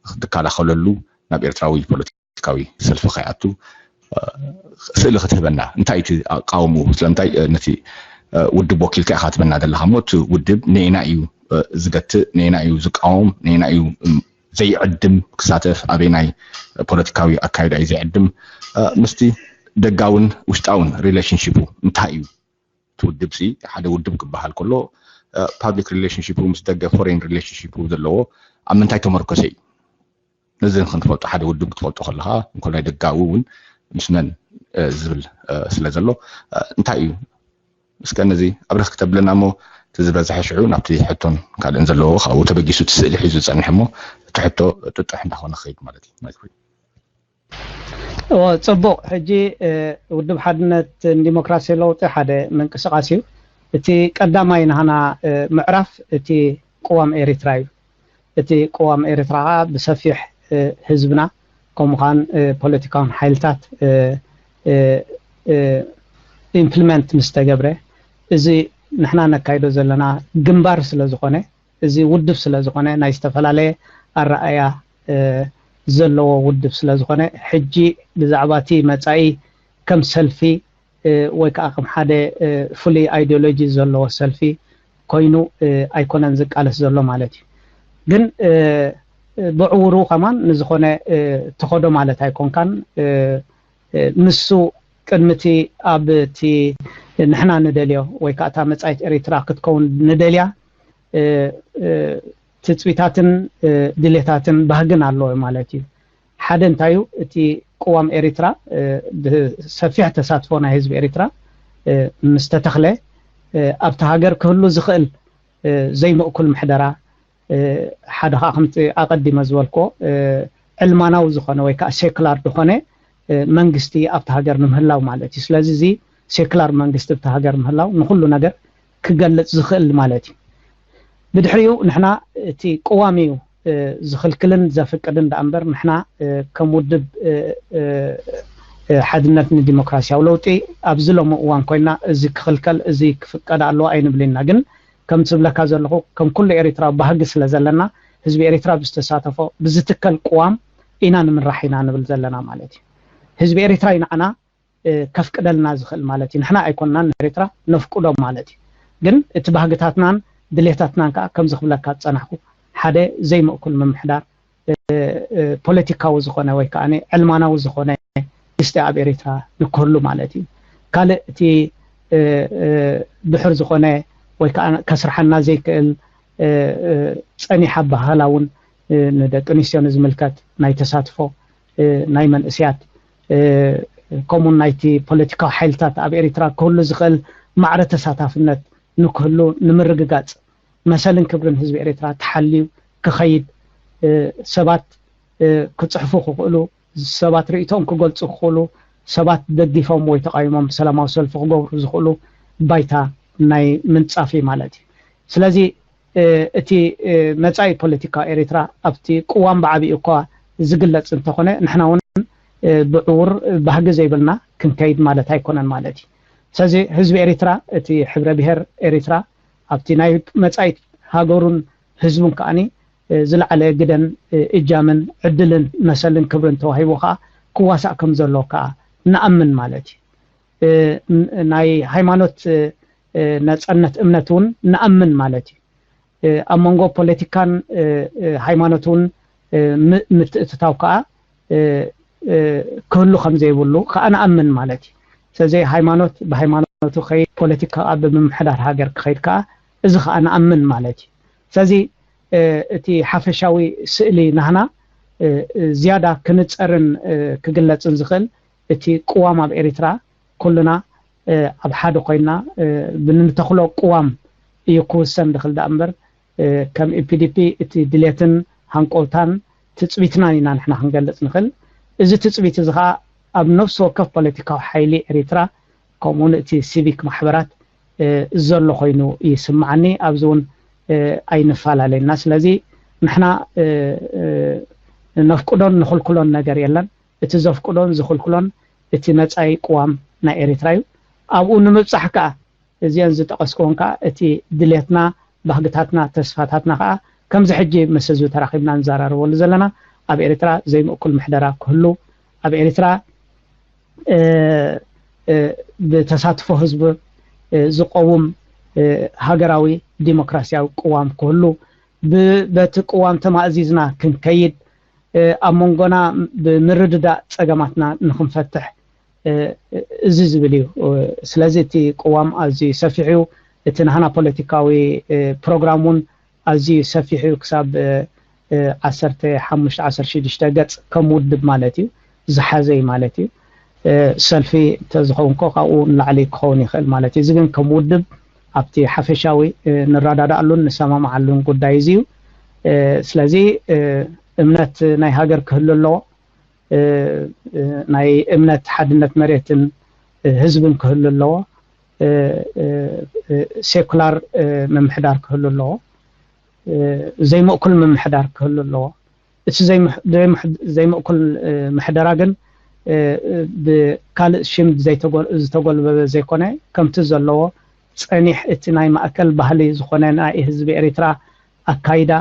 ክትከላኸለሉ ናብ ኤርትራዊ ፖለቲካዊ ሰልፊ ከይኣቱ ስእሊ ክትህበና እንታይ እቲ ኣቃውሙ ስለምንታይ ነቲ ውድብ ወኪልካ ኢኻ ትበና ዘለኻ እሞ እቲ ውድብ ነየና እዩ ዝገትእ ነየና እዩ ዝቃወም ነየና እዩ ዘይዕድም ክሳተፍ ኣበይ ናይ ፖለቲካዊ ኣካይዳ እዩ ዘይዕድም ምስቲ ደጋውን ውሽጣውን ሪሌሽንሽፑ እንታይ እዩ እቲ ውድብ ሲ ሓደ ውድብ ክበሃል ከሎ ፓብሊክ ሪሌሽንሽፕ ምስ ደገ ፎሬን ሪሌሽንሽፕ ዘለዎ ኣብ ምንታይ ተመርኮሰ እዩ ነዚ ንክንፈልጦ ሓደ ውድብ ክትፈልጦ ከለካ እንኮላይ ደጋዊ እውን ምስ መን ዝብል ስለ ዘሎ እንታይ እዩ እስከ ነዚ ኣብረክ ክተብለና እሞ እቲ ዝበዝሐ ሽዑ ናብቲ ሕቶን ካልእን ዘለዎ ካብኡ ተበጊሱ እቲ ስእሊ ሒዙ ዝፀንሕ እሞ እቲ ሕቶ ጥጥሕ እንዳኮነ ክኸይድ ማለት እዩ እዎ ጽቡቕ ሕጂ ውድብ ሓድነት ዲሞክራሲ ለውጢ ሓደ ምንቅስቃስ እዩ እቲ ቀዳማይ ናህና ምዕራፍ እቲ ቅዋም ኤሪትራ እዩ እቲ ቅዋም ኤሪትራ ከዓ ብሰፊሕ ህዝብና ከምኡ ከዓን ፖለቲካውን ሓይልታት ኢምፕሊመንት ምስ ተገብረ እዚ ንሕና ነካይዶ ዘለና ግንባር ስለ ዝኾነ እዚ ውድብ ስለ ዝኾነ ናይ ዝተፈላለየ ኣረኣያ ዘለዎ ውድብ ስለ ዝኾነ ሕጂ ብዛዕባ እቲ መጻኢ ከም ሰልፊ ወይ ከዓ ከም ሓደ ፍሉይ ኣይዲዮሎጂ ዘለዎ ሰልፊ ኮይኑ ኣይኮነን ዝቃለስ ዘሎ ማለት እዩ ግን ብዕውሩ ከማን ንዝኾነ ተኸዶ ማለት ኣይኮንካን ንሱ ቅድሚ እቲ ኣብ እቲ ንሕና ንደልዮ ወይ ከዓ እታ መፃኢት ኤሪትራ ክትከውን ንደልያ ትፅቢታትን ድሌታትን ባህግን ኣለዎ ማለት እዩ ሓደ እንታይ እዩ እቲ ቅዋም ኤሪትራ ብሰፊሕ ተሳትፎ ናይ ህዝቢ ኤሪትራ ምስ ተተኽለ ኣብቲ ሃገር ክህሉ ዝኽእል ዘይምእኩል ምሕደራ ሓደ ከዓ ከምቲ ኣቐዲመ ዝበልክዎ ዕልማናዊ ዝኾነ ወይ ከዓ ሴክላር ዝኾነ መንግስቲ ኣብቲ ሃገር ንምህላው ማለት እዩ ስለዚ እዚ ሴክላር መንግስቲ ኣብቲ ሃገር ምህላው ንኩሉ ነገር ክገልፅ ዝኽእል ማለት እዩ ብድሕሪኡ ንሕና እቲ ቅዋም እዩ ዝኽልክልን ዘፍቅድን ደኣ እምበር ንሕና ከም ውድብ ሓድነት ንዲሞክራሲያዊ ለውጢ ኣብዚ ሎሚ እዋን ኮይና እዚ ክኽልከል እዚ ክፍቀድ ኣለዎ ኣይንብል ኢና ግን ከም ዝብለካ ዘለኹ ከም ኩሉ ኤሪትራዊ ባህጊ ስለ ዘለና ህዝቢ ኤሪትራ ብዝተሳተፎ ብዝትከል ቅዋም ኢና ንምራሕ ኢና ንብል ዘለና ማለት እዩ ህዝቢ ኤሪትራ እዩ ንዓና ከፍቅደልና ዝኽእል ማለት እዩ ንሕና ኣይኮንናን ንኤሪትራ ነፍቅዶም ማለት እዩ ግን እቲ ባህግታትናን ድሌታትናን ከዓ ከም ዝኽብለካ ዝፀናሕኩ ሓደ ዘይምእኩል ምምሕዳር ፖለቲካዊ ዝኾነ ወይ ከዓ ዕልማናዊ ዝኾነ መንግስቲ ኣብ ኤሪትራ ንክህሉ ማለት እዩ ካልእ እቲ ድሑር ዝኾነ ወይ ከዓ ከስርሓና ዘይክእል ፀኒሕ ኣባህላውን ንደቂ ኣንስትዮ ንዝምልከት ናይ ተሳትፎ ናይ መንእስያት ከምኡ ናይቲ ፖለቲካዊ ሓይልታት ኣብ ኤሪትራ ክህሉ ዝኽእል ማዕረ ተሳታፍነት ንክህሉ ንምርግጋፅ መሰልን ክብርን ህዝቢ ኤሪትራ ተሓልዩ ክኸይድ ሰባት ክፅሕፉ ክኽእሉ ሰባት ርእቶም ክገልፁ ክኽእሉ ሰባት ደጊፎም ወይ ተቃዊሞም ሰላማዊ ሰልፊ ክገብሩ ዝኽእሉ ባይታ ናይ ምንፃፍ እዩ ማለት እዩ ስለዚ እቲ መፃኢ ፖለቲካ ኤሪትራ ኣብቲ ቅዋም ብዓብኡ እኳ ዝግለፅ እንተኾነ ንሕና እውን ብዕውር ባህጊ ዘይብልና ክንከይድ ማለት ኣይኮነን ማለት እዩ ስለዚ ህዝቢ ኤሪትራ እቲ ሕብረ ብሄር ኤሪትራ ኣብቲ ናይ መፃኢት ሃገሩን ህዝቡን ከዓኒ ዝለዓለ ግደን እጃምን ዕድልን መሰልን ክብርን ተዋሂቡ ከዓ ክዋሳእ ከም ዘለዎ ከዓ ንኣምን ማለት እዩ። ናይ ሃይማኖት ነፃነት እምነት እውን ንኣምን ማለት እዩ። ኣብ መንጎ ፖለቲካን ሃይማኖት እውን ምትእትታው ከዓ ክህሉ ከም ዘይብሉ ከዓ ንኣምን ማለት እዩ። ስለዚ ሃይማኖት ብሃይማኖቱ ከይድ፣ ፖለቲካ ከዓ ብምምሕዳር ሃገር ክኸይድ ከዓ እዚ ከዓ ንኣምን ማለት እዩ። ስለዚ እቲ ሓፈሻዊ ስእሊ ናህና ዝያዳ ክንፀርን ክግለፅን ዝኽእል እቲ ቅዋም ኣብ ኤሪትራ ኩልና ኣብ ሓደ ኮይና ብንተኽሎ ቅዋም እዩ ክውሰን ዝኽእል ደኣ እምበር ከም ኢፒዲፒ እቲ ድሌትን ሃንቆልታን ትፅቢትናን ኢና ንሕና ክንገልፅ ንኽእል። እዚ ትፅቢት እዚ ከዓ ኣብ ነፍሲ ወከፍ ፖለቲካዊ ሓይሊ ኤሪትራ ከምኡውን እቲ ሲቪክ ማሕበራት ዘሎ ኮይኑ ይስምዓኒ። ኣብዚ እውን ኣይንፈላለየና። ስለዚ ንሕና ነፍቅዶን ንኽልክሎን ነገር የለን። እቲ ዘፍቅዶን ዝኽልክሎን እቲ መጻኢ ቅዋም ናይ ኤሪትራ እዩ። ኣብኡ ንምብጻሕ ከኣ እዚአን ዝጠቐስክወን ከኣ እቲ ድሌትና፣ ባህግታትና፣ ተስፋታትና ከኣ ከምዚ ሕጂ ምስ ህዝቢ ተራኺብና ንዘራረበሉ ዘለና ኣብ ኤሪትራ ዘይምእኩል ምሕደራ ክህሉ፣ ኣብ ኤሪትራ ብተሳትፎ ህዝቢ ዝቀውም ሃገራዊ ዲሞክራሲያዊ ቅዋም ክህሉ፣ በቲ ቅዋም ተማእዚዝና ክንከይድ፣ ኣብ መንጎና ብምርድዳእ ጸገማትና ንክንፈትሕ እዚ ዝብል እዩ። ስለዚ እቲ ቅዋም ኣዝዩ ሰፊሕ እዩ። እቲ ናህና ፖለቲካዊ ፕሮግራም እውን ኣዝዩ ሰፊሕ እዩ። ክሳብ ዓሰርተ ሓሙሽተ ዓሰርተ ሽዱሽተ ገጽ ከም ውድብ ማለት እዩ ዝሓዘ እዩ ማለት እዩ። ሰልፊ እንተዝኸውን ኮ ካብኡ ንላዕሊ ክኸውን ይኽእል ማለት እዩ። እዚ ግን ከም ውድብ ኣብቲ ሓፈሻዊ ንረዳዳኣሉን ንሰማማዓሉን ጉዳይ እዚ እዩ። ስለዚ እምነት ናይ ሃገር ክህሉ ኣለዎ። ናይ እምነት ሓድነት መሬትን ህዝብን ክህሉ ኣለዎ። ሴኩላር ምምሕዳር ክህሉ ኣለዎ። ዘይምእኩል ምምሕዳር ክህሉ ኣለዎ። እቲ ዘይምእኩል ምሕደራ ግን ብካልእ ሽም ዝተጎልበበ ዘይኮነ ከምቲ ዘለዎ ጸኒሕ እቲ ናይ ማእከል ባህሊ ዝኾነ ናይ ህዝቢ ኤሪትራ ኣካይዳ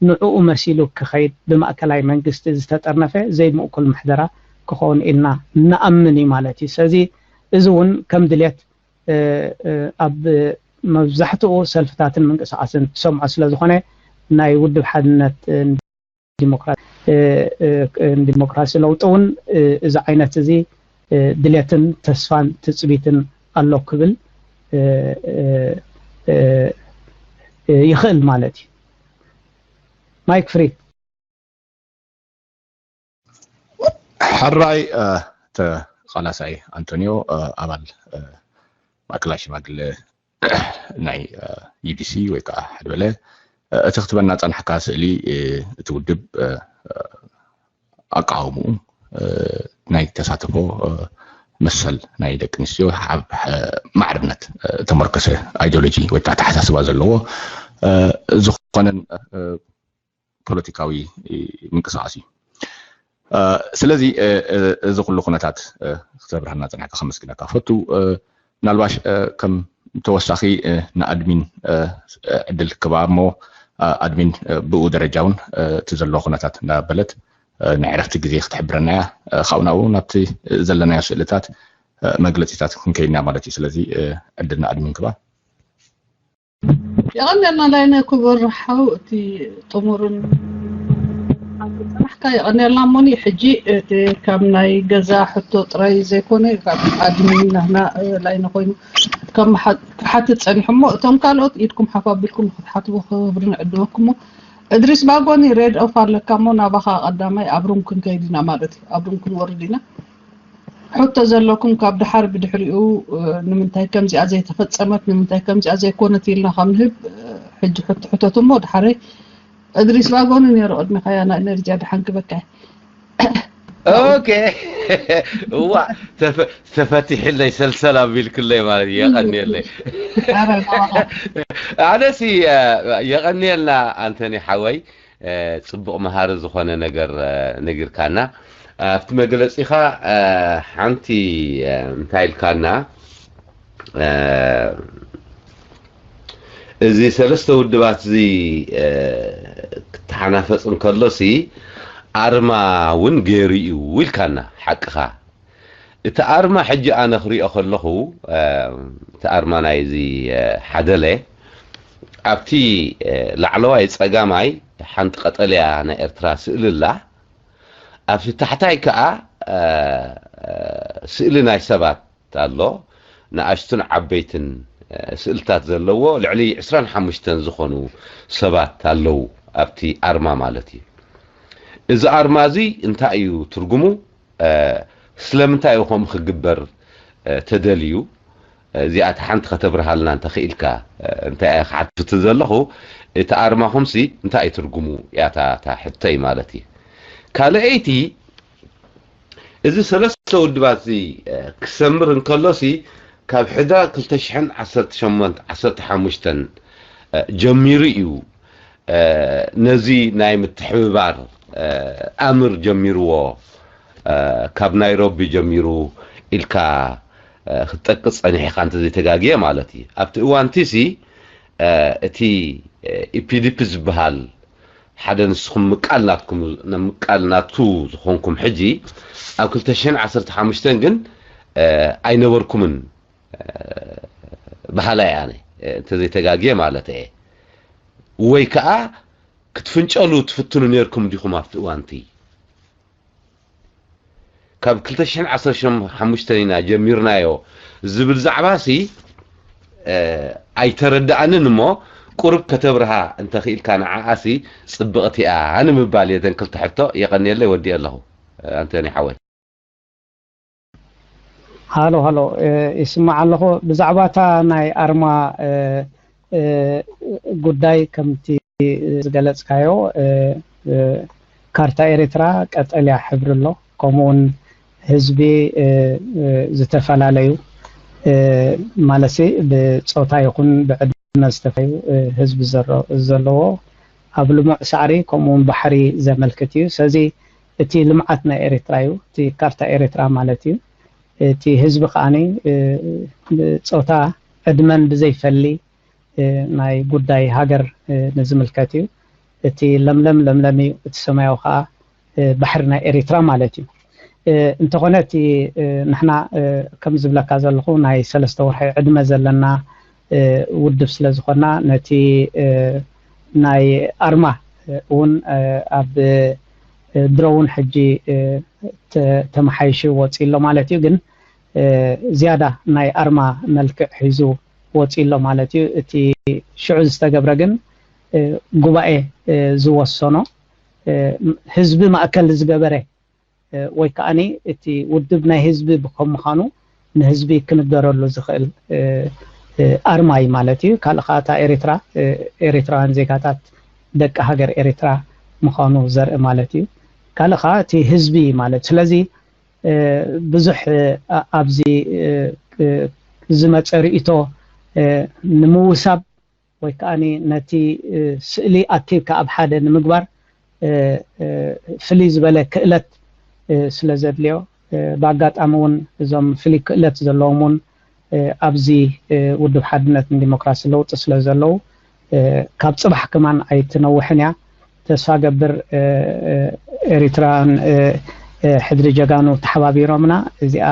ንዕኡ መሲሉ ክኸይድ ብማእከላይ መንግስቲ ዝተጠርነፈ ዘይምእኩል ምሕደራ ክኸውን ኢልና ንኣምን እዩ ማለት እዩ። ስለዚ እዚ እውን ከም ድሌት ኣብ መብዛሕትኡ ሰልፍታትን ምንቅስቃስን ትሰምዖ ስለ ዝኾነ ናይ ውድብ ሓድነት ዲሞክራሲ ለውጢ እውን እዚ ዓይነት እዚ ድሌትን ተስፋን ትፅቢትን ኣሎ ክብል ይኽእል ማለት እዩ። ማይክ ፍሪ። ሕራይ ተቓላሳይ ኣንቶኒዮ፣ ኣባል ማእከላይ ሽማግለ ናይ ዩዲሲ ወይ ከዓ ሓደ በለ እቲ ክትበና ፃንሕካ ስእሊ እቲ ውድብ ኣቃውምኡ ናይ ተሳትፎ መሰል ናይ ደቂ ኣንስትዮ ኣብ ማዕርነት ተመርኮሰ ኣይዲዮሎጂ ወይ ከዓ ኣተሓሳስባ ዘለዎ ዝኾነን ፖለቲካዊ ምንቅስቃስ እዩ። ስለዚ እዚ ኩሉ ኩነታት ክተብርሃልና ፅንሕካ ከመስግነካ ፈቱ። ምናልባሽ ከም ተወሳኺ ንኣድሚን ዕድል ክባ እሞ ኣድሚን ብኡ ደረጃ እውን እቲ ዘለዎ ኩነታት እንዳበለት ናይ ዕረፍቲ ግዜ ክትሕብረና እያ። ካብኡ ናብኡ ናብቲ ዘለናዮ ስእልታት መግለፂታት ክንከይድና ማለት እዩ። ስለዚ ዕድል ንኣድሚን ክባ። የቐንየልና ላይነ ክቡር ሓው እቲ ጥሙርን ጽናሕካ የቐንየልና። እሞኒ ሕጂ እቲ ካብ ናይ ገዛ ሕቶ ጥራይ ዘይኮነ ካብ ኣድሚን ናህና ላይነ ኮይኑ ክሓትት ጸኒሑ እሞ እቶም ካልኦት ኢድኩም ሓፍ ኣቢልኩም ክትሓትዎ ክብሪ ንዕድመኩም። እድሪስ ባጎኒ ሬድ ኦፍ ኣለካ እሞ ናባኻ ቀዳማይ ኣብ ሩም ክንከይድ ኢና ማለት እዩ። ኣብ ሩም ክንወርድ ኢና። ሕቶ ዘለኩም ካብ ድሓር ብድሕሪኡ ንምንታይ ከምዚኣ ዘይተፈጸመት ንምንታይ ከምዚኣ ዘይኮነት ኢልና ካብ ንህብ ሕጂ ሕቶ ሕተቱ እሞ ድሓረይ እድሪስ ባጎኒ ነይሩ ቅድሚኻያ ናይ ነርጃ ድሓን ክበካ ኦኬ እዋ ተፈቲሕለይ ሰልሰል ኣቢልክለይ ማለት እዩ የቀንየለይ ኣነሲ የቀንየልና ኣንተኒ ሓወይ ጽቡቕ መሃሪ ዝኾነ ነገር ነጊርካና ኣብቲ መግለጺኻ ሓንቲ እንታይ ኢልካና እዚ ሰለስተ ውድባት እዚ ክተሓናፈፅ እንከሎሲ ኣርማ እውን ገይሩ እዩ ኢልካና። ሓቅኻ። እቲ ኣርማ ሕጂ ኣነ ክሪኦ ከለኹ እቲ ኣርማ ናይዚ ሓደለ ኣብቲ ላዕለዋይ ፀጋማይ ሓንቲ ቀጠልያ ናይ ኤርትራ ስእሊ ኣላ። ኣብቲ ታሕታይ ከዓ ስእሊ ናይ ሰባት ኣሎ። ንኣሽቱን ዓበይትን ስእልታት ዘለዎ ልዕሊ ዕስራን ሓሙሽተን ዝኾኑ ሰባት ኣለዉ ኣብቲ ኣርማ ማለት እዩ። እዚ ኣርማ እዚ እንታይ እዩ ትርጉሙ? ስለምንታይ እዩ ከምኡ ክግበር ተደልዩ? እዚኣ ሓንቲ ከተብርሃልና እንተኽኢልካ። እንታይ እየ ክሓትት ዘለኹ፣ እቲ ኣርማኹምሲ እንታይ እዩ ትርጉሙ እያ እታ ሕቶይ ማለት እዩ። ካልኣይቲ፣ እዚ ሰለስተ ውድባት እዚ ክሰምር እንከሎሲ ካብ ሕዳ ክልተ ሽሕን ዓሰርተ ሸሞንተ ዓሰርተ ሓሙሽተን ጀሚሩ እዩ ነዚ ናይ ምትሕብባር ኣምር ጀሚርዎ። ካብ ናይሮቢ ጀሚሩ ኢልካ ክትጠቅስ ጸኒሕካ እንተዘይተጋግየ ማለት እዩ። ኣብቲ እዋንቲሲ እቲ ኢፒዲፒ ዝበሃል ሓደ ንስኹም ምቃል ናትኩም ምቃል ናቱ ዝኾንኩም ሕጂ ኣብ ክልተ ሽሕን ዓሰርተ ሓሙሽተን ግን ኣይነበርኩምን በሃላይ ኣነ እንተዘይተጋግየ ማለት እየ። ወይ ከዓ ክትፍንጨሉ ትፍትኑ ነርኩም ዲኹም ኣብቲ እዋንቲ? ካብ ክልተ ሽሕን ዓሰርተ ሓሙሽተን ኢና ጀሚርናዮ ዝብል ዛዕባሲ ኣይተረድኣንን እሞ ቁርብ ከተብርሃ እንተኽኢልካ ንዓኣሲ ጽብቕቲ እያ ንምባል እየ እተን ክልተ ሕቶ። የቐንየለይ፣ ወዲኤ ኣለኹ። ኣንቶኒ ሓወይ። ሃሎ ሃሎ፣ ይስማዕ ኣለኹ። ብዛዕባ እታ ናይ ኣርማ ጉዳይ ከምቲ ዝገለጽካዮ፣ ካርታ ኤርትራ ቀጠልያ ሕብሪ ኣሎ። ከምኡውን ህዝቢ ዝተፈላለዩ ማለት ብጾታ ይኹን ብዕድመ ዝተፈላለዩ ህዝቢ ዘለዎ ኣብ ልሙዕ ሳዕሪ ከምኡውን ባሕሪ ዘመልክት እዩ። ስለዚ እቲ ልምዓት ናይ ኤርትራ እዩ፣ እቲ ካርታ ኤርትራ ማለት እዩ። እቲ ህዝቢ ከዓኒ ብጾታ ዕድመን ብዘይፈሊ ናይ ጉዳይ ሃገር ንዝምልከት እዩ። እቲ ለምለም ለምለም እዩ፣ እቲ ሰማያዊ ከዓ ባሕሪ ናይ ኤርትራ ማለት እዩ። እንተኾነ እቲ ንሕና ከም ዝብለካ ዘለኹ ናይ ሰለስተ ወርሒ ዕድመ ዘለና ውድብ ስለ ዝኾና ነቲ ናይ ኣርማ እውን ኣብ ድሮ እውን ሕጂ ተመሓይሹ ወፂኡ ኣሎ ማለት እዩ። ግን ዝያዳ ናይ ኣርማ መልክዕ ሒዙ ወፂኡ ኣሎ ማለት እዩ። እቲ ሽዑ ዝተገብረ ግን ጉባኤ ዝወሰኖ ህዝቢ ማእከል ዝገበረ ወይ ከዓኒ እቲ ውድብ ናይ ህዝቢ ከም ምዃኑ ንህዝቢ ክንገረሉ ዝኽእል ኣርማ እዩ ማለት እዩ። ካልእ ከዓ እታ ኤርትራ ኤርትራውያን ዜጋታት ደቂ ሃገር ኤርትራ ምዃኑ ዘርኢ ማለት እዩ። ካልእ ከዓ እቲ ህዝቢ ማለት ስለዚ ብዙሕ ኣብዚ ዝመፀ ርእቶ ንምውሳብ ወይ ከዓ ነቲ ስእሊ ኣኪብካ ኣብ ሓደ ንምግባር ፍልይ ዝበለ ክእለት ስለ ዘድልዮ ብኣጋጣሚ እውን እዞም ፍልይ ክእለት ዘለዎም እውን ኣብዚ ውድብ ሓድነትን ዲሞክራሲ ለውጢ ስለ ዘለዉ ካብ ፅባሕ ከማን ኣይትነውሕን እያ። ተስፋ ገብር ኤሪትራን ሕድሪ ጀጋኑ ተሓባቢሮምና እዚኣ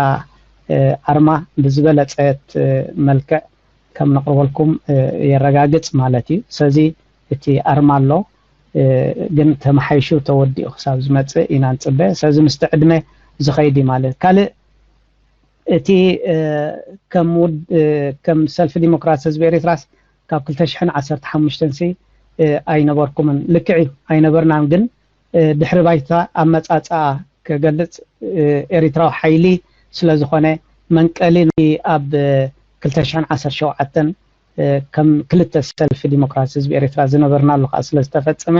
ኣርማ ብዝበለፀት መልክዕ ከም ነቕርበልኩም የረጋግፅ ማለት እዩ። ስለዚ እቲ ኣርማ ኣሎ ግን ተመሓይሹ ተወዲኡ ክሳብ ዝመፅእ ኢና ንፅበ። ስለዚ ምስቲ ዕድመ ዝኸይድ እዩ ማለት ካልእ እቲ ከም ውድ ከም ሰልፊ ዲሞክራሲ ህዝቢ ኤርትራስ ካብ ክልተ ሽሕን ዓሰርተ ሓሙሽተን ሲ ኣይነበርኩምን። ልክዕ እዩ ኣይነበርናን፣ ግን ድሕሪ ባይታ ኣመጻጽኣ ክገልጽ ኤሪትራዊ ሓይሊ ስለ ዝኾነ መንቀሊ ኣብ ክልተ ሽሕን ዓሰርተ ሸውዓተን ከም ክልተ ሰልፊ ዲሞክራሲ ህዝቢ ኤርትራ ዝነበርናሉ ከዓ ስለ ዝተፈጸመ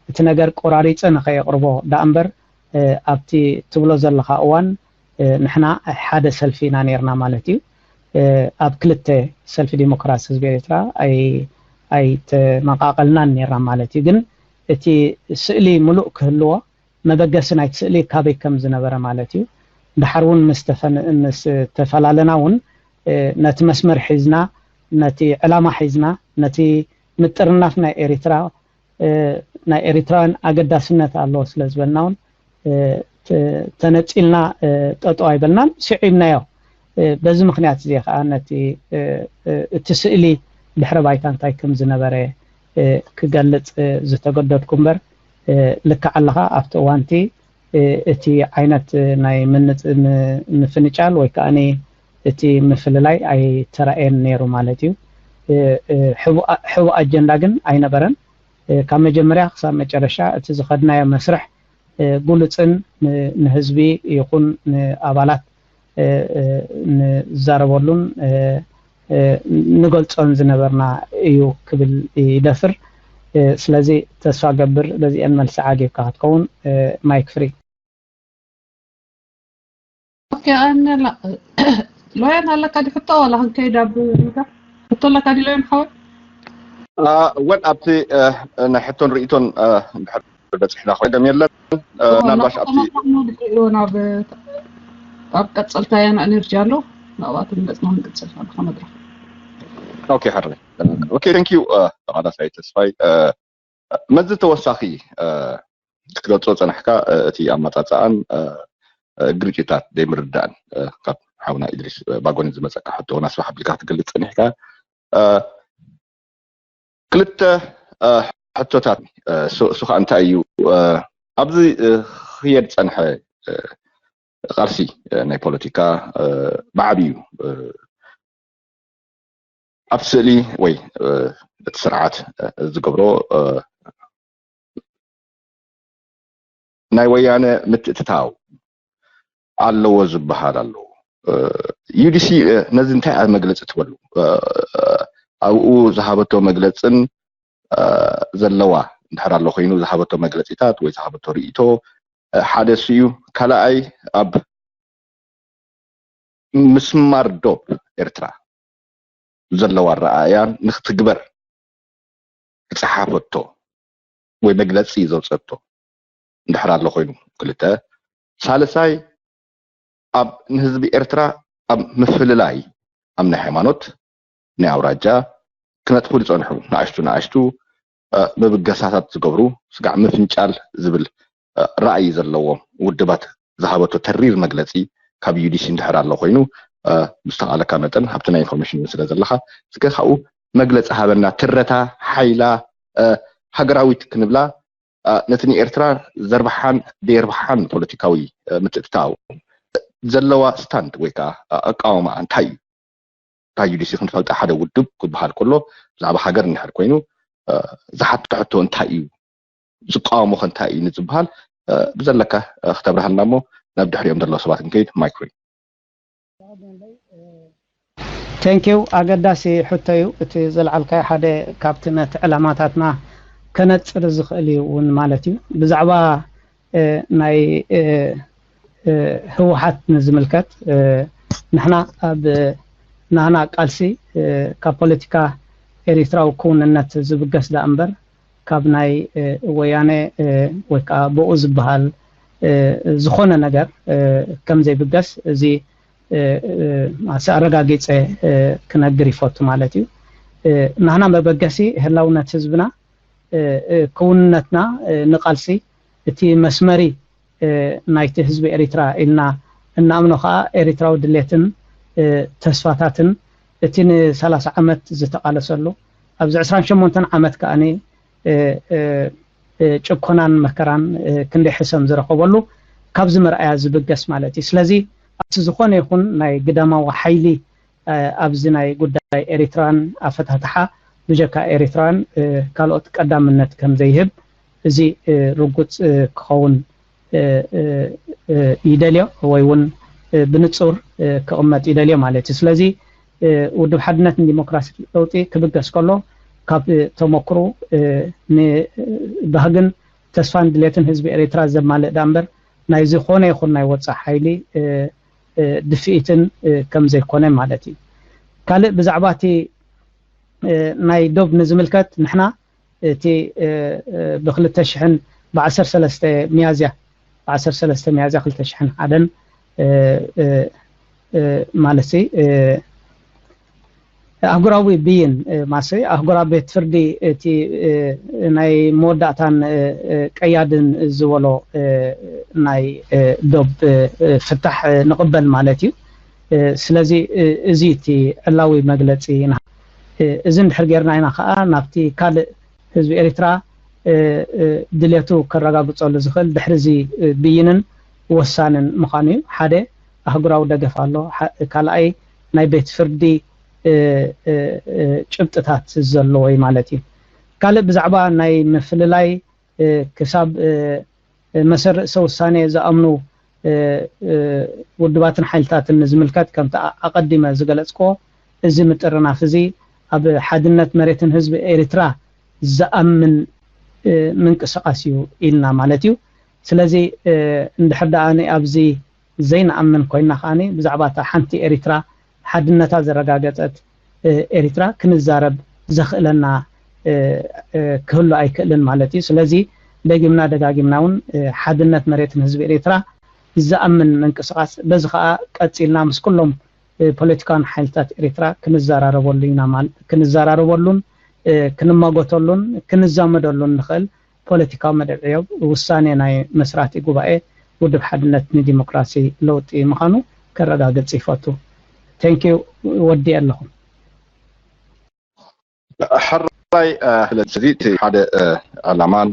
እቲ ነገር ቆራሪጸ ንኸየቕርቦ ደኣ እምበር ኣብቲ ትብሎ ዘለኻ እዋን ንሕና ሓደ ሰልፊ ኢና ነርና ማለት እዩ። ኣብ ክልተ ሰልፊ ዲሞክራሲ ህዝቢ ኤርትራ ኣይተመቃቀልናን ነርና ማለት እዩ። ግን እቲ ስእሊ ምሉእ ክህልዎ መበገሲ ናይቲ ስእሊ ካበይ ከም ዝነበረ ማለት እዩ። ድሓር እውን ምስ ተፈላለና እውን ነቲ መስመር ሒዝና ነቲ ዕላማ ሒዝና ነቲ ምጥርናፍ ናይ ኤሪትራ፣ እ፣ ናይ ኤሪትራውያን ኣገዳስነት ኣለዎ ስለ ዝበልና እውን፣ እ፣ ተ-፣ ተነጺልና፣ እ፣ ጠጠው ኣይበልናን፣ ስዒብናዮ። እ፣ በዚ ምኽንያት እዚ ከዓ ነቲ፣ እ፣ እ፣ እቲ ስእሊ ድሕረ ባይታ እንታይ ከም ዝነበረ፣ እ፣ ክገልጽ፣ እ፣ ዝተገደድኩ እምበር፣ እ፣ ልክዕ ኣለኻ። ኣብቲ እዋንቲ፣ እ፣ እቲ ዓይነት፣ እ፣ ናይ ምንጽ-፣ ም-፣ ምፍንጫል ወይ ከዓኒ እቲ ምፍልላይ ኣይተራእየን ነይሩ ማለት እዩ። እ፣ እ፣ ሕቡእ ኣ-፣ ሕቡእ ኣጀንዳ ግን ኣይነበረን። እ፣ ካብ መጀመርያ ክሳብ መጨረሻ እቲ ዝኸድናዮ መስርሕ፣ እ፣ ግሉጽን ን-፣ ንህዝቢ ይኹን ንኣባላት፣ እ፣ እ፣ ንዛረበሉን፣ እ፣ እ፣ ንገልጾን ዝነበርና እዩ ክብል ይደፍር። እ፣ ስለዚ ተስፋ ገብር በዚአን መልሲ ዓጊብካ ክትከውን። እ፣ ማይክ ፍሪ። ኦኬ፣ ኣነ ላ-፣ ሎያን ኣለካ ድዩ ሕቶ ዋላ ክንከይድ ኣብ ሪጋ? ሕቶ ኣለካ ድዩ ሎያን ሓወይ? አ፣ ወን ኣብቲ፣ እ፣ ናይ ሕቶን ርእይቶን፣ እ፣ እንድሕር በፂሕና ኮይኑ ደም የለን። እ፣ እዎ፣ ምናልባሽ ናብ ኣብቲ ተመሳሕኖ ድሕሪኡ ናብ፣ ኣብ ቀፀልታ ያና ኤነርጂ ኣሎ። ናብኣቶም ገፅና ክንቅፅል ኣለካ መድረክ። ኦኬ፣ ሕራይ። ኦኬ፣ thank you፣ እ፣ ተቓላሳይ ተስፋይ። እ፣ መዚ ተወሳኺ፣ እ፣ ክትገልጾ ጸናሕካ፣ እ፣ እቲ ኣመጻጽኣን፣ እ፣ እ፣ ግርጭታት ዘይምርዳእን፣ እ፣ ካብ ሓውና ኢድሪስ፣ እ፣ ባጎኒ ዝመጸካ ሕቶ እውን ኣስፋሕ ኣቢልካ ክትገልጽ ጸኒሕካ። እ፣ ክልተ፣ እ፣ ሕቶታት፣ እ፣ እሱ፣ እሱ ኸኣ እንታይ እዩ? እ፣ ኣብዚ፣ እ፣ ክየድ ጸንሐ፣ እ፣ ቃልሲ፣ እ፣ ናይ ፖለቲካ፣ እ፣ ብዓቢዩ፣ እ፣ ኣብ ስእሊ ወይ፣ እ፣ እቲ ስርዓት፣ እ፣ ዝገብሮ፣ እ፣ ናይ ወያነ ምትእትታው ኣለዎ ዝበሃል ኣሎ። እ፣ ዩ ዲ ሲ፣ እ፣ ነዚ እንታይ ኣብ መግለጺ ትበሉ? እ፣ እ፣ ኣብኡ ዝሃበቶ መግለጽን፣ እ፣ ዘለዋ እንድሕር ኣሎ ኮይኑ ዝሃበቶ መግለጺታት ወይ ዝሃበቶ ርእይቶ፣ እ፣ ሓደ እሱ እዩ። ካልኣይ ኣብ ምስማር ዶብ ኤርትራ ዘለዋ ኣረኣእያ ንክትግበር ዝጸሓፈቶ ወይ መግለጺ ዘውጸቶ እንድሕር ኣሎ ኮይኑ ክልተ። ሳልሳይ ኣብ ንህዝቢ ኤርትራ ኣብ ምፍልላይ ኣብ ናይ ሃይማኖት ናይ ኣውራጃ ክነጥፉ ዝጸንሑ ንኣሽቱ ንኣሽቱ፣ እ፣ ምብገሳታት ዝገብሩ ስጋዕ ምፍንጫል ዝብል፣ እ፣ ራእይ ዘለዎም ውድባት ዝሃበቶ ተሪር መግለጺ ካብ ዩ ዲ ሲ እንድሕር ኣሎ ኮይኑ፣ እ፣ ብዝተኻእለካ መጠን ኣብቲ ናይ ኢንፎርሜሽን እውን ስለ ዘለኻ እስከ ካብኡ መግለጺ ሃበና። ትረታ ሓይላ፣ እ፣ ሃገራዊት ክንብላ፣ እ፣ ነቲ ንኤርትራ ዘርብሓን ደየርብሓን ፖለቲካዊ፣ እ፣ ምትእትታው ዘለዋ ስታንድ ወይ ከዓ፣ እ፣ ኣቃውማ እንታይ እዩ? ካብ ዩ ዲ ሲ ክንፈልጣ ሓደ ውድብ ክበሃል ከሎ ብዛዕባ ሃገር እንድሕር ኮይኑ፣ እ፣ ዝሓቶ ሕቶ እንታይ እዩ? ዝቃወሞ ከ እንታይ እዩ ንዝበሃል፣ እ፣ ብዘለካ፣ እ፣ ክተብርሃልና እሞ ናብ ድሕሪኦም ዘለዉ ሰባት ክንከይድ ማይክ ፍሪ። ቴንኪው። ኣገዳሲ ሕቶ እዩ እቲ ዘልዓልካዮ። ሓደ ካብቲ ነቲ ዕላማታትና ከነጽር ዝኽእል እዩ እውን ማለት እዩ። ብዛዕባ፣ እ፣ ናይ፣ እ፣ እ፣ ህወሓት ንዝምልከት፣ እ፣ ንሕና ኣብ ናህና ቃልሲ፣ እ፣ ካብ ፖለቲካ ኤሪትራዊ ክውንነት ዝብገስ ደኣ እምበር ካብ ናይ፣ እ፣ ወያነ፣ እ፣ ወይ ከዓ ብኡ ዝበሃል፣ እ፣ ዝኾነ ነገር፣ እ፣ ከም ዘይብገስ እዚ፣ እ፣ እ፣ ማለትሲ ኣረጋጊጸ፣ እ፣ ክነግር ይፈቱ ማለት እዩ። እ፣ ናህና መበገሲ ህላውነት ህዝብና፣ እ፣ እ፣ ክውንነትና፣ እ፣ ንቃልሲ እቲ መስመሪ፣ እ፣ ናይቲ ህዝቢ ኤሪትራ ኢልና እናኣምኖ ከዓ ኤሪትራዊ ድሌትን፣ እ፣ ተስፋታትን እቲ ንሰላሳ ዓመት ዝተቃለሰሉ ኣብዚ ዕስራን ሸሞንተን ዓመት ከዓኒ፣ እ፣ እ፣ እ፣ ጭኮናን መከራን፣ እ፣ ክንደይ ሕሰም ዝረኸበሉ ካብዚ መርኣያ ዝብገስ ማለት እዩ። ስለዚ ኣብቲ ዝኾነ ይኹን ናይ ግዳማዊ ሓይሊ፣ እ፣ ኣብዚ ናይ ጉዳይ ኤሪትራን ኣፈታትሓ ብጀካ ኤሪትራን፣ እ፣ ካልኦት ቀዳምነት ከም ዘይህብ እዚ፣ እ፣ ርጉጽ፣ እ፣ ክኸውን፣ እ፣ እ፣ እ፣ ይደልዮ ወይ እውን፣ እ፣ ብንጹር፣ እ፣ ክቕመጥ ይደልዮ ማለት እዩ። ስለዚ፣ እ፣ ውድብ ሓድነትን ዲሞክራሲ ለውጢ ክብገስ ከሎ ካብ፣ እ፣ ተመክሮ፣ እ፣ ንባህግን ተስፋን ድሌትን ህዝቢ ኤሪትራ ዘማልእ ደኣ እምበር ናይ ዝኾነ ይኹን ናይ ወጻእ ሓይሊ፣ እ፣ እ፣ ድፍኢትን፣ እ፣ ከም ዘይኮነ ማለት እዩ። ካልእ ብዛዕባ እቲ፣ እ፣ ናይ ዶብ ንዝምልከት ንሕና እቲ፣ እ፣ እ፣ ብክልተ ሽሕን ብዓሰርተ ሰለስተ ሚያዝያ፣ ብዓሰርተ ሰለስተ ሚያዝያ ክልተ ሽሕን ሓደን፣ እ፣ እ፣ እ፣ ማለት ሲ፣ እ፣ ኣህጉራዊ ብይን ማሰ ኣህጉራዊ ቤት ፍርዲ እቲ ናይ መወዳእታን ቀያድን ዝበሎ ናይ ዶብ ፍታሕ ንቕበል ማለት እዩ። ስለዚ እዚ እቲ ዕላዊ መግለፂ ኢና። እዚ እንድሕር ጌርና ኢና ከዓ ናብቲ ካልእ ህዝቢ ኤርትራ ድሌቱ ከረጋግፀሉ ዝኽእል ድሕሪ እዚ ብይንን ወሳንን ምዃኑ እዩ። ሓደ ኣህጉራዊ ደገፍ ኣሎ። ካልኣይ ናይ ቤት ፍርዲ ጭብጥታት ዘለዎ እዩ ማለት እዩ። ካልእ ብዛዕባ ናይ ምፍልላይ ክሳብ መሰል ርእሰ ውሳኔ ዝኣምኑ ውድባትን ሓይልታትን ንዝምልከት ከምቲ ኣቐዲመ ዝገለጽክዎ እዚ ምጥርናፍ እዚ ኣብ ሓድነት መሬትን ህዝቢ ኤርትራ ዝኣምን ምንቅስቓስ እዩ ኢልና ማለት እዩ። ስለዚ እንድሕር ደኣ ኣብዚ ዘይንኣምን ኮይና ከኣ ብዛዕባ እታ ሓንቲ ኤርትራ ሓድነታ ዘረጋገጸት ኤርትራ ክንዛረብ ዘኽእለና ክህሉ ኣይክእልን ማለት እዩ። ስለዚ ደጊምና ደጋጊምና እውን ሓድነት መሬትን ህዝቢ ኤርትራ ዝኣምን ምንቅስቓስ በዚ ከዓ ቀፂልና ምስ ኩሎም ፖለቲካን ሓይልታት ኤርትራ ክንዘራረበሉ ኢና። ክንዘራረበሉን ክንማጎተሉን ክንዛመደሉን ንኽእል ፖለቲካዊ መደብ ዕዮብ ውሳኔ ናይ መስራቲ ጉባኤ ውድብ ሓድነት ንዲሞክራሲ ለውጢ ምዃኑ ከረጋግጽ ይፈቱ። ቴንኪዩ። ወዲ ኣለኹ። ሕራይ ስለዚ እቲ ሓደ ዕላማን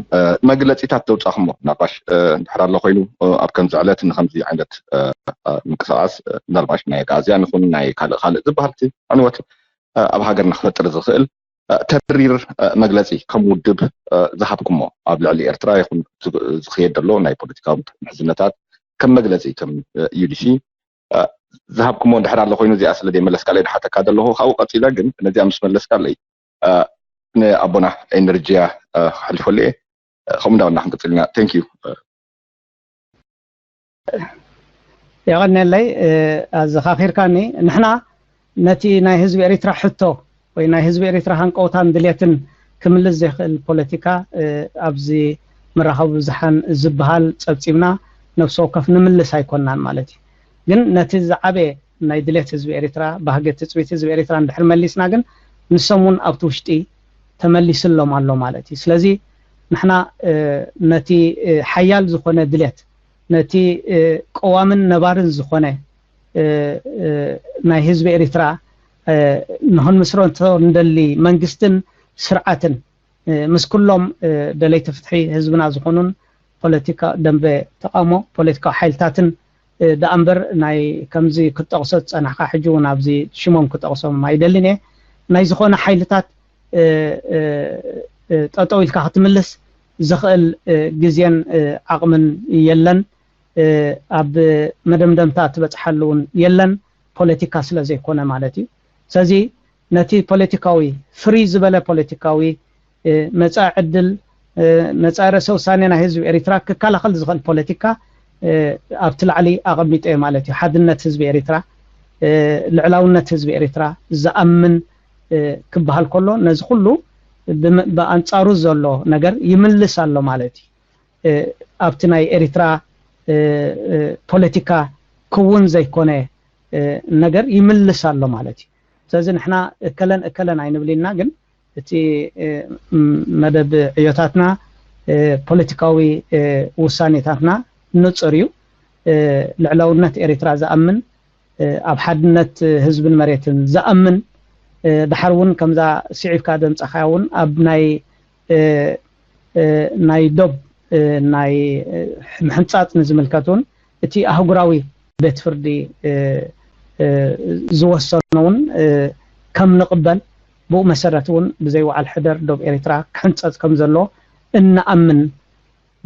መግለፂታት ተውፃእኹሞ ናባሽ እንድሕር ኣሎ ኮይኑ ኣብ ከምዚ ዕለት ንከምዚ ዓይነት ምንቅስቃስ ምናልባሽ ናይ ኣግኣዝያን ይኹን ናይ ካልእ ካልእ ዝበሃል ዕንወት ኣብ ሃገርና ክፈጥር ዝኽእል ተሪር መግለፂ ከም ውድብ ዝሃብኩሞ ኣብ ልዕሊ ኤርትራ ይኹን ዝኸየድ ዘሎ ናይ ፖለቲካዊ ምሕዝነታት ከም መግለፂ ከም ዩዲሲ ዝሃብኩሞ እንድሕር ኣሎ ኮይኑ እዚኣ ስለ ዘይመለስካለይ ድሓተካ ዘለኹ ካብኡ ቀፂለ ግን ነዚኣ ምስ መለስካለይ ንኣቦና ኤነርጂያ ክሕልፈሉ እየ ከምኡ እንዳበልና ክንቅፅል ኢና ቴንክ ዩ የቐንየለይ ኣዘኻኺርካኒ ንሕና ነቲ ናይ ህዝቢ ኤሪትራ ሕቶ ወይ ናይ ህዝቢ ኤሪትራ ሃንቀውታን ድሌትን ክምልስ ዘይክእል ፖለቲካ ኣብዚ መራኸቢ ብዙሓን ዝበሃል ጸብጺብና ነብሲ ወከፍ ንምልስ ኣይኮናን ማለት እዩ። ግን ነቲ ዝዓበየ ናይ ድሌት ህዝቢ ኤሪትራ፣ ባህጊ ትጽቢት ህዝቢ ኤሪትራ እንድሕር መሊስና ግን ንሶም እውን ኣብቲ ውሽጢ ተመሊስሎም ኣሎ ማለት እዩ። ስለዚ ንሕና ነቲ ሓያል ዝኾነ ድሌት ነቲ ቀዋምን ነባርን ዝኾነ ናይ ህዝቢ ኤሪትራ ንክንምስረቶ እንደሊ መንግስትን ስርዓትን ምስ ኩሎም ደለይቲ ፍትሒ ህዝብና ዝኾኑን ፖለቲካ ደንበ ተቃውሞ ፖለቲካዊ ሓይልታትን ደኣ እምበር ናይ ከምዚ ክጠቕሶ ዝጸናሕካ ሕጂ እውን ኣብዚ ሽሞም ክጠቕሶም ኣይደልን እየ ናይ ዝኾነ ሓይልታት ጠጠው ኢልካ ክትምልስ ዘኽእል ግዜን ዓቕምን የለን። ኣብ መደምደምታ ትበፅሓሉ እውን የለን ፖለቲካ ስለ ዘይኮነ ማለት እዩ። ስለዚ ነቲ ፖለቲካዊ ፍሪ ዝበለ ፖለቲካዊ መፃኢ ዕድል መፃኢ ርእሰ ውሳኔ ናይ ህዝቢ ኤሪትራ ክከላኸል ዝኽእል ፖለቲካ ኣብቲ ላዕሊ ኣቐሚጠ ማለት እዩ። ሓድነት ህዝቢ ኤሪትራ፣ ልዕላውነት ህዝቢ ኤሪትራ ዝኣምን ክበሃል ከሎ ነዚ ኩሉ ብኣንፃሩ ዘሎ ነገር ይምልስ ኣሎ ማለት እዩ። ኣብቲ ናይ ኤሪትራ ፖለቲካ ክውን ዘይኮነ ነገር ይምልስ ኣሎ ማለት እዩ። ስለዚ ንሕና እከለን እከለን ኣይንብል ኢና፣ ግን እቲ መደብ ዕዮታትና ፖለቲካዊ ውሳኔታትና ንፁር እዩ። ልዕላውነት ኤሪትራ ዝኣምን ኣብ ሓድነት ህዝብን መሬትን ዝኣምን ድሓር እውን ከምዛ ስዒብካ ዘምፀኻያ እውን ኣብ ናይ ናይ ዶብ ናይ ምሕንፃፅ ንዝምልከት እውን እቲ ኣህጉራዊ ቤት ፍርዲ ዝወሰኖ እውን ከም ንቕበል ብኡ መሰረት እውን ብዘይ ወዓል ሕደር ዶብ ኤሪትራ ክሕንፀፅ ከም ዘሎ እንኣምን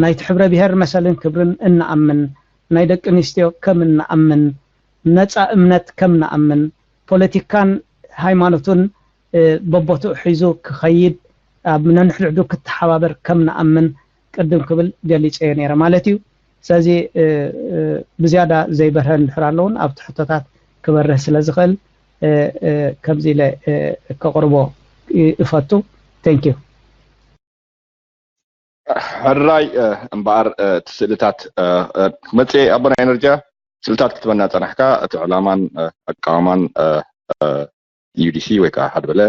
ናይቲ ሕብረ ብሄር መሰልን ክብርን እንኣምን ናይ ደቂ ኣንስትዮ ከም እንኣምን ነፃ እምነት ከም ንኣምን ፖለቲካን ሃይማኖቱን በቦትኡ ሒዙ ክኸይድ ኣብ ነንሕድሕዱ ክተሓባበር ከም ንኣምን ቅድም ክብል ገሊፀዮ ነይረ ማለት እዩ። ስለዚ ብዝያዳ ዘይበርሀ እንድሕር ኣለውን ኣብቲ ሕቶታት ክበርህ ስለ ዝኽእል ከምዚ ኢለ ከቕርቦ እፈቱ። Thank you። ሕራይ እምበኣር እቲ ስእልታት መፅኤ ኣቦና ኤነርጂያ ስእልታት ክትበና ፀናሕካ እቲ ዕላማን ኣቃዋማን ዩ ዲ ሲ ወይ ከዓ ሓደ በለ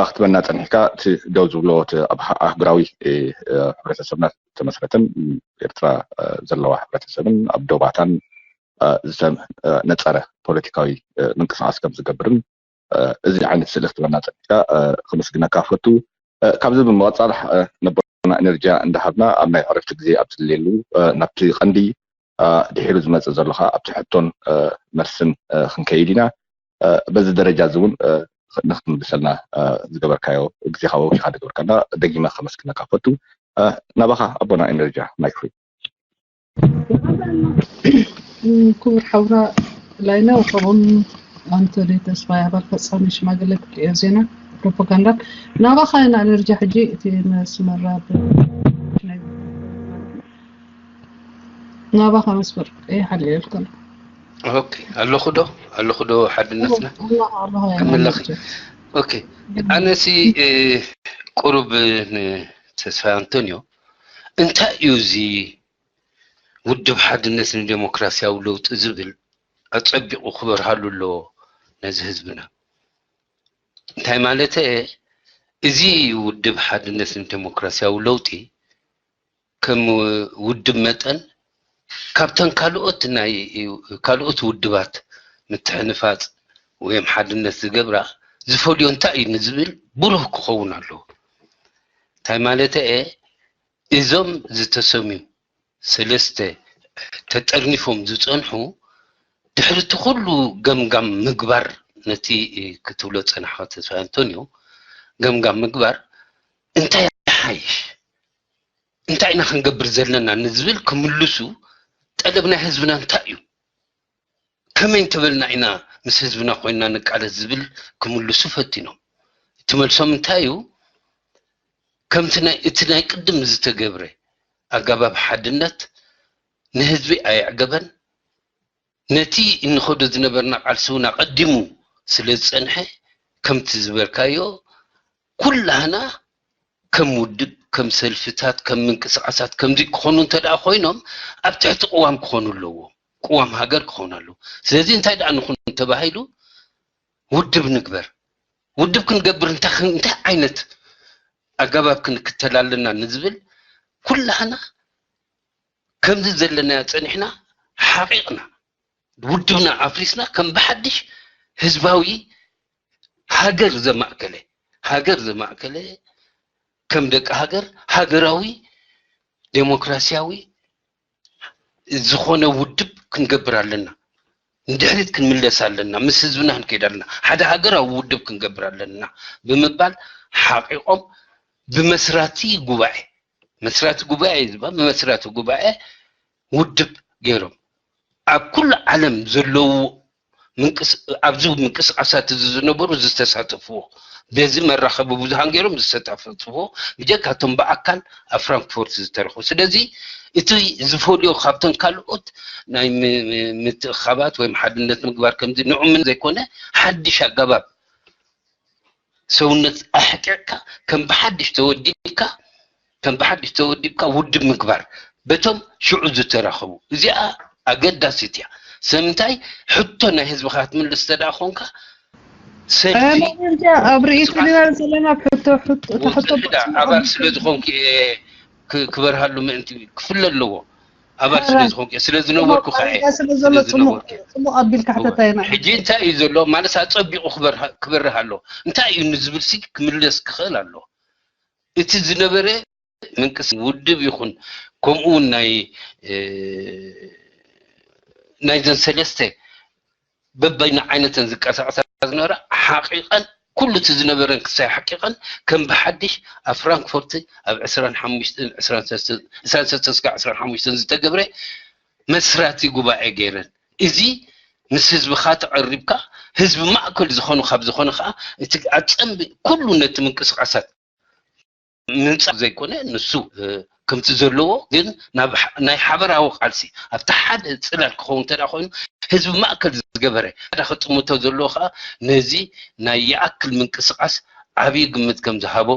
ክትበና ፀኒሕካ፣ እቲ ደው ዝብሎ እቲ ኣብ ኣህጉራዊ ሕብረተሰብና ዝተመስረተን ኤርትራ ዘለዋ ሕብረተሰብን ኣብ ዶባታን ዝተነፀረ ፖለቲካዊ ምንቅስቃስ ከም ዝገብርን እዚ ዓይነት ስእሊ ክትበና ፀኒሕካ ከመስግነካ ፈቱ። ካብዚ ብምቕፃል ነቦና ኤነርጂ እንዳሃብና ኣብ ናይ ዕረፍቲ ግዜ ኣብ ዝልየሉ ናብቲ ቀንዲ ድሒሩ ዝመፅእ ዘሎ ከዓ ኣብቲ ሕቶን መልስን ክንከይድ ኢና። በዚ ደረጃ እዚ እውን ንክትምልሰልና ዝገበርካዮ ግዜኻ ወፊኻ ዝገበርካና ደጊመ ከመስግነካ ፈቱ። ናባኻ ኣቦና ኤነርጂ ማይክ ፍሪ። ክቡር ሓውና ላይነው ከምኡን ኣንቶኒ ተስፋይ ኣባል ፈፃሚ ሽማግለ ክልኦ ዜና ፕሮፓጋንዳ ናባኻ ኢና ኤነርጂ ሕጂ እቲ መስመር ናባኻ መስመር ይሓልየልኩም። ኦኬ ኣለኹ ዶ ኣለኹ ዶ ሓድነትና ክምለኺ። ኦኬ ኣነሲ ቁሩብ ንተስፋ ኣንቶኒዮ እንታይ እዩ እዚ ውድብ ሓድነት ንዴሞክራሲያዊ ለውጢ ዝብል ኣፀቢቑ ክበርሃሉ ኣለዎ ነዚ ህዝብና። እንታይ ማለት እዚ ውድብ ሓድነት ንዴሞክራሲያዊ ለውጢ ከም ውድብ መጠን ካብተን ካልኦት ናይ ካልኦት ውድባት ምትሕንፋፅ ወይም ሓድነት ዝገብራ ዝፈልዮ እንታይ እዩ ንዝብል ብሩህ ክኸውን ኣለዎ። እንታይ ማለት እዞም ዝተሰምዩ ሰለስተ ተጠርኒፎም ዝፀንሑ ድሕሪ እቲ ኩሉ ገምጋም ምግባር ነቲ ክትብሎ ፀናሕካ ተስፋ ኣንቶኒዮ ገምጋም ምግባር እንታይ ይሓይሽ እንታይ ኢና ክንገብር ዘለና ንዝብል ክምልሱ ጠለብ ናይ ህዝብና እንታይ እዩ ከመይ እንተበልና ኢና ምስ ህዝብና ኮይና ንቃለስ ዝብል ክምልሱ ፈቲኖም እቲ መልሶም እንታይ እዩ ከምቲ ናይ እቲ ናይ ቅድም ዝተገብረ ኣገባብ ሓድነት ንህዝቢ ኣየዕገበን ነቲ እንኸዶ ዝነበርና ቃልሲ እውን ኣቐዲሙ ስለ ዝጸንሐ ከምቲ ዝበልካዮ ኩላህና ከም ውድብ ከም ሰልፍታት ከም ምንቅስቃሳት ከምዚ ክኾኑ እንተ ደኣ ኮይኖም ኣብ ትሕቲ ቅዋም ክኾኑ ኣለዎም ቅዋም ሃገር ክኾኑ ኣለዎ ስለዚ እንታይ ደኣ ንኹን ተባሂሉ ውድብ ንግበር ውድብ ክንገብር እንታይ ዓይነት ኣገባብ ክንክተል ኣለና ንዝብል ኩላህና ከምዚ ዘለናዮ ጸኒሕና ሓቒቕና ውድብና ኣፍሪስና ከም ብሓድሽ ህዝባዊ ሃገር ዘማእከለ ሃገር ዘማእከለ ከም ደቂ ሃገር ሃገራዊ ዴሞክራሲያዊ ዝኾነ ውድብ ክንገብር ኣለና ንድሕሪት ክንምለስ ኣለና ምስ ህዝብና ክንከይድ ኣለና ሓደ ሃገራዊ ውድብ ክንገብር ኣለና ብምባል ሓቂቆም ብመስራቲ ጉባኤ መስራቲ ጉባኤ እዩ ዝበሃል ብመስራቲ ጉባኤ ውድብ ገይሮም ኣብ ኩሉ ዓለም ዘለዉ ኣብዚ ምንቅስቃሳት እዚ ዝነበሩ ዝተሳተፍዎ በዚ መራኸቢ ብዙሃን ገይሮም ዝተሳተፍዎ ብጀካቶም ብኣካል ኣብ ፍራንክፎርት ዝተረኽቡ ስለዚ እቲ ዝፈልዮ ካብቶም ካልኦት ናይ ምትእኻባት ወይ ሓድነት ምግባር ከምዚ ንዑምን ዘይኮነ ሓድሽ ኣገባብ ሰውነት ኣሕቂቕካ ከም ብሓድሽ ተወዲብካ ከም ብሓድሽ ተወዲብካ ውድብ ምግባር በቶም ሽዑ ዝተራኸቡ እዚኣ ኣገዳሲት እያ ሰምንታይ ሕቶ ናይ ህዝብኻ ክትምልስ ተደኣ ኮንካ ሰልፊ ኣብ ርእይት ሪና ዘለና ሕቶ ሕቶ ኣባል ስለ ዝኾንኩ ክበርሃሉ ምእንቲ ክፍለ ኣለዎ ኣባል ስለ ዝኾንኩ ስለ ዝነበርኩ ከ ስለ ዘሎ ጽቡቕ ኣቢልካ ሕተታየና ሕጂ እንታይ እዩ ዘሎ ማለት ኣጸቢቑ ክበርህ ኣሎ እንታይ እዩ ንዝብል ሲ ክምለስ ክኽእል ኣሎ እቲ ዝነበረ ምንቅስ ውድብ ይኹን ከምኡ እውን ናይ ናይዘን ሰለስተ በበይኑ ዓይነተን ዝቀሳቀሳ ዝነበራ ሓቂቀን ኩሉ እቲ ዝነበረን ክሳይ ሓቂቀን ከም ብሓድሽ ኣብ ፍራንክፎርት ኣብ ዕስራን ሓሙሽተን ዕስራን ሰለስተን ዝተገብረ መስራቲ ጉባኤ ገይረን እዚ ምስ ህዝብኻ ተቐሪብካ ህዝቢ ማእከል ዝኾኑ ካብ ዝኾነ ከዓ እቲ ኣፀምቢ ኩሉ ነቲ ምንቅስቃሳት ምንፃር ዘይኮነ ንሱ ከምቲ ዘለዎ ግን ናይ ሓበራዊ ቃልሲ ኣብቲ ሓደ ፅላል ክኸውን እንተ ኮይኑ ህዝቢ ማእከል ዝገበረ ሓደ ክጥምቶ ዘለዎ ከዓ ነዚ ናይ ይኣክል ምንቅስቃስ ዓብዪ ግምት ከም ዝሃቦ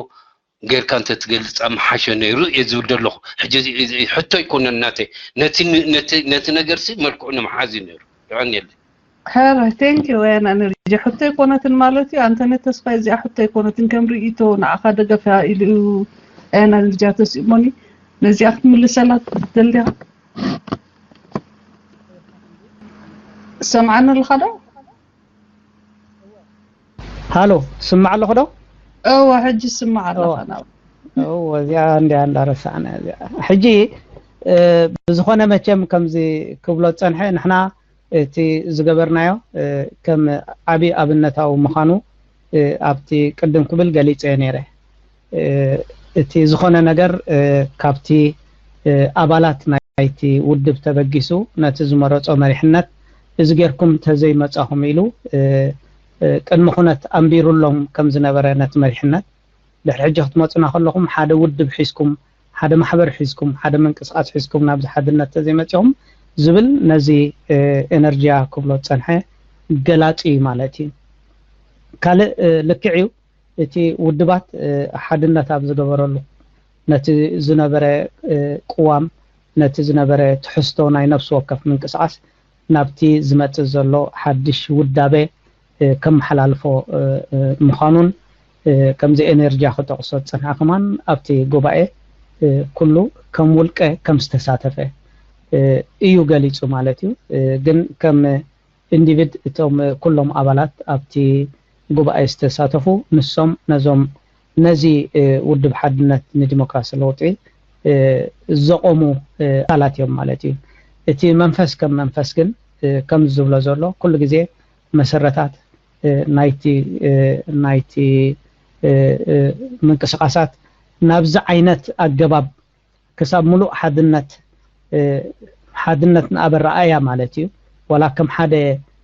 ጌርካ እንተትገልፃ ምሓሸ ነይሩ እየ ዝብል ዘለኹ ሕጂ ሕቶ ኣይኮነን ናተይ ነቲ ነገር ሲ መልክዑ ንምሓዝ እዩ ነይሩ ይቀንየለይ ሕረ፣ thank you ኣያን ኣነርጂ። ሕቶ ኣይኮነትን ማለት እዩ። ኣንተነ ተስፋይ፣ እዚኣ ሕቶ ኣይኮነትን፣ ከም ርእይቶ ንዓኻ ደገፍ ኢሉ እዩ ኣያን ኣነርጂ ተስእሞኒ። ነዚኣ ክትምልሰላ ትደልያ? ሰምዓኒ ኣለኻ ዶ? ሃሎ፣ ትስማዕ ኣለኹ ዶ? እወ፣ ሕጂ ስማዕ ኣለኻ ናብ እወ፣ እዚኣ እንዲያ እንዳረሳዕና እዚኣ። ሕጂ ብዝኾነ መቸም ከምዚ ክብሎ ዝጸንሐ፣ ንሕና እቲ ዝገበርናዮ ከም ዓቢ ኣብነታዊ ምዃኑ ኣብቲ ቅድም ክብል ገሊጸዮ ነይረ። እቲ ዝኾነ ነገር ካብቲ ኣባላት ናይቲ ውድብ ተበጊሱ ነቲ ዝመረጾ መሪሕነት እዚ ጌርኩም ተዘይመጻኹም ኢሉ ቅድሚ ኩነት ኣንቢሩሎም ከም ዝነበረ ነቲ መሪሕነት ድሕሪ ሕጂ ክትመጹና ከለኹም ሓደ ውድብ ሒዝኩም ሓደ ማሕበር ሒዝኩም ሓደ ምንቅስቃስ ሒዝኩም ናብዚ ሓድነት ተዘይመጺኹም ዝብል ነዚ ኤነርጂያ ክብሎ ዝጸንሐ ገላጺ እዩ ማለት እዩ። ካልእ ልክዕ እዩ። እቲ ውድባት ሓድነት ኣብ ዝገበረሉ ነቲ ዝነበረ ቅዋም ነቲ ዝነበረ ትሕዝቶ ናይ ነፍሲ ወከፍ ምንቅስቃስ ናብቲ ዝመጽእ ዘሎ ሓድሽ ውዳበ ከመሓላልፎ ምዃኑን ከምዚ ኤነርጂያ ክጠቕሶ ዝጸንሐ ከማን ኣብቲ ጉባኤ ኩሉ ከም ውልቀ ከም ዝተሳተፈ እዩ ገሊጹ ማለት እዩ። ግን ከም ኢንዲቪድ እቶም ኩሎም ኣባላት ኣብቲ ጉባኤ ዝተሳተፉ ንሶም ነዞም ነዚ ውድብ ሓድነት ንዲሞክራሲ ለውጢ ዘቆሙ ኣካላት እዮም ማለት እዩ። እቲ መንፈስ ከም መንፈስ ግን ከም ዝብሎ ዘሎ ኩሉ ግዜ መሰረታት ናይቲ ናይቲ ምንቅስቃሳት ናብዚ ዓይነት ኣገባብ ክሳብ ምሉእ ሓድነት ሓድነት ንኣበ ረኣያ ማለት እዩ። ዋላ ከም ሓደ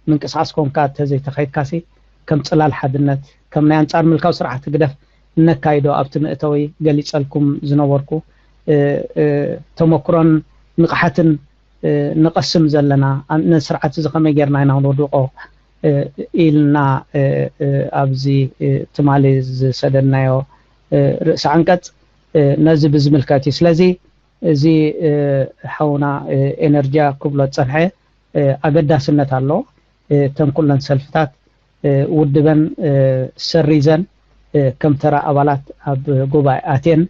ምንቅስቃስ ኮንካ ተዘይተኸይድካሲ ከም ፅላል ሓድነት ከም ናይ ኣንፃር ምልካዊ ስርዓት ህግደፍ እነካይዶ ኣብቲ መእተዊ ገሊፀልኩም ዝነበርኩ ተመክሮን ንቕሓትን ንቐስም ዘለና ነዚ ስርዓት እዚ ከመይ ጌርና ኢና ክንወድቆ ኢልና ኣብዚ ትማሊ ዝሰደድናዮ ርእሲ ዓንቀፅ ነዚ ብዝምልከት እዩ። ስለዚ እዚ ሓውና ኤነርጂያ ክብሎ ዝፀንሐ ኣገዳስነት ኣሎ። እተን ኩለን ሰልፍታት ውድበን ሰሪዘን ከም ተራ ኣባላት ኣብ ጉባኤ ኣትየን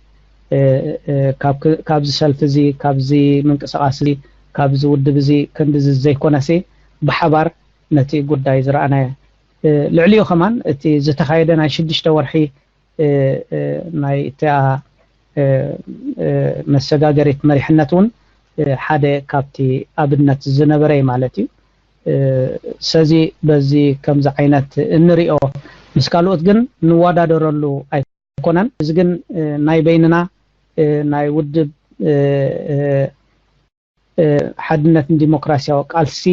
ካብዚ ሰልፊ እዚ ካብዚ ምንቅስቃስ እዚ ካብዚ ውድብ እዚ ክንድዚ ዘይኮነሲ ብሓባር ነቲ ጉዳይ ዝረኣናዮ ልዕሊኡ ከማን እቲ ዝተኻየደ ናይ ሽዱሽተ ወርሒ ናይ እቲኣ መሰጋገሪት መሪሕነት እውን ሓደ ካብቲ ኣብነት ዝነበረ እዩ ማለት እዩ። ሰዚ በዚ ከምዚ ዓይነት እንሪኦ ምስ ካልኦት ግን ንወዳደረሉ ኣይኮነን። እዚ ግን ናይ በይንና ናይ ውድብ ሓድነትን ዲሞክራሲያዊ ቃልሲ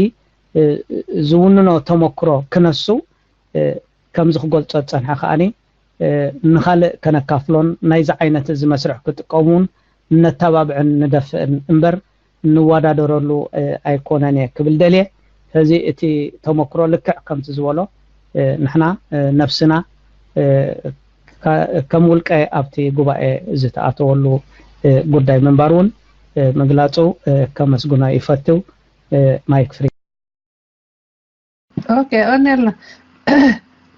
ዝውንኖ ተመክሮ ክነሱ ከምዚ ክገልጾ ዝጸንሐ ከኣ ንኻልእ ከነካፍሎን ናይዚ ዓይነት እዚ መስርሕ ክጥቀሙን ነተባብዕን ንደፍእን እምበር ንወዳደረሉ ኣይኮነን እየ ክብል ደልየ። ሕዚ እቲ ተመክሮ ልክዕ ከምቲ ዝበሎ ንሕና ነብስና ከም ውልቀ ኣብቲ ጉባኤ ዝተኣተወሉ ጉዳይ ምንባር እውን ምግላፁ ከመስግኖ ይፈትው። ማይክ ፍሪ። ኦኬ፣ ቀኒልና።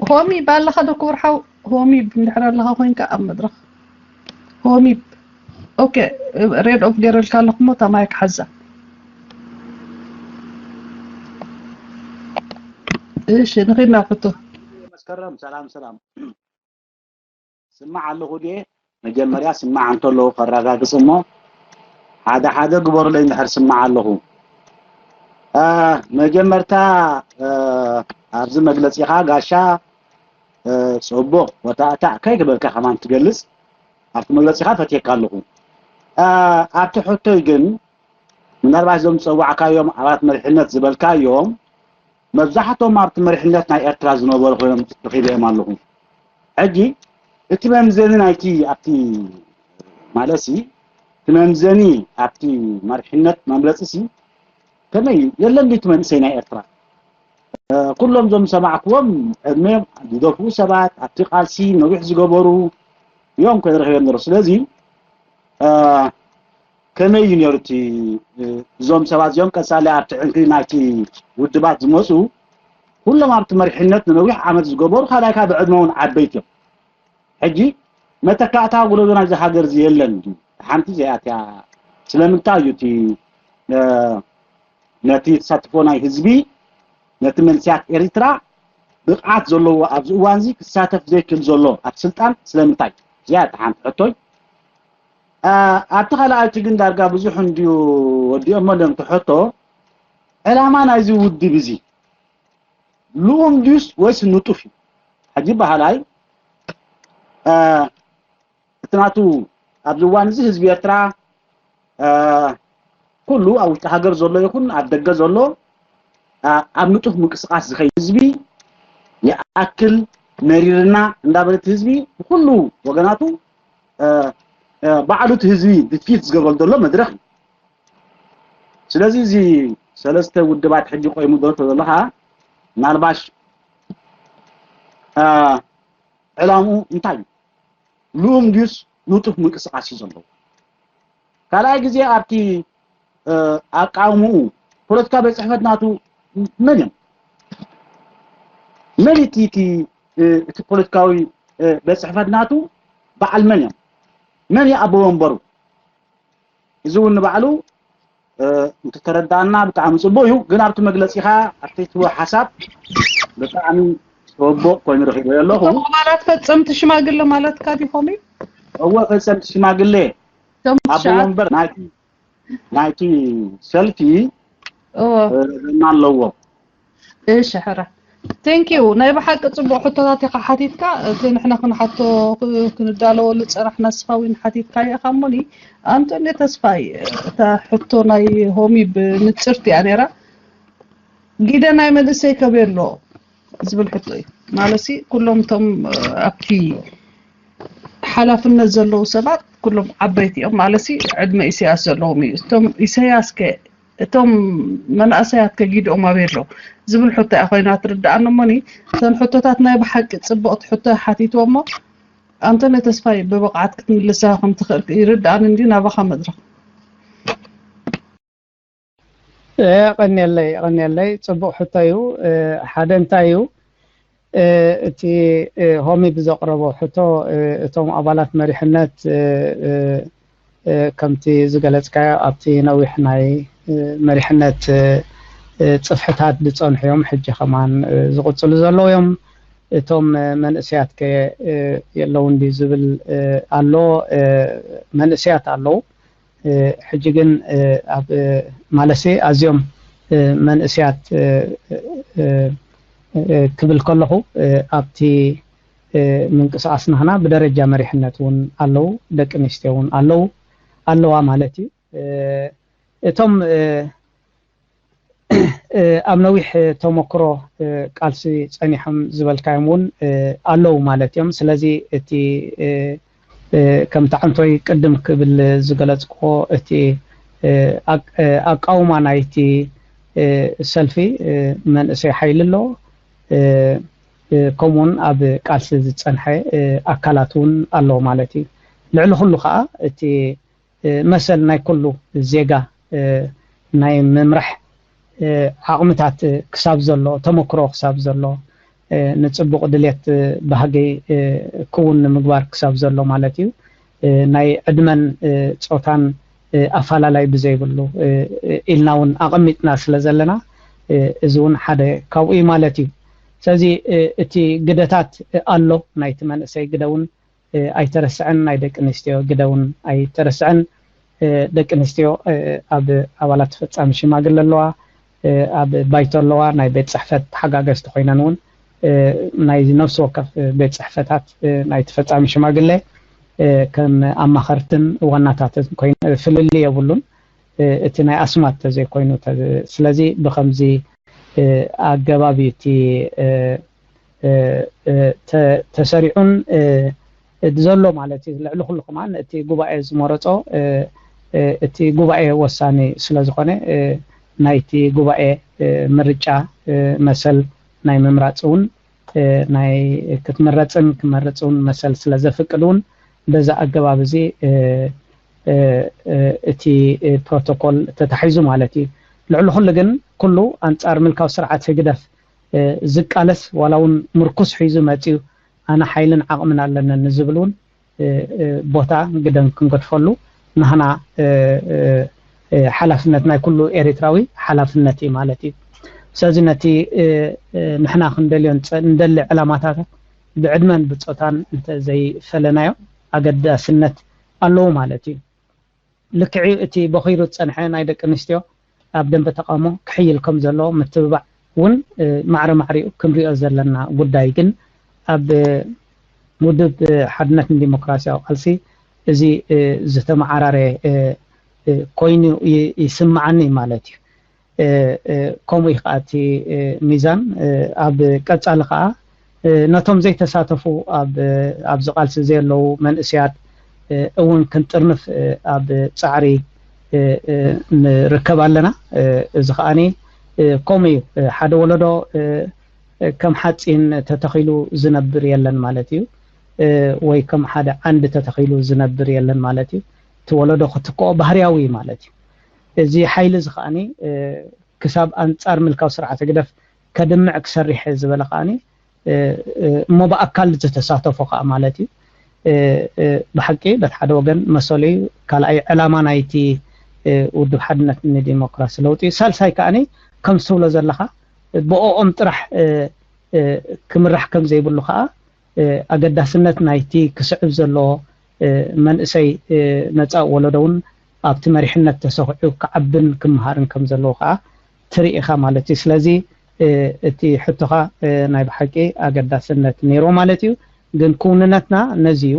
ሆሚብ ኣለኻ ዶ ክቡር ሓው? ሆሚብ እንድሕር ኣለኻ ኮይንካ ኣብ መድረኽ። ሆሚብ። ኦኬ፣ ሬድ ኦፍ ገይረልካ ኣለኹ እሞ እታ ማይክ ሓዛ። እሺ፣ ንኺድ ናብ ሕቶ። መስከረም፣ ሰላም፣ ሰላም። ስማዕ ኣለኹ ድየ? መጀመርያ ስማዕ እንተለዉ ከረጋግጽ እሞ ሓደ ሓደ ግበሩለይ እንድሕር ስማዕ ኣለኹ። እ፣ መጀመርታ፣ እ፣ ኣብዚ መግለጺኻ ጋሻ፣ እ፣ ጽቡቕ ወታእታእ ከይገበርካ ከማን ትገልጽ ኣብቲ መግለጺኻ ፈትየካ ኣለኹ። እ፣ ኣብቲ ሕቶይ ግን ምናልባት እዞም ዝጸዋዕካዮም ኣባላት መሪሕነት ዝበልካዮም መብዛሕትኦም ኣብቲ መሪሕነት ናይ ኤርትራ ዝነበሩ ኮይኖም ረኺበዮም ኣለኹ። ሕጂ እቲ መምዘኒ ናይቲ ኣብቲ ማለትሲ እቲ መምዘኒ ኣብቲ መሪሕነት መምረፂሲ ከመይ እዩ? የለን ድዩ እቲ መንእሰይ ናይ ኤርትራ? እ፣ ኩሎም እዞም ዝሰማዕክዎም ዕድመ ዝደፍኡ ሰባት ኣብቲ ቃልሲ ነዊሕ ዝገበሩ እዮም ኮይኖም ረኺበዮም ነሩ። ስለዚ እ፣ ከመይ እዩ ነሩ እቲ እ፣ እዞም ሰባት እዚኦም ቀጻሊ ኣብቲ ዕንክሊ ናይቲ ውድባት ዝመፁ ኩሎም ኣብቲ መሪሕነት ንነዊሕ ዓመት ዝገበሩ ካልኣይ ካብ ዕድመ እውን ዓበይቲ እዮም። ሕጂ መተካእታ ጉለዞ ናይዚ ሃገር እዚ የለን ድዩ? ሓንቲ እዚኣ እያ። ስለምንታይ እዩ እቲ ነቲ ተሳትፎ ናይ ህዝቢ ነቲ መንስያት ኤርትራ ብቕዓት ዘለዎ ኣብዚ እዋን እዚ ክሳተፍ ዘይክእል ዘሎ ኣብ ስልጣን ስለምንታይ? እዚኣ እያ ሓንቲ ሕቶይ። ኣብቲ ካልኣይቲ ግን ዳርጋ ብዙሕ እንድዩ ወዲኦሞ ኣለምቲ ሕቶ ዕላማ ናይዚ ውድብ እዚ ልኡም ድዩስ ወይስ ንጡፍ እዩ? ሕጂ በሃላይ እቲ ናቱ ኣብዚ እዋን እዚ ህዝቢ ኤርትራ ኩሉ ኣብ ውሽጢ ሃገር ዘሎ ይኹን ኣብ ደገ ዘሎ ኣብ ንጡፍ ምንቅስቃስ ዝኸይድ ህዝቢ ይኣክል መሪርና እንዳበለት ህዝቢ ብኩሉ ወገናቱ ባዕሉ እቲ ህዝቢ ድፊት ዝገብረሉ ዘሎ መድረኽ እዩ። ስለዚ እዚ ሰለስተ ውድባት ሕጂ ቆይሙ ዘሎ ዘለኻ ምናልባሽ ዕላምኡ እንታይ እዩ? ልኡም ድዩስ ንጡፍ ምንቅስቃስ እዩ ዘለዎ? ካልኣይ ግዜ ኣብቲ ኣቃውምኡ ፖለቲካ ቤት ፅሕፈት ናቱ መን እዮም? መን እቲ እቲ ፖለቲካዊ ቤት ፅሕፈት ናቱ በዓል መን እዮም? መን እዩ ኣቦ ወንበሩ? እዚ እውን ንባዕሉ እንተተረዳእና ብጣዕሚ ፅቡቅ እዩ። ግን ኣብቲ መግለፂኻ ኣብቲ ትህቦ ሓሳብ ብጣዕሚ ተወቦቅ ኮይኑ ረኺቦ ኣለኹ። ማለት ፈፀምቲ ሽማግለ ማለትካ ዲኾም? እወ ፈፀምቲ ሽማግለ ኣቦ ወንበር ናይቲ ናይቲ ሰልፊ ረዘና ኣለዎ። እሺ ሕረ thank you ናይ ብሓቂ ፅቡቅ ሕቶታት ኢኻ ሓቲትካ። እቲ ንሕና ክንሓቶ ክንዳለወሉ ዝፀናሕና ስፋዊን ሓቲትካዮ ኢኻ እሞኒ ኣንቶኒ ተስፋይ እታ ሕቶ ናይ ሆሚ ብንፅርቲ እያ ነይራ። ጊደ ናይ መንእሰይ ከበይ ኣሎ ዝብል ሕቶ እዩ። ማለትሲ ኩሎም እቶም ኣብቲ ሓላፍነት ዘለዉ ሰባት ኩሎም ዓበይቲ እዮም። ማለትሲ ዕድመ ኢሳያስ ዘለዎም እዩ። እቶም ኢሳያስ ከ እቶም መናእሰያት ከ ጊደኦም ኣበይ ኣሎ ዝብል ሕቶ እያ ኮይና ትርድኣኒ። እሞኒ እተን ሕቶታት ናይ ብሓቂ ፅቡቕቲ ሕቶ ሓቲትዎ እሞ ኣንቶኒ ተስፋይ ብብቕዓት ክትምልሳ ከም ትኽእል ይርድኣኒ እንድዩ። ናባኻ መድረኽ። የቐንየለይ የቐንየለይ። ፅቡቕ ሕቶ እዩ። ሓደ እንታይ እዩ እቲ ሆሚ ብዘቕረቦ ሕቶ እቶም ኣባላት መሪሕነት ከምቲ ዝገለፅካዮ ኣብቲ ነዊሕ ናይ መሪሕነት ፅፍሕታት ዝፀንሑ እዮም። ሕጂ ከማን ዝቕፅሉ ዘለዉ እዮም። እቶም መንእሰያት ከ የለውን ድዩ ዝብል ኣሎ። መንእሰያት ኣለዉ። ሕጂ ግን ኣብ ማለሲ ኣዝዮም መንእስያት ክብል ከለኹ ኣብቲ ምንቅስቃስ ናህና ብደረጃ መሪሕነት እውን ኣለዉ፣ ደቂ ኣንስትዮ እውን ኣለዉ ኣለዋ ማለት እዩ። እቶም ኣብ ነዊሕ ተሞክሮ ቃልሲ ጸኒሖም ዝበልካዮም እውን ኣለዉ ማለት እዮም። ስለዚ እቲ ከምቲ ዓንቶይ ቅድም ክብል ዝገለጽክዎ እቲ ኣቃውማ ናይቲ ሰልፊ መንእሰይ ሓይሊ ኣሎ፣ ከምኡውን ኣብ ቃልሲ ዝጸንሐ ኣካላት እውን ኣለዉ ማለት እዩ። ልዕሊ ኩሉ ከዓ እቲ መሰል ናይ ኩሉ ዜጋ ናይ ምምራሕ ዓቕምታት ክሳብ ዘሎ፣ ተመክሮ ክሳብ ዘሎ፣ ንፅቡቕ ድሌት ባህጊ ክውን ንምግባር ክሳብ ዘሎ ማለት እዩ። ናይ ዕድመን ፆታን ኣፋላላይ ብዘይብሉ ኢልና እውን ኣቐሚጥና ስለ ዘለና እዚ እውን ሓደ ካብኡ እዩ ማለት እዩ። ስለዚ እቲ ግደታት ኣሎ፣ ናይቲ መንእሰይ ግደ እውን ኣይተረስዐን፣ ናይ ደቂ ኣንስትዮ ግደ እውን ኣይተረስዐን። ደቂ ኣንስትዮ ኣብ ኣባላት ፈፃሚ ሽማግለ ኣለዋ፣ ኣብ ባይቶ ኣለዋ፣ ናይ ቤት ፅሕፈት ተሓጋገዝቲ ኮይነን እውን ናይ ነፍሲ ወከፍ ቤት ፅሕፈታት ናይ ተፈፃሚ ሽማግለ ከም ኣማኸርትን ዋናታትን ኮይነ ፍልልይ የብሉን። እቲ ናይ ኣስማት ተዘይኮይኑ ስለዚ ብከምዚ ኣገባብ እዩ እቲ ተሰሪዑን ዘሎ ማለት እዩ። ልዕሊ ኩሉ ከማን እቲ ጉባኤ ዝመረፆ እቲ ጉባኤ ወሳኒ ስለ ዝኾነ ናይቲ ጉባኤ ምርጫ መሰል ናይ ምምራፅ እውን ናይ ክትምረፅን ክመርፅ እውን መሰል ስለ ዘፍቅድ እውን በዛ ኣገባብ እዚ እቲ ፕሮቶኮል ተታሒዙ ማለት እዩ። ልዕሊ ኩሉ ግን ኩሉ ኣንፃር ምልካዊ ስርዓት ህግደፍ ዝቃለስ ዋላ እውን ምርኩስ ሒዙ መፅዩ ኣነ ሓይልን ዓቕምን ኣለኒ ንዝብል እውን ቦታ ግደን ክንገድፈሉ ናህና ሓላፍነት ናይ ኩሉ ኤርትራዊ ሓላፍነት እዩ ማለት እዩ። ስለዚ ነቲ ንሕና ክንደልዮ ንደሊ ዕላማታት ብዕድመን ብፆታን እንተዘይፈለናዮ ኣገዳስነት ኣለዎ ማለት እዩ። ልክዕ እቲ በኺሩ ዝፀንሐ ናይ ደቂ ኣንስትዮ ኣብ ደንበ ተቃውሞ ክሕይል ከም ዘለዎ ምትብባዕ እውን ማዕረ ማዕሪኡ ክንሪኦ ዘለና ጉዳይ ግን ኣብ ውድብ ሓድነትን ዲሞክራሲያዊ ቃልሲ እዚ ዝተመዓራረ ኮይኑ ይስምዓኒ ማለት እዩ። ከምኡ እዩ ከዓ እቲ ሚዛን ኣብ ቀፃሊ ከዓ ነቶም ዘይተሳተፉ ኣብዚ ቃልሲ ዘየለዉ መንእስያት እውን ክንጥርንፍ ኣብ ፃዕሪ ንርከብ ኣለና። እዚ ከዓኒ ከምኡ እዩ። ሓደ ወለዶ ከም ሓፂን ተተኺሉ ዝነብር የለን ማለት እዩ። ወይ ከም ሓደ ዓንዲ ተተኺሉ ዝነብር የለን ማለት እዩ። እቲ ወለዶ ክትክኦ ባህርያዊ እዩ ማለት እዩ። እዚ ሓይሊ እዚ ከዓኒ ክሳብ ኣንፃር ምልካዊ ስርዓት ህግደፍ ከድምዕ ክሰርሕ እየ ዝበለ ከዓኒ እሞ ብኣካል ዝተሳተፎ ከዓ ማለት እዩ። ብሓቂ በቲ ሓደ ወገን መሰሉ እዩ። ካልኣይ ዕላማ ናይቲ ውድብ ሓድነት ንዲሞክራሲ ለውጢ እዩ። ሳልሳይ ከዓኒ ከም ዝትብሎ ዘለካ ብኦኦም ጥራሕ ክምራሕ ከም ዘይብሉ ከዓ ኣገዳስነት ናይቲ ክስዕብ ዘለዎ መንእሰይ መፃእ ወለዶ እውን ኣብቲ መሪሕነት ተሰኪዑ ክዓብን ክምሃርን ከም ዘለዎ ከዓ ትርኢ ኢኻ ማለት እዩ። ስለዚ እቲ ሕቶኻ ናይ ብሓቂ ኣገዳስነት ነይርዎ ማለት እዩ። ግን ክውንነትና ነዚ እዩ።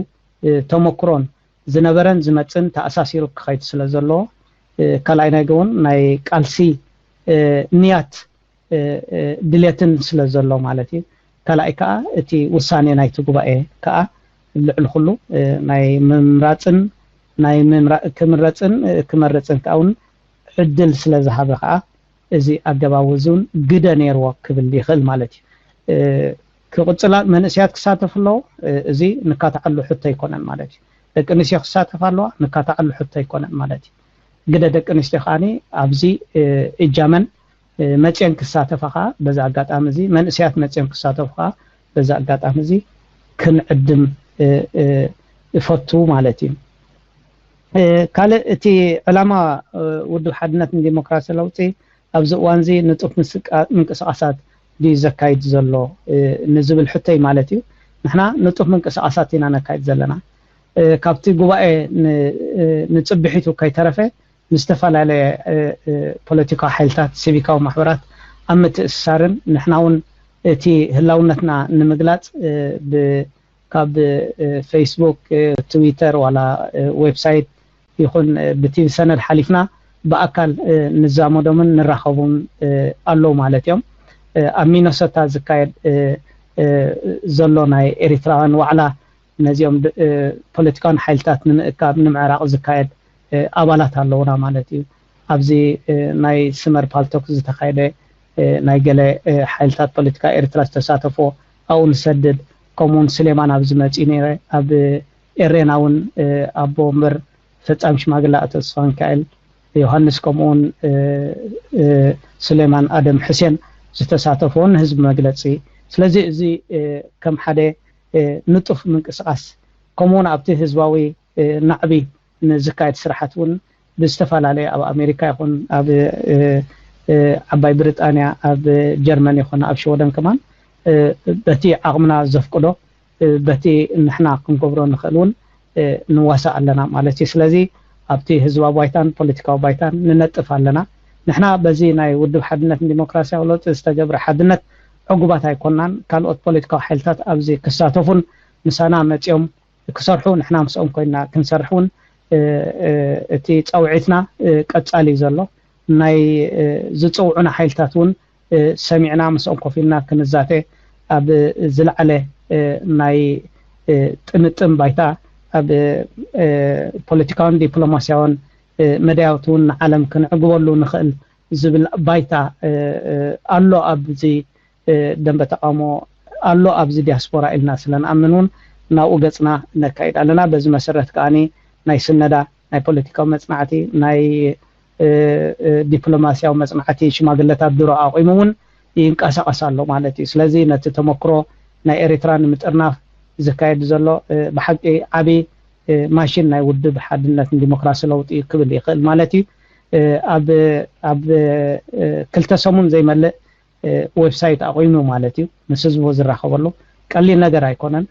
ተመክሮን ዝነበረን ዝመፅን ተኣሳሲሩ ክኸይድ ስለ ዘለዎ ካልኣይ ነገር እውን ናይ ቃልሲ ንያት ድሌትን ስለ ዘሎ ማለት እዩ። ካልኣይ ከዓ እቲ ውሳኔ ናይቲ ጉባኤ ከዓ ልዕሊ ኩሉ ናይ ምምራፅን ናይ ክምረፅን ክመርፅን ከዓ እውን ዕድል ስለ ዝሃበ ከዓ እዚ ኣገባብ እዚ እውን ግደ ነይርዎ ክብል ይኽእል ማለት እዩ። ክቕፅላ መንእስያት ክሳተፉ ኣለዎ። እዚ ንካታዓሉ ሕቶ ኣይኮነን ማለት እዩ። ደቂ ኣንስትዮ ክሳተፋ ኣለዋ ንካታዓሉ ሕቶ ኣይኮነን ማለት እዩ። ግደ ደቂ ኣንስትዮ ከዓኒ ኣብዚ እጃመን መፅየን ክሳተፋ ከዓ በዚ ኣጋጣሚ እዚ መንእስያት መፅዮም ክሳተፉ ከዓ በዚ ኣጋጣሚ እዚ ክንዕድም እፈቱ ማለት እዩ። ካልእ እቲ ዕላማ ውድብ ሓድነት ንዲሞክራሲ ለውጢ ኣብዚ እዋን እዚ ንጡፍ ምንቅስቃሳት ድዩ ዘካይድ ዘሎ ንዝብል ሕቶይ ማለት እዩ። ንሕና ንጡፍ ምንቅስቃሳት ኢና ነካይድ ዘለና። ካብቲ ጉባኤ ንፅብሒቱ ከይተረፈ ምስ ዝተፈላለየ ፖለቲካዊ ሓይልታት፣ ሲቪካዊ ማሕበራት ኣብ ምትእስሳርን ንሕና እውን እቲ ህላውነትና ንምግላፅ ካብ ፌስቡክ፣ ትዊተር ዋላ ዌብሳይት ይኹን ብቲቪ ሰነድ ሓሊፍና ብኣካል ንዛመዶምን ንራኸቡን ኣለዉ ማለት እዮም። ኣብ ሚነሶታ ዝካየድ ዘሎ ናይ ኤሪትራውያን ዋዕላ ነዚኦም ፖለቲካውን ሓይልታት ንምእካብ ንምዕራቕ ዝካየድ ኣባላት ኣለዉና ማለት እዩ። ኣብዚ ናይ ስመር ፓልቶክ ዝተኻየደ ናይ ገለ ሓይልታት ፖለቲካ ኤርትራ ዝተሳተፎ ኣብኡ ንሰድድ ከምኡውን ስሌማን ኣብዚ መፅኡ ነይረ ኣብ ኤሬና እውን ኣቦ ወንበር ፈፃሚ ሽማግለ ኣቶ ተስፋ ሚካኤል ዮሃንስ ከምኡውን ስሌማን ኣደም ሕሴን ዝተሳተፍዎ ንህዝቢ መግለፂ። ስለዚ እዚ ከም ሓደ ንጡፍ ምንቅስቃስ ከምኡውን ኣብቲ ህዝባዊ ናዕቢ ንዝካየድ ስራሓት እውን ብዝተፈላለየ ኣብ ኣሜሪካ ይኹን ኣብ ዓባይ ብሪጣንያ ኣብ ጀርመን ይኹን ኣብ ሽወደን ከማን በቲ ዓቕምና ዘፍቅዶ በቲ ንሕና ክንገብሮ ንኽእል እውን ንዋሳእ ኣለና ማለት እዩ። ስለዚ ኣብቲ ህዝባዊ ባይታን ፖለቲካዊ ባይታን ንነጥፍ ኣለና። ንሕና በዚ ናይ ውድብ ሓድነትን ዲሞክራሲያዊ ለውጢ ዝተገብረ ሓድነት ዕጉባት ኣይኮናን። ካልኦት ፖለቲካዊ ሓይልታት ኣብዚ ክሳተፉን ምሳና መፂኦም ክሰርሑ ንሕና ምስኦም ኮይና ክንሰርሕ እውን እቲ ፃውዒትና ቀፃሊ እዩ ዘሎ። ናይ ዝፅውዑና ሓይልታት እውን ሰሚዕና ምስኦም ኮፍ ኢልና ክንዛተ ኣብ ዝለዓለ ናይ ጥምጥም ባይታ ኣብ ፖለቲካውን ዲፕሎማሲያውን መዳያውቲ እውን ንዓለም ክንዕግበሉ ንኽእል ዝብል ባይታ ኣሎ ኣብዚ ደንበ ተቃውሞ ኣሎ ኣብዚ ዲያስፖራ ኢልና ስለ ንኣምን እውን ናብኡ ገፅና ነካይድ ኣለና። በዚ መሰረት ከዓኒ ናይ ስነዳ ናይ ፖለቲካዊ መፅናዕቲ ናይ ዲፕሎማሲያዊ መፅናዕቲ ሽማግለታት ድሮ ኣቑሙ እውን ይንቀሳቐስ ኣሎ ማለት እዩ። ስለዚ ነቲ ተመክሮ ናይ ኤርትራ ንምጥርናፍ ዝካየድ ዘሎ ብሓቂ ዓቢ ማሽን ናይ ውድብ ሓድነትን ዲሞክራሲ ለውጢ እዩ ክብል ይኽእል ማለት እዩ። ኣብ ክልተ ሰሙን ዘይመልእ ዌብሳይት ኣቑሙ ማለት እዩ፣ ምስ ህዝቡ ዝራኸበሉ። ቀሊል ነገር ኣይኮነን።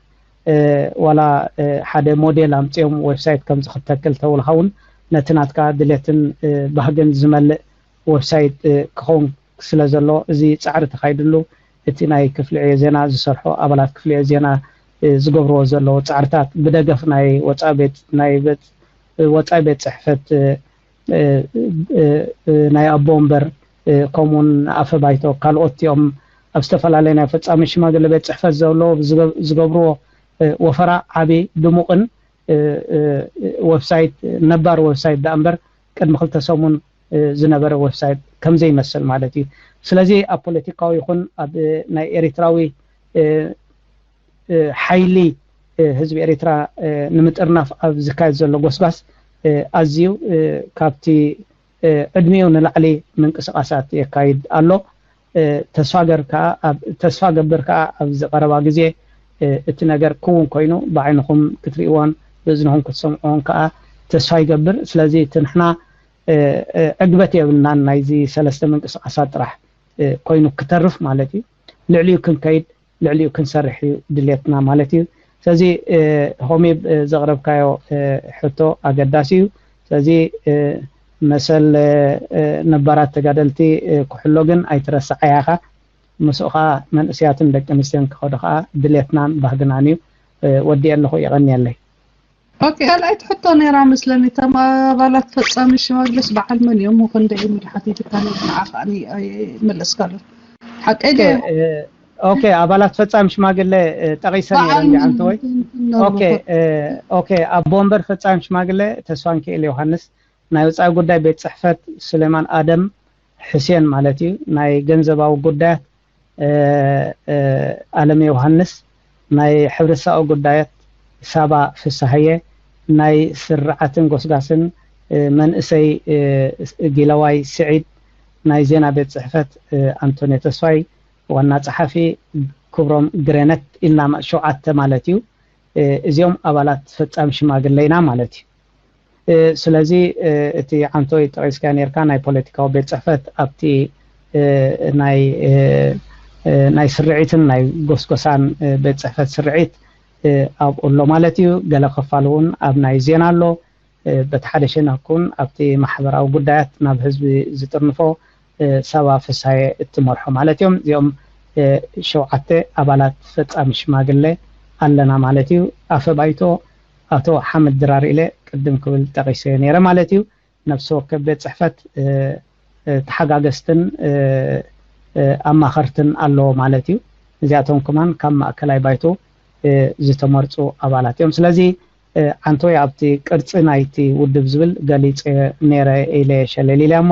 ዋላ ሓደ ሞዴል ኣምፅኦም ዌብሳይት ከምዚ ክተክል ተብልካ እውን ነቲ ናትካ ድሌትን ባህግን ዝመልእ ዌብሳይት ክኸውን ስለ ዘሎ፣ እዚ ጻዕሪ ተኻይድሉ፣ እቲ ናይ ክፍሊ ዕዮ ዜና ዝሰርሑ ኣባላት ክፍሊ ዕዮ ዜና ዝገብርዎ ዘለዉ ጻዕርታት ብደገፍ ናይ ወጻኢ ቤት ናይ ቤት ወጻኢ ቤት ጽሕፈት ናይ ኣቦ ወንበር ከምኡውን ኣፈ ባይቶ ካልኦት እዮም ኣብ ዝተፈላለየ ናይ ፈጻሚ ሽማግለ ቤት ጽሕፈት ዘለዉ ዝገብርዎ ወፈራ ዓቢ ድሙቕን ዌብሳይት ነባር ዌብሳይት ደኣ እምበር ቅድሚ ክልተ ሰሙን ዝነበረ ዌብሳይት ከምዘይመስል ማለት እዩ። ስለዚ ኣብ ፖለቲካዊ ይኹን ኣብ ናይ ኤሪትራዊ ሓይሊ ህዝቢ ኤሪትራ ንምጥርናፍ ኣብ ዝካየድ ዘሎ ጎስጓስ ኣዝዩ ካብቲ ዕድሚኡ ንላዕሊ ምንቅስቃሳት የካይድ ኣሎ። ተስፋ ገብር ከዓ ኣብ ተስፋ ገብር ከዓ ኣብዚ ቀረባ ግዜ እቲ ነገር ክውን ኮይኑ ብዓይንኹም ክትርእይዎን ብእዝንኹም ክትሰምዕዎን ከዓ ተስፋ ይገብር። ስለዚ እቲ ንሕና ዕግበት የብልናን ናይዚ ሰለስተ ምንቅስቃሳት ጥራሕ ኮይኑ ክተርፍ ማለት እዩ። ልዕሊኡ ክንከይድ ልዕሊኡ ክንሰርሕ እዩ ድሌትና ማለት እዩ። ስለዚ ሆሚብ ዘቕረብካዮ ሕቶ ኣገዳሲ እዩ። ስለዚ መሰል ነባራት ተጋደልቲ ክሕሎ ግን ኣይትረስዓያ ኢኻ። ምስኡ ከዓ መንእስያትን ደቂ ኣንስትዮን ክኸዱ ከዓ ድሌትናን ባህግናን እዩ። ወዲኤ ኣለኹ፣ የቐንየለይ። ኦኬ፣ ካልኣይቲ ሕቶ ነይራ መስለኒ። እቶም ኣባላት ፈጻሚ ሽማግለስ በዓል መን እዮም? ክንደይ እዮም ኢሉ ሓቲቱካ ነይሩ፣ ንዓ ከኣ ኣይመለስካሉን። ሓቀይ ድዩ? ኦኬ፣ ኣባላት ፈጻሚ ሽማግለ ጠቒሰ ነይረ እንዲ ዓንተወይ። ኦኬ፣ ኣቦ ወንበር ፈጻሚ ሽማግለ ተስፋንኪኤል ዮሃንስ፣ ናይ ወጻኢ ጉዳይ ቤት ጽሕፈት ሱሌማን ኣደም፣ ሕሴን ማለት እዩ፣ ናይ ገንዘባዊ ጉዳያት ኣለም ዮሃንስ፣ ናይ ሕብረተሰባዊ ጉዳያት ሳባ ፍስሃየ፣ ናይ ስርዓትን ጎስጋስን መንእሰይ ጊለዋይ ስዒድ፣ ናይ ዜና ቤት ጽሕፈት ኣንቶንዮ ተስፋይ፣ ዋና ጸሓፊ ክብሮም ግሬነት ኢልና ሸውዓተ ማለት እዩ። እዚኦም ኣባላት ፈጻሚ ሽማግለይና ማለት እዩ። ስለዚ እቲ ዓንቶይ ጠቒስካ ነርካ ናይ ፖለቲካዊ ቤት ጽሕፈት ኣብቲ ናይ ናይ ስርዒትን ናይ ጎስጎሳን ቤት ጽሕፈት ስርዒት ኣብኡ ኣሎ ማለት እዩ። ገለ ክፋል እውን ኣብ ናይ ዜና ኣሎ። በቲ ሓደ ሸነኽ እውን ኣብቲ ማሕበራዊ ጉዳያት ናብ ህዝቢ ዝጥርንፎ ሳባ ፍስሃየ እትመርሖ ማለት እዮም። እዚኦም ሸውዓተ ኣባላት ፈጻሚ ሽማግለ ኣለና ማለት እዩ። ኣፈ ባይቶ ኣቶ ሓመድ ድራር ኢለ ቅድም ክብል ጠቒሰዮ ነይረ ማለት እዩ። ነፍሲ ወከፍ ቤት ጽሕፈት ተሓጋገዝትን ኣማኸርትን ኣለዎ ማለት እዩ። እዚኣቶም ከማን ካብ ማእከላይ ባይቶ ዝተመርጹ ኣባላት እዮም። ስለዚ ዓንቶይ ኣብቲ ቅርጺ ናይቲ ውድብ ዝብል ገሊጸ ነይረ ኢለ ሸለል ኢለ እሞ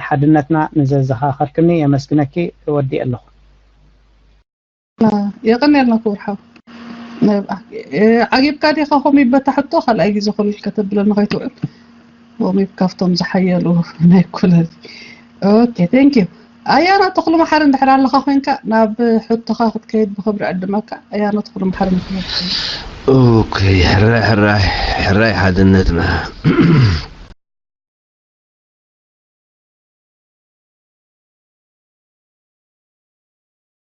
ሓድነትና ንዘዘኻኸርክኒ የመስግነኪ። ወዲእ ኣለኹ። የቐንየልና ክቡር ሓው። ዓጊብካ ዲኻ ኮሚብ በታ ሕቶ ካልኣይ ግዜ ኮል ከተብለኒ ከይትውዕል። ኮሚብ ካብቶም ዝሓየሉ ናይ ኮለል። ኦኬ፣ ቴንክ ዩ። ኣያና ተኽሉ መሓሪ እንድሕር ኣለኻ ኮይንካ ናብ ሕቶኻ ክትከይድ ብኽብሪ ዕድመካ። ኣያና ተኽሉ መሓሪ ምክንያት ኦኬ፣ ሕራይ ሕራይ ሕራይ ሓድነትና።